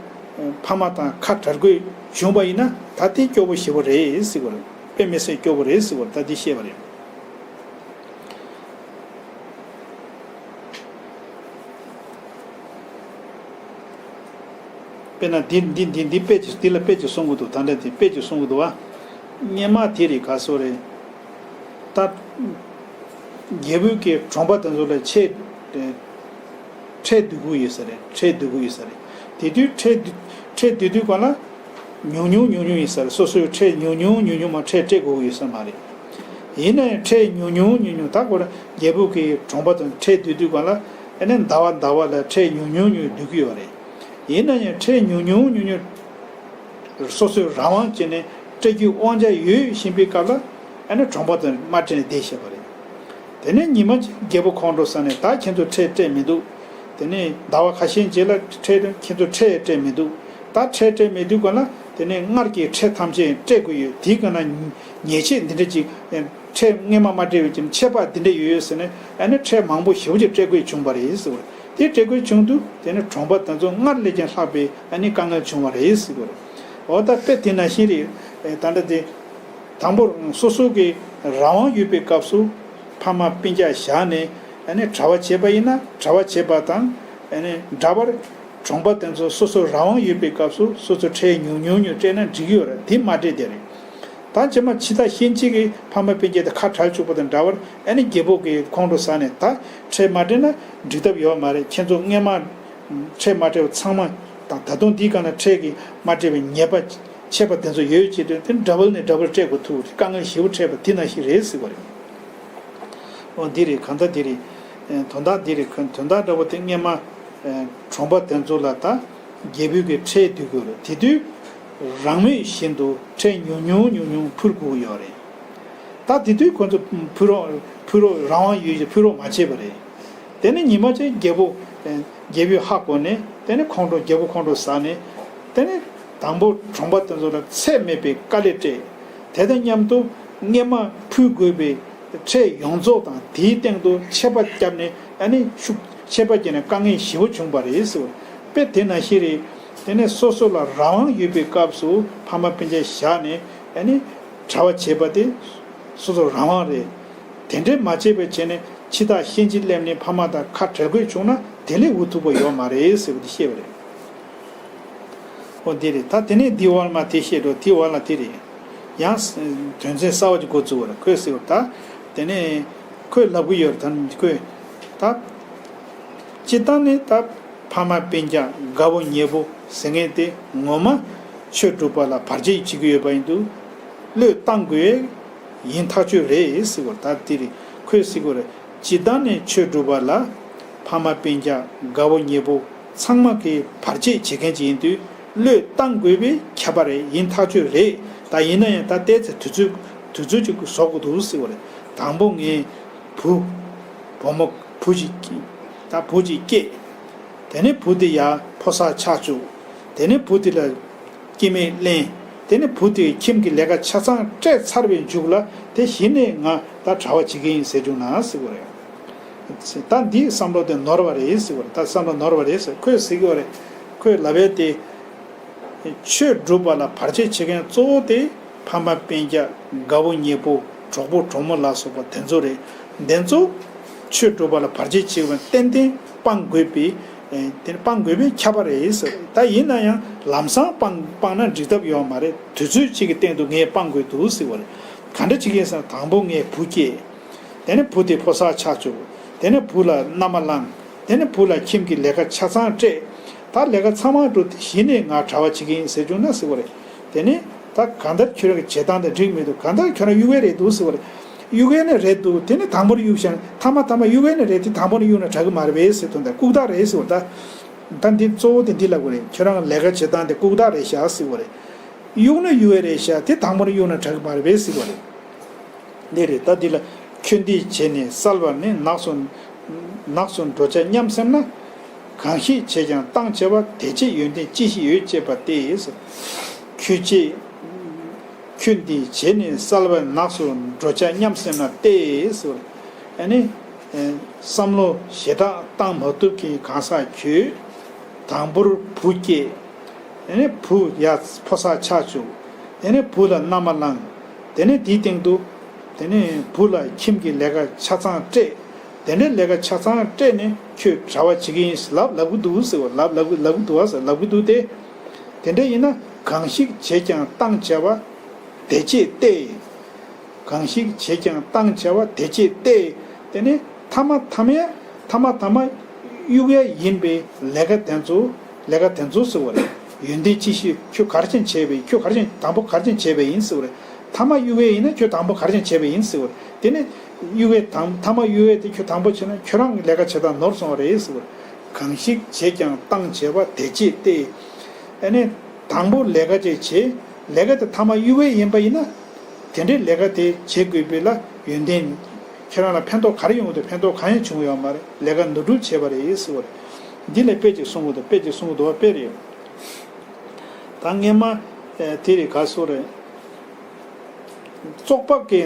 ཕ་མ་དང་ཁ་བྲལ་དགོས་བྱུང་བ་ཡིན་ན་ད་དེ་སྐྱོ་པོ་ཞེ་པོ་རེད་ཟེར་བ་རེད། དཔེ་མི་སྲིད་སྐྱོ་པོ་རེད་ཟེར་བ་ད་དེ་བཤད་པ་རེད། དཔེར་ན་འདི་འདི་འདི་འདི་དཔེ་ཅིག་འདི་ལ་དཔེ་ཅིག་གསུང་གི་འདུག་ད་ལྟ་འདི་དཔེ་ཅིག་གསུང་གི་འདུག་བ། སྔོན་མ་དེ་རེད་ག་སོ་རེད། ད་རྒྱལ་པོ་གི་གྲོང་པ་དེ་ཚོ་ལ་ཆས་ཁྲལ་བསྡུ་གི་ཡོད་ས་རེད། ཁྲལ་བསྡུ་གི་ཡོད་ས་རེད། དེ་དུས་ཁྲལ་བསྡུ་ཁྲལ་བསྡུ་དུས་གང་ལ། ཉུང་ཉུང་ཉུང་ཉུང་ཡིན་ས་རེད། སོ་སོའི་ཁྲལ་ཉུང་ཉུང་ཉུང་ཉུང་མ་ཁྲལ་སྤྲད་དགོས་ཀྱི་ཡོད་ས་མ་རེད། ཡིན་ན་ཡང་ཁྲལ་ཉུང་ཉུང་ཉུང་ཉུང་ད་ཁོ་ར་རྒྱལ་པོ་གི་གྲོང་པ་དང་ཁྲལ་བསྡུ་དུས་གང་ལ་ཨ་ནི་ཟླ་བ་ཟླ་བ་ལ་ཁྲལ་ཉུང་ཉུང་ཉུང་བསྡུ་གི་ཡོད་རེད། ཡིན་ན་ཡང་ཁྲལ་ཉུང་ཉུང་ཉུང་ཉུང་སོ་སོའི་རང་དབང་བྱས་ནས་སྤྲད་རྒྱུའི་དབང་ཆ་ཡོད་བཞིན་པའི་སྐབས་ལ་ཨ་ནི་གྲོང་པ་དང་མ་སྤྲད་ནས་བསྡད་བཞག་པ་རེད། དེ་ནས་ཉི་མ་གཅིག་རྒྱལ་པོ་ཁོང་ཁྲོ་ཟ་ནས་ད་ཁྱེད་ཚོ་ཁྲལ་སྤྲད་མི་འདུག་དེ་ནས་ཟླ་བ་ཁ་ཤས་རྗེས་ལ་ཁྲལ་ཁྱེད་ཚོ་ཁྲལ་སྤྲད་མི་འདུག་ད་ཁྲལ་སྤྲད་མི་འདུག་ག་ལ་དེ་ནས་སྔར་གྱི་ཁྲལ་ཐམས་ཅད་སྤྲད་དགོས་ཡོད། དེའི་སྒང་ན་ཉེས་ཆད་འདི་འདྲ་ཅིག་ཁྲལ་སྔོན་མ་མ་སྤྲད་པའི་ཀྱི་ཆད་པ་འདི་འདྲ་ཡོད་ཡོད་ཟེར་ནས་ཨ་ནི་ཁྲལ་མང་པོ་ཞེ་པོ་ཅིག་སྤྲད་དགོས་བྱུང་བ་རེད་ཟེར་བ་རེད། དེ་སྤྲད་དགོས་བྱུང་དུས་དེ་ནས་གྲོང་པ་དེ་ཚོ་སྔར་ལས་ཀྱང་ལྷག་པའི་ཨ་ནི་དཀའ་ངལ་བྱུང་བ་རེད་ཟེར་བ་རེད། འོ་ད་དཔེ་དེ་ནང་བཞིན་རེད། ད་ལྟ་དེ། དང་པོར་སོ་སོ་གི་རང་དབང་ཡོད་པའི་སྐབས་སུ་ཕ་མ་སྤུན་ཀྱག་བཞག་ནས་ཨ་ནི་གྲྭ་པ་བྱས་པ་ཡིན་ན་གྲྭ་པ་བྱས་པ་དང་ཨ་ནི་འདྲ་བར་གྲོང་པ་དེ་ཚོ་སོ་སོ་རང་དབང་ཡོད་པའི་སྐབས་སུ་སོ་སོ་ཁྲལ་ཉུང་ཉུང་ཉུང་སྤྲད་ན་འགྲིག་གི་ཡོད་རེད། དེ་མ་སྤྲད་དེ་རེད། ད་རྗེས་མ་འཆི་བདག་གཤིན་རྗེ་གི་ཕ་མ་སྤུན་ཀྱག་དེ་ཁ་བྲལ་བཅུག་པ་དང་འདྲ་བར་ཨ་ནི་རྒྱལ་པོ་གི་ཁོང་ཁྲོ་ཟ་ནས་ད་ཁྲལ་མ་སྤྲད་ན་འགྲིག་ཐབས་ཡོད་མ་རེད། ཁྱེད་ཚོ་སྔོན་མ་ཁྲལ་མ་སྤྲད་པ་ཚང་མ་དང་ད་དུང་འདིའི་སྒང་ན་ཁྲལ་གྱི་མ་སྤྲད་པའི་ཉེས་པ་ཆད་པ་དེ་ཚོ་ཡོད་ཅེས་དྲན་ཏེ་ཌ་བལ་ནས་ཌ་བལ་སྤྲད་དགོས་ཐུག་དཀའ་ངལ་ཞེ་པོ་འཕྲད་པ་དེ་ནང་བཞིན་རེད་ཟེར་བ་རེད། འོ་འདི་རེད། གང་ལྟར་འདི་རེད། དོན་དག་འདི་རེད། དོན་དག་འདྲ་པོ་དེ་སྔོན་མ་གྲོང་པ་དེ་ཚོ་ལ་ད་རྒྱལ་པོའི་གི་ཁྲལ་བསྡུ་དགོས་རེད། དེ་དུས་རང་མོས་བཞིན་དུ་ཁྲལ་ཉུང་ཉུང་ཉུང་ཉུང་ཕུལ་དགོས་ཡོད་རེད། ད་དེ་དུས་ཁོ་ཚོ་ཕུལ་རོགས་ཕུལ་རོགས་རང་དབང་ཡོད་ཅེས་ཕུལ་རོགས་མ་བྱས་པ་རེད། དེ་ནས་ཉི་མ་གཅིག་རྒྱལ་པོ་རྒྱལ་པོས་ཧ་གོ་ནས་དེ་ནས་ཁོང་ཁྲོ་རྒྱལ་པོ་ཁོང་ཁྲོ་ཟ་ནས་དེ་ནས་དང་པོ་གྲོང་པ་དེ་ཚོ་ལ་ཚད་མེད་པའི་དཀའ་ལས་སྤྲད། དེ་དང་མཉམ་དུ་སྔོན་མ་ཕུལ་དགོས་པའི་ཁྲལ་ཡོངས་རྫོགས་དང་དེའི་སྟེང་དུ་ཆད་པ་བརྒྱབ་ནས་ཨ་ནི་ཤུགས་ཆད་པ་བརྒྱབ་ནས་དཀའ་ངལ་ཞེ་པོ་བྱུང་བ་རེད་ཟེར་བ་དཔེ་དེ་ནང་བཞིན་རེད། དེ་ནས་སོ་སོ་ལ་རང་དབང་ཡོད་པའི་སྐབས་སུ་ཕ་མ་སྤུན་ཀྱག་བཞག་ནས་ཨ་ནི་གྲྭ་པ་བྱེད་པ་དེ་སོ་སོ་རང་དབང་རེད། དེ་འདྲས་མ་བྱས་པའི་བྱས་ནས་འཆི་བདག་གཤིན་རྗེ་སླེབས་ནས་ཕ་མ་དང་ཁ་བྲལ་དགོས་བྱུང་ན་དེ་ལས་འུ་ཐུག་པ་ཡོད་མ་རེད་ཟེར་བ་དེ་བཤད་པ་རེད། འོ་འདི་རེད། ད་དེ་ནས་འདི་བར་མ་དེ་བཤད་འགྲོ། དེ་བར་ལ་དེ་རེད། ཡང་དོན་ཚན་གསར་བ་ཅིག་འགོ་བཙུགས་པ་རེད། ཁོས་ཟེར་བ་ད་དེ་ནས་ཁོས་ལབ་གི་ཡོད་རེད། ད་ཁོས་ད་སྤྱིར་བཏང་ནས་ད་ཕ་མ་སྤུན་ཀྱག་དགའ་པོ་ཉེ་པོ་ཟེར་མཁན་དེ་ངོ་མ་ཆོས་སྒྲུབ་པ་ལ་བར་ཆད་བྱེད་ཀྱི་ཡོད་པ་ཡིན་དུས་བློས་བཏང་དགོས་ཡིན་ཐག་ཆོད་རེད་ཟེར་བ་ད་དེ་རེད། ཁོས་ཟེར་གི་རེད། སྤྱིར་བཏང་ནས་ཆོས་སྒྲུབ་པ་ལ་ཕ་མ་སྤུན་ཀྱག་དགའ་པོ་ཉེ་པོ་ཚང་མ་གིས་བར་ཆད་བྱེད་མཁན་ཅིག་ཡིན་དུས་བློས་བཏང་དགོས་པའི་ཁྱད་པར་རེད། ཡིན་ཐག་ཆོད་རེད། ད་ཡིན་ན་ཡང་ད་ལྟའི་ཚེ་དུས་ཚོད་དུས་ཚོད་ཅིག་བཟོ་དགོས་འདུག་ཟེར་བ་རེད། དང་པོ་ངས་བུ་བུ་མོ་བུ་ཅིག་ད་བུ་ཅིག་སྐྱེས། དེ་ནས་བུ་དེ་ཡར་ཕོ་གསར་ཆགས་བཅུག་དེ་ནས་བུ་དེ་ལ་སྐྱེ་དམན་ལེན། དེ་ནས་བུ་དེ་ཁྱིམ་གྱི་ལས་ཀ་ཆ་ཚང་སྤྲད་ཚར་བའི་མཇུག་ལ་དེ་གཞི་ནས་ང་ད་གྲྭ་པ་བྱེད་ཀྱི་ཡིན་ཟེར་བྱུང་ན་ཟེར་བ་རེད། ད་འདིའི་བསམ་བློ་དེ་ནོར་བ་རེད་ཟེར་བ་རེད། ད་བསམ་བློ་ནོར་བ་རེད་ཟེར། ཁོས་ཟེར་གྱི་བ་རེད། ཁོས་ལབ་ཡས་དེ། ཆོས་སྒྲུབ་པ་ལ་བར་ཆད་བྱེད་མཁན་གཙོ་བོ་དེ་ཕ་མ་སྤུན་ཀྱག་དགའ་བོ་ཉེ་པོ་གྲོགས་པོ་གྲོགས་མོ་ལ་སོགས་པ་དེ་ཚོ་རེད། དེ་ཚོ་ཆོས་སྒྲུབ་པ་ལ་བར་ཆད་བྱེད་པ་ཏན་ཏན་སྤང་དགོས་པའི། ཨེ། དེ་སྤང་དགོས་པའི་ཁྱབ་པ་རེད་ཟེར། ད་ཡིན་ན་ཡང་ལམ་སང་སྤང་སྤང་ན་འགྲིག་ཐབས་ཡོད་མ་རེད། དུས་ཚོད་གཅིག་གི་སྟེང་དུ་ངས་སྤང་དགོས་འདུག་ཟེར་བ་རེད། ག་འདྲ་བྱེད་ཀྱི་ཡིན་ཟེར་ན་དང་པོ་ངས་བུ་སྐྱེས། དེ་ནས་བུ་དེ་ཕོ་གསར་ཆགས་བཅུག་དེ་ནས་བུ་ལ་མནའ་མ་བླངས། དེ་ནས་བུ་ལ་ཁྱིམ་གྱི་ལས་ཀ་ཆ་ཚང་སྤྲད། ད་ལས་ཀ་ཚང་མ་འགྲུབ་སྟེ་གཞི་ནས་ང་གྲྭ་པ་བྱེད་ཀྱི་ཡིན་ཟེར་བྱུང་ན་ཟེར་བ་རེད། དེ་ནས་ད་གང་ལྟར་ཁྱོད་རང་གི་བྱེད་སྟངས་དེ་འགྲིག་མི་འདུག་གང་ལྟར་ཁྱོད་རང་གཡུག་ཡས་རེད་འདུག་ཟེར་བ་རེད། གཡུག་ཡས་ནི་རེད་འདུག་དེ་ནས་དང་པོར་གཡུག་བཞག་ཐ་མ་ཐ་མ་གཡུག་ཡས་ནི་རེད་དེ་དང་པོར་གཡུག་ན་དྲག་གི་མ་རེད་པས་ཟེར་དོན་དང་ལྐུགས་རྟགས་རེད་ཟེར་བ་རེད། ད་ད་འདི་གཙོ་བོ་དེ་འདི་ལབ་དགོས་རེད། ཁྱོད་རང་ལས་ཀ་བྱེད་སྟངས་དེ་ལྐུགས་རྟགས་རེད་ཤག་ཟེར་བ་རེད། གཡུག་ན་གཡུག་ཡས་རེད་ཤག་དེ་དང་པོར་གཡུག་ན་དྲག་གི་མ་རེད་པས་ཟེར་བ་རེད། འདི་རེད། ད་འདི་ལ་ཁྱོད་འདི་བྱས་ནས་བསལ་བ་ནི་ནགས་སུ་ནགས་སུ་འགྲོ་བྱ་སྙམ་སེམས་ན། གང་ཞིག་བྱས་ཀྱང་བཏང་བྱ་བ་དེ་ཅི་ཡོན་ཏན་ཅི་ཞིག་ཡོད་ཅེས་པ་སྟེ། ཁྱོད་ཅི། ཁྱོད་འདི་བྱས་ནས་བསལ་བ་ནགས་སུ་འགྲོ་བྱ་སྙམ་སེམས་ན་སྟེ། ཨ་ནི་བསམ་བློ་ཞེ་དྲག་བཏང་མ་ཐུབ་མཁན་གང་ཟག་ཁྱོད་དང་པོར་བུ་སྐྱེས། དེ་ནས་བུ་ཡ་ཕོ་གསར་ཆགས་བཅུག་དེ་ནས་བུ་ལ་མནའ་མ་བླངས། དེ་ནས་དེའི་སྟེང་དུ། དེ་ནས་བུ་ལ་ཁྱིམ་གྱི་ལས་ཀ་ཆ་ཚང་སྤྲད། དེ་འདྲའི་ལས་ཀ་ཆ་ཚང་སྤྲད་ནས་ཁྱོད་གྲྭ་པ་བྱེད་ཀྱི་ཡིན་ལབ་ལབ་གི་འདུག་ཟེར་བ་ལབ་ལབ་གི་ལབ་གི་འདུག་བ་ཟེར་ལབ་གི་འདུག་སྟེ། དེ་འདྲ་ཡིན་ན་གང་ཞིག་བྱས་ཀྱང་བཏང་བྱ་བ་དེ་ཅེས་ཏེ། གང་ཞིག་བྱས་ཀྱང་བཏང་བྱ་བ་དེ་ཅེས་ཏེ། དེ་ནས་ཐ་མ་ཐ་མ་ཐ་མ་ཐ་མ་གཡུག་ཡ་ཡིན་པའི་ལས་ཀ་དེ་ཚོ་ལས་ཀ་དེ་ཚོ་ཟེར་བ་རེད། ཡོན་ཏན་ཅི་ཞིག་ཁྱོད་ག་རེ་བྱས་བྱས་པ་ཡིན། ཁྱོད་ག་རེ་བྱས་དང་པོ་ག་རེ་བྱས་བྱས་པ་ཡིན་ཟེར་བ་རེད། ཐ་མ་གཡུག་ཡ་ཡིན་ན་ཁྱོད་དང་པོ་ག་རེ་བྱས་བྱས་པ་ཡིན་ཟེར་བ་རེད། དེ་ནས་གཡུག་ཡ་དང་ཐ་མ་གཡུག་ཡ་དེ་ཁྱོད་དང་པོ་བྱས་ན་ཁྱོད་རང་གི་ལས་ཀ་བྱེད་སྟངས་ནོར་སོང་བ་རེད་ཟེར་བ་རེད། གང་ཞིག་བྱས་ཀྱང་བཏང་བྱ་བ་དེ་ཅེས་ཏེ། ཨ་ནི་དང་པོ་ལས་ཀ་ཅིག་བྱེད། ལས་ཀ་དེ་ཐ་མ་གཡུག་ཡ་ཡིན་པ་ཡིན་ན། དེ་འདྲའི་ལས་ཀ་དེ་བྱེད་དགོས་པའི་ལ་ཡོན་ཏན། ཁྱེད་རང་ལ་ཕན་ཐོགས་ག་རེ་ཡོང་གི་འདུག་ཕན་ཐོགས་གང་ཡང་བྱུང་ཡོད་མ་རེད། ལས་ཀ་ནོར་སྒྲུབ་བྱས་པ་རེད་ཟེར་བ་རེད། འདི་ལས་དཔེ་ཅིག་གསུང་གི་འདུག་དཔེ་ཅིག་གསུང་གི་འདུག་བ་དཔེ་རེད། ད་སྔས་མ་ཨེ་དེ་རེད་ག་སོ་རེད། བཙོག་པ་གི་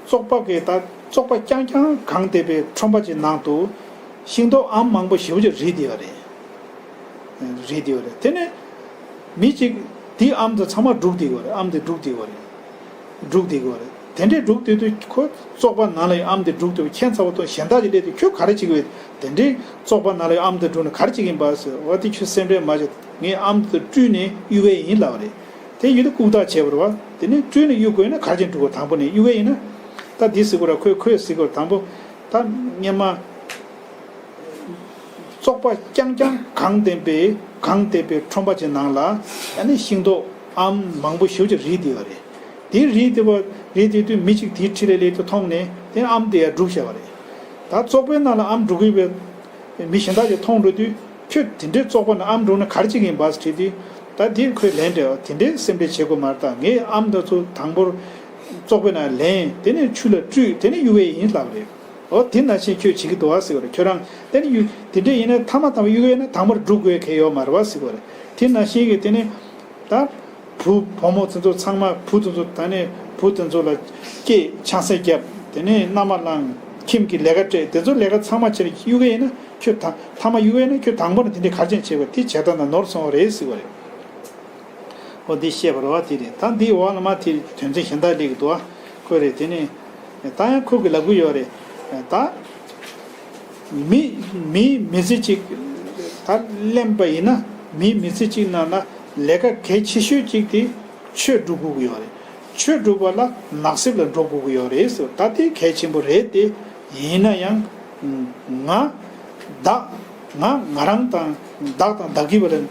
བཙོག་པ་གི་ད་བཙོག་པ་རྐྱང་རྐྱང་གང་བསྡད་པའི་ཁྲོམ་པ་ཅིག་ནང་དུ་ཤིང་ཏོག་ཨམ་མང་པོ་ཞེ་པོ་ཅིག་རིལ་བསྡད་པ་རེད། རིལ་བསྡད་པ་རེད། དེ་ནས་མི་གཅིག་དེའི་ཨམ་དེ་ཚང་མ་བསྒྲུགས་བསྡད་པ་རེད། ཨམ་དེ་བསྒྲུགས་བསྡད་པ་རེད། བསྒྲུགས་བསྡད་པ་རེད། དེ་འདྲས་བསྒྲུགས་བསྡད་དུས་ཁོ་བཙོག་པ་ནང་ལ་ཡང་ཨམ་དེ་བསྒྲུགས་བསྡད་པ་ཁྱད་མཚར་པོ་མཐོང་། གཞན་དག་གིས་སླེབས་དུས་ཁྱོད་ག་རེ་བྱེད་ཀྱི་ཡོད། དེ་འདྲས་བཙོག་པ་ནང་ལ་ཡང་ཨམ་དེ་བསྒྲུགས་ནས་ག་རེ་བྱེད་ཀྱི་ཡིན་པ་ཟེར། འོ་དེ་ཁྱོད་སེམས་ཁྲལ་མ་བྱེད། ངས་ཨམ་དེ་བཀྲུས་ནས་གཡུག་གི་ཡིན་ལབ་པ་རེད། དེ་ཡིན་དུས་ལྐུགས་རྟགས་བྱས་པ་རེད་བ། དེ་ནས་བཀྲུས་ནས་གཡུག་དགོས་ན་ག་རེ་བྱས་འགྲོ་དགོས། དང་པོ་ནས་གཡུག་གི་ཡིན་ན། ད་འདི་ཟེར་དགོས་ར། ཁོས་ཁོས་ཟེར་དགོས་ར། དང་པོ་ད་སྔས་མ་བཙོག་པ་རྐྱང་རྐྱང་གང་བསྡད་པའི་གང་བསྡད་པའི་ཁྲོམ་པ་ཅིག་ནང་ལ་ཨ་ནི་ཤིང་ཏོག་ཨམ་མང་པོ་ཞེ་པོ་ཅིག་རིལ་བསྡད་པ་རེད། དེ་རིལ་བསྡད་པ་རིལ་བསྡད་དུས་མི་གཅིག་དེའི་འཁྲིས་ལ་སླེབས་དུས་མཐོང་ནས་དེ་ཨམ་དེ་ཡར་བསྒྲུགས་བཞག་པ་རེད། ད་བཙོག་པའི་ནང་ལ་ཨམ་བསྒྲུགས་ཀྱི་ཡོད་པའི་མི་གཞན་དག་ཅིག་མཐོང་འགྲོ་དུས་ཁྱོད་དེ་འདྲའི་བཙོག་པ་ནང་ཨམ་བསྒྲུགས་ན་ག་རེ་བྱེད་ཀྱི་ཡིན་པ་ཟེར་དུས། ད་དེ་ཁོས་ལན་སྤྲད་པ། དེ་འདྲའི་སེམས་ཁྲལ་བྱེད་དགོས་མ་རེད། ད་ངས་ཨམ་དེ་ཚོ་དང་པོར་བཙོག་པའི་ནང་ལེན། དེ་ནས་ཆུ་ལ་བཀྲུས། དེ་ནས་གཡུག་གི་ཡིན་ལབ་པ་རེད། འོ་དེ་ནང་བཞིན་ཁྱོད་བྱེད་ཀྱི་འདུག་བ་ཟེར་བ་རེད། ཁྱོད་རང་དེ་ནས་གཡུག་དེ་འདྲ་ཡིན་ན་ཐ་མ་དང་པོ་གཡུག་ཡིན་ན་དང་པོར་བསྒྲུག་དགོས་གལ་ཡོད་མ་རེད་བ་ཟེར་བ་རེད། དེ་ནང་བཞིན་གྱི་དེ་ནས་ད་བུ་བུ་མོ་དེ་ཚོ་ཚང་མ་བུ་དེ་ཚོ་ད་ནས་བུ་དེ་ཚོ་ལ་སྐྱེས་ཆང་ས་བརྒྱབ། དེ་ནས་མནའ་མ་བླངས། ཁྱིམ་གྱི་ལས་ཀ་སྤྲད། དེ་ཚོ་ལས་ཀ་ཚང་མ་བྱས་ནས་གཡུག་གི་ཡིན་ན་ཁྱོད་ད་ཐ་མ་གཡུག་གི་ཡིན་ན་ཁྱོད་དང་པོ་ནས་དེ་འདྲའི་གར་ཆེན་བྱས་པ་དེ་བྱས་ད་ན་ནོར་སོང་བ་རེད་ཟེར་བ་རེད། འོ་འདི་བཤད་པ་རེད་བ། དེ་རེད། ད་འདིའི་འོག་ལ་མ་དེ་དོན་ཚན་གཞན་དག་སླེབས་ཀྱི་འདུག་བ། ཁོ་རེད། དེ་ནས་ད་ཡང་ཁོ་གིས་ལབ་ཀྱི་ཡོད་རེད། ད་མི་མིའི་མི་ཚེ་གཅིག་ད་གླེན་པ་ཡིན་ན་མིའི་མི་ཚེ་གཅིག་ནང་ལ་ལས་ཀ་གལ་ཆེ་ཤོས་གཅིག་དེ་ཆོས་སྒྲུབ་དགོས་ཀྱི་ཡོད་རེད། ཆོས་སྒྲུབ་པ་ལ་ནགས་གསེབ་ལ་འགྲོ་དགོས་ཀྱི་ཡོད་རེད་ཟེར། ད་དེ་གལ་ཆེན་པོ་རེད་དེ། ཡིན་ན་ཡང་ང་བདག་ང་ང་རང་དང་བདག་དང་བདག་གི་བར་ལ།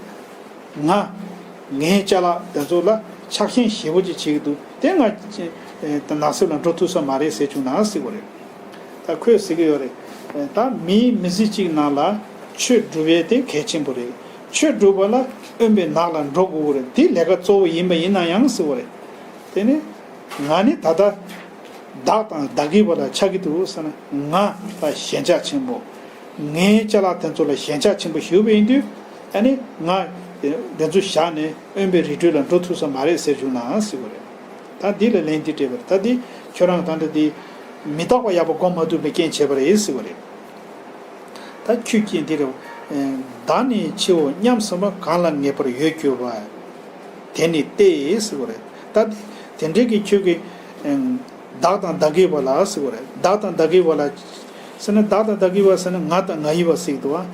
ང་། ངའི་ཅ་ལག་དེ་ཚོ་ལ་ཆགས་ཞེན་ཞེ་པོ་ཅིག་བྱེད་ཀྱི་འདུག་དེ་ང་ནགས་གསེབ་ལ་འགྲོ་ཐུབ་ས་མ་རེད་ཟེར་བྱུང་ན་ཟེར་བ་རེད། ད་ཁོས་ཟེར་གྱི་ཡོད་རེད། ད་མིའི་མི་ཚེ་གཅིག་ནང་ལ་ཆོས་སྒྲུབ་ཡས་དེ་གལ་ཆེན་པོ་རེད། ཆོས་སྒྲུབ་པ་ལ་དབེན་པའི་ནགས་ལ་འགྲོ་དགོས་ཀྱི་རེད། དེ་ལས་ཀ་གཙོ་བོ་ཡིན་པ་ཡིན་ན་ཡང་ཟེར་བ་རེད། དེ་ནི་ང་ནི་ད་ལྟ་བདག་དང་བདག་གི་བར་ལ་ཆགས་ཀྱི་འདུག་ཟེར་ན། ང་ད་ཞེན་ཆགས་ཆེན་པོ། ངའི་ཅ་ལག་དེ་ཚོ་ལ་ཞེན་ཆགས་ཆེན་པོ་ཞིག་ཡོད་པ་ཡིན་དུས། ཨ་ནི་ང་དེ་ཚོ་བཞག་ནས་དབེན་པའི་རི་ཁྲོད་ལ་འགྲོ་ཐུབ་ས་མ་རེད་ཟེར་བྱུང་ན་ཟེར་བ་རེད། ད་འདི་ལ་ལན་འདི་སྤྲད་པ་རེད། ད་འདི་ཁྱོད་རང་ད་ལྟ་འདི་མི་རྟག་པ་ཡག་པོ་སྒོམ་མ་ཐུབ་པའི་རྐྱེན་བྱས་པ་རེད་ཟེར་བ་རེད། ད་ཁྱོད་ཀྱིས་འདི་རེད། བདག་ནི་འཆིའོ་སྙམ་བསམ་པ་གང་ལ་ངེས་པར་ཡོད་གྱུར་པ། དེ་ནི་སྟེ་ཟེར་བ་རེད། ད་དེ་འདྲའི་གི་ཁྱོད་ཀྱིས་བདག་དང་བདག་གི་བ་ལ་ཟེར་བ་རེད། བདག་དང་བདག་གི་བ་ལ་ཟེར་ན། བདག་དང་བདག་གི་བ་ཟེར་ན་ང་དང་ང་ཡི་བ་ཟེར་གྱི་འདུག་བ།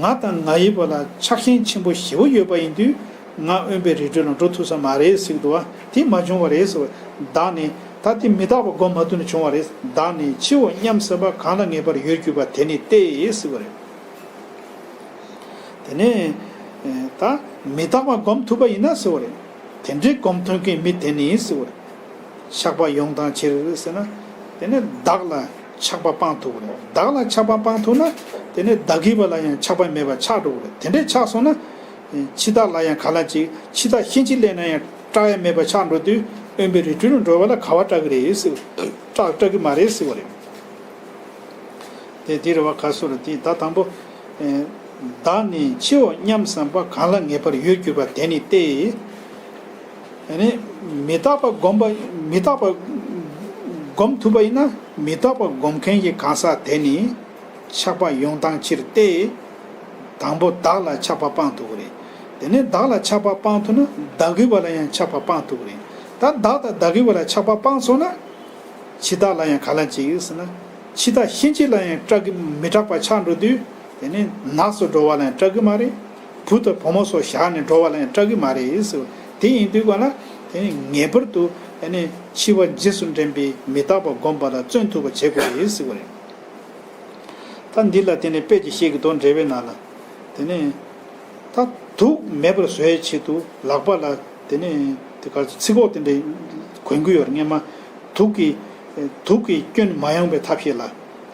ང་དང་ང་ཡི་བ་ལ་ཆགས་ཞེན་ཆེན་པོ་ཞེ་པོ་ཡོད་པ་ཡིན་དུས། ང་དབེན་པའི་རི་ཁྲོད་ལ་འགྲོ་ཐུབ་ས་མ་རེད་ཟེར་གྱི་འདུག་བ། དེ་མ་བྱུང་བ་རེད་ཟེར་བ། བདག་ནི་ད་དེ་མི་རྟག་པ་སྒོམ་མ་ཐུབ་ནས་བྱུང་བ་རེད། བདག་ནི་འཆིའོ་སྙམ་བསམ་པ་གང་ལ་ངེས་པར་ཡོད་གྱུར་པ་དེ་ནི་སྟེ་ཟེར་བ་རེད། དེ་ནས་ད་མི་རྟག་པ་སྒོམ་ཐུབ་པ་ཡིན་ན་ཟེར་བ་རེད། དེ་འདྲའི་སྒོམ་ཐུབ་མཁན་མི་དེ་ནི་ཟེར་བ་རེད། ཆགས་པ་ཡོང་སྟངས་ཕྱིར་ཟེར་ན། དེ་ནས་བདག་ལ་ཆགས་པ་སྤང་ཐུབ་པ་རེད། བདག་ལ་ཆགས་པ་སྤང་ཐུབ་ན། དེ་ནས་བདག་གི་བ་ལ་ཡང་ཆགས་པ་མེད་པ་ཆགས་འགྲོ་གི་རེད། དེ་འདྲས་ཆགས་སོང་ན། འཆི་བདག་ལ་ཡང་ག་ལ་ཅིག་འཆི་བདག་ཤན་འབྱེད་སླེབས་ན་ཡང་སྐྲག་ཡ་མེད་པ་ཆགས་འགྲོ་དུས། དབེན་པའི་རི་ཁྲོད་ལ་འགྲོ་བ་ལ་ག་བ་སྐྲག་གི་རེད་ཟེར། སྐྲག་སྐྲག་གི་མ་རེད་ཟེར་བ་རེད། དེ་དེ་རེད་བ། ག་སོ་རེད། དེ་ད་དང་པོ། ཨེ། བདག་ནི་འཆིའོ་སྙམ་བསམ་པ་གང་ལ་ངེས་པར་ཡོད་གྱུར་པ་དེ་ནི་སྟེ། ཨ་ནི་མི་རྟག་པ་སྒོམ་པ། མི་རྟག་པ་སྒོམ་ཐུབ་པ་ཡིན་ན། མི་རྟག་པ་སྒོམ་མཁན་གྱི་གང་ཟག་དེ་ནི་ཆགས་པ་ཡོང་སྟངས་ཕྱིར་ཏེ། དང་པོ་བདག་ལ་ཆགས་པ་སྤང་ཐུབ་ཀྱི་རེད། དེ་ནས་བདག་ལ་ཆགས་པ་སྤང་ཐུབ་ན། བདག་གི་བ་ལ་ཡང་ཆགས་པ་སྤང་ཐུབ་ཀྱི་རེད། ད་བདག་དང་བདག་གི་བ་ལ་ཆགས་པ་སྤངས་སོང་ན། འཆི་བདག་ལ་ཡང་ག་ལ་འཇིགས་ཟེར་ན། འཆི་བདག་ཤན་འབྱེད་ལ་ཡང་སྐྲག་གི། མི་སྐྲག་པ་ཆགས་འགྲོ་དུས། དེ་ནས་ནགས་སུ་འགྲོ་བ་ལ་ཡང་སྐྲག་གི་མ་རེད། བུ་དང་བུ་མོ་སོགས་བཞག་ནས་འགྲོ་བ་ལ་ཡང་སྐྲག་གི་མ་རེད་ཟེར་བ། དེ་ཡིན་དུས་ག་ལ། དེ་ནས་ངེས་པར་དུ། དེ་ནས་འཆི་བ་རྗེས་སུ་དྲན་པའི་མི་རྟག་པ་སྒོམ་པ་ལ་བརྩོན་ཐུབ་པ་བྱེད་དགོས་རེད་ཟེར་བ་རེད། ད་འདི་ལ་དེ་ནས་དཔེ་ཅིག་བཤད་ཀྱི་འདུག་འགྲེལ་པའི་ནང་ལ། དེ་ནས་ད་དུག་མེད་པར་བཟོ་ཡའི་ཆེད་དུ་ལག་པ་ལ། དེ་ནས་དེ་ག་ཚོད་ཚིག་གོག་དེ་འདྲ་གོན་གྱི་ཡོད་རེད། སྔན་མ་དུག་གི་དུག་གི་སྐྱོན་མ་ཡོང་བའི་ཐབས་ཤེས་ལ་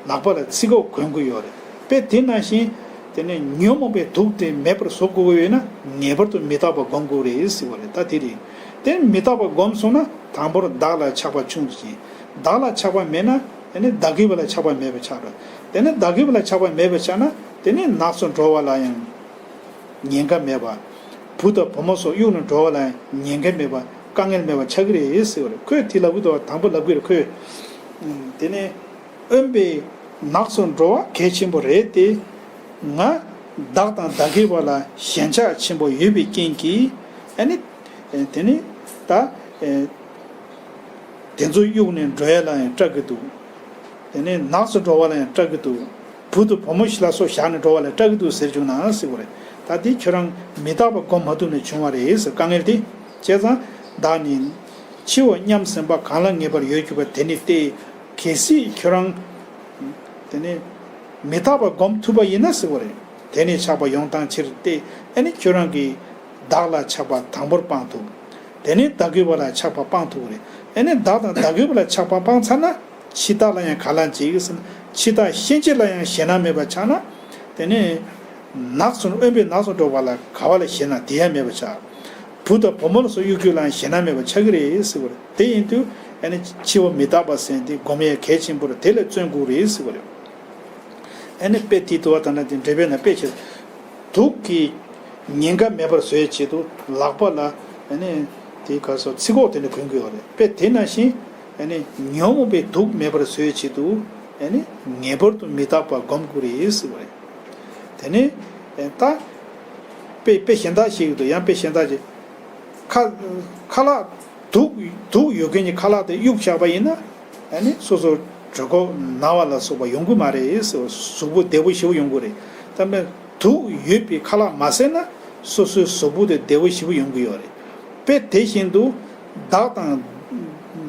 ལག་པ་ལ་ཚིག་གོག་གོན་གྱི་ཡོད་རེད། དཔེ་དེ་ནང་བཞིན། དེ་ནས་ཉོན་མོངས་པའི་དུག་དེ་མེད་པར་བཟོ་དགོས་ཀྱི་ཡོད་ན། ངེས་པར་དུ་མི་རྟག་པ་སྒོམ་དགོས་རེད་ཟེར་བ་རེད། ད་དེ་རེད། དེ་མི་རྟག་པ་སྒོམ་སོང་ན། དང་པོར་བདག་ལ་ཆགས་པ་ཆུང་དུ་ཕྱིན། བདག་ལ་ཆགས་པ་མེད་ན། དེ་ནས་བདག་གི་བ་ལ་ཆགས་པ་མེད་པ་ཆགས་འགྲོ། དེ་ནས་བདག་གི་བ་ལ་ཆགས་པ་མེད་པ་ཆགས་ན། དེ་ནས་ནགས་སུ་འགྲོ་བ་ལ་ཡང་ཉེན་ཁ་མེད་པ། བུ་དང་བུ་མོ་སོགས་གཡུགས་ནས་འགྲོ་བ་ལ་ཡང་ཉེན་ཁ་མེད་པ། དཀའ་ངལ་མེད་པ་ཆགས་ཀྱི་རེད་ཟེར་བ་རེད། ཁོས་དེ་ལབ་ཀྱི་འདུག་བ། དང་པོ་ལབ་ཀྱི་རེད་ཁོས། དེ་ནས་དབེན་པའི་ནགས་སུ་འགྲོ་བ་གལ་ཆེན་པོ་རེད་དེ། ང་བདག་དང་བདག་གི་བར་ལ་ཞེན་ཆགས་ཆེན་པོ་ཡོད་པའི་རྐྱེན་གྱིས། ཨ་ནི། དེ་ནི་ད། དེ་ཚོ་གཡུགས་ནས་འགྲོ་ཡ་ལ་ཡང་སྐྲག་གི་འདུག་དེ་ནས་ནགས་སུ་འགྲོ་བ་ལ་ཡང་སྐྲག་གི་འདུག་བུ་དང་བུ་མོ་ཞིག་ལ་སོགས་བཞག་ནས་འགྲོ་བ་ལ་སྐྲག་གི་འདུག་ཟེར་བྱུང་ན་ཟེར་བ་རེད། ད་འདི་ཁྱོད་རང་མི་རྟག་པ་སྒོམ་མ་ཐུབ་ནས་བྱུང་བ་རེད་ཟེར། དཀའ་ངལ་དེ། བྱས་ཙང་། བདག་ནི་འཆིའོ་སྙམ་བསམ་པ་གང་ལ་ངེས་པར་ཡོད་གྱུར་པ་དེ་ནི་སྟེ། གལ་སྲིད་ཁྱོད་རང་། དེ་ནས་མི་རྟག་པ་སྒོམ་ཐུབ་པ་ཡིན་ན་ཟེར་བ་རེད། དེ་ནས་ཆགས་པ་ཡོང་སྟངས་ཕྱིར་ཏེ། ཨ་ནི་ཁྱོད་རང་གིས་བདག་ལ་ཆགས་པ་དང་པོར་སྤང་ཐུབ། དེ་ནས་བདག་གི་བ་ལ་ཆགས་པ་སྤང་ཐུབ་ཀྱི་རེད། ཨ་ནི་བདག་དང་བདག་གི་བ་ལ་ཆགས་པ་སྤངས་ཚར་ན། འཆི་བདག་ལ་ཡང་ག་ལ་འཇིགས་ཟེར་ན། འཆི་བདག་ཤན་འབྱེད་ལ་ཡང་ཞེད་སྣང་མེད་པ་ཆགས་ན། དེ་ནས་ནགས་སུ། དབེན་པའི་ནགས་སུ་འགྲོ་བ་ལ་ག་བ་ལ་ཞེད་སྣང་དེ་ཡང་མེད་པ་ཆགས། བུ་དང་བུ་མོ་ལ་སོགས་གཡུག་རྒྱུ་ལ་ཡང་ཞེད་སྣང་མེད་པ་ཆགས་ཀྱི་རེད་ཟེར་བ་རེད། དེ་ཡིན་དུས། ཨ་ནི་འཆི་བ་མི་རྟག་པ་ཟེར་དེ་སྒོམ་ཡས་གལ་ཆེན་པོ་རེད། དེ་ལ་བརྩོན་དགོས་རེད་ཟེར་བ་རེད། ཨ་ནི་དཔེ་དེ་དུ་བ་དང་ན་དེ་འགྲེལ་པའི་ནང་དཔེ་ཆེ། དུག་གི་ཉེན་ཁ་མེད་པར་བཟོ་ཡའི་ཆེད་དུ་ལག་པ་ལ། ཨ་ནི་དེ་ག་སོ་ཚིག་གོག་དེ་འདྲ་གོན་གྱི་ཡོད་རེད། དཔེ་དེ་ནང་བཞིན། ཨ་ནི་ཉོན་མོངས་པའི་དུག་མེད་པར་བཟོ་ཡའི་ཆེད་དུ། ཨ་ནི་ངེས་པར་དུ་མི་རྟག་པ་སྒོམ་དགོས་རེད་ཟེར་བ་རེད། དེ་ནས་ད་དཔེ་དཔེ་གཞན་དག་ཞིག་ཏུ་ཡང་དཔེ་གཞན་དག་ཅིག་ཁ་ཁ་ལག་དུག་དུག་ཡོད་མཁན་གྱི་ཁ་ལག་དེ་གཡུག་བཞག་པ་ཡིན་ན། ཨ་ནི་སོ་སོ་གྲོད་ཁོག་ན་བ་ལ་སོགས་པ་ཡོང་གི་མ་རེད། གཟུགས་པོ་བདེ་པོ་ཞེ་པོ་ཡོང་གི་རེད། ད་དུག་ཡོད་པའི་ཁ་ལག་མ་བཟས་ན་སོ་སོའི་གཟུགས་པོ་དེ་བདེ་པོ་ཞེ་པོ་ཡོང་གི་ཡོད་རེད། དཔེ་དེ་བཞིན་དུ་བདག་དང་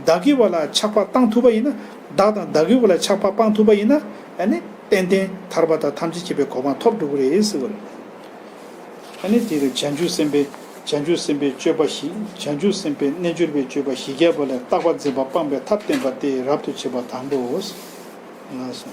བདག་གི་བ་ལ་ཆགས་པ་བཏང་ཐུབ་པ་ཡིན་ན། བདག་དང་བདག་གི་བ་ལ་ཆགས་པ་སྤང་ཐུབ་པ་ཡིན་ན། ཨ་ནི་ཏན་ཏན་ཐར་པ་དང་ཐམས་ཅད་མཁྱེན་པའི་གོ་འཕང་ཐོབ་འགྲོ་གི་རེད་ཟེར་བ་རེད། ཨ་ནི་དེ་རུ་བྱང་ཆུབ་སེམས་དཔའི་བྱང་ཆུབ་སེམས་དཔའི་སྤྱོད་པ་བཞི། བྱང་ཆུབ་སེམས་དཔའི་རྣལ་འབྱོར་པའི་སྤྱོད་པ་བཞི་བརྒྱ་པ་ལས་རྟག་པར་འཛིན་པ་སྤངས་པའི་ཐབས་བསྟན་པ་སྟེ་རབ་ཏུ་བྱེད་པ་དང་པོའོ། ལགས་སོ།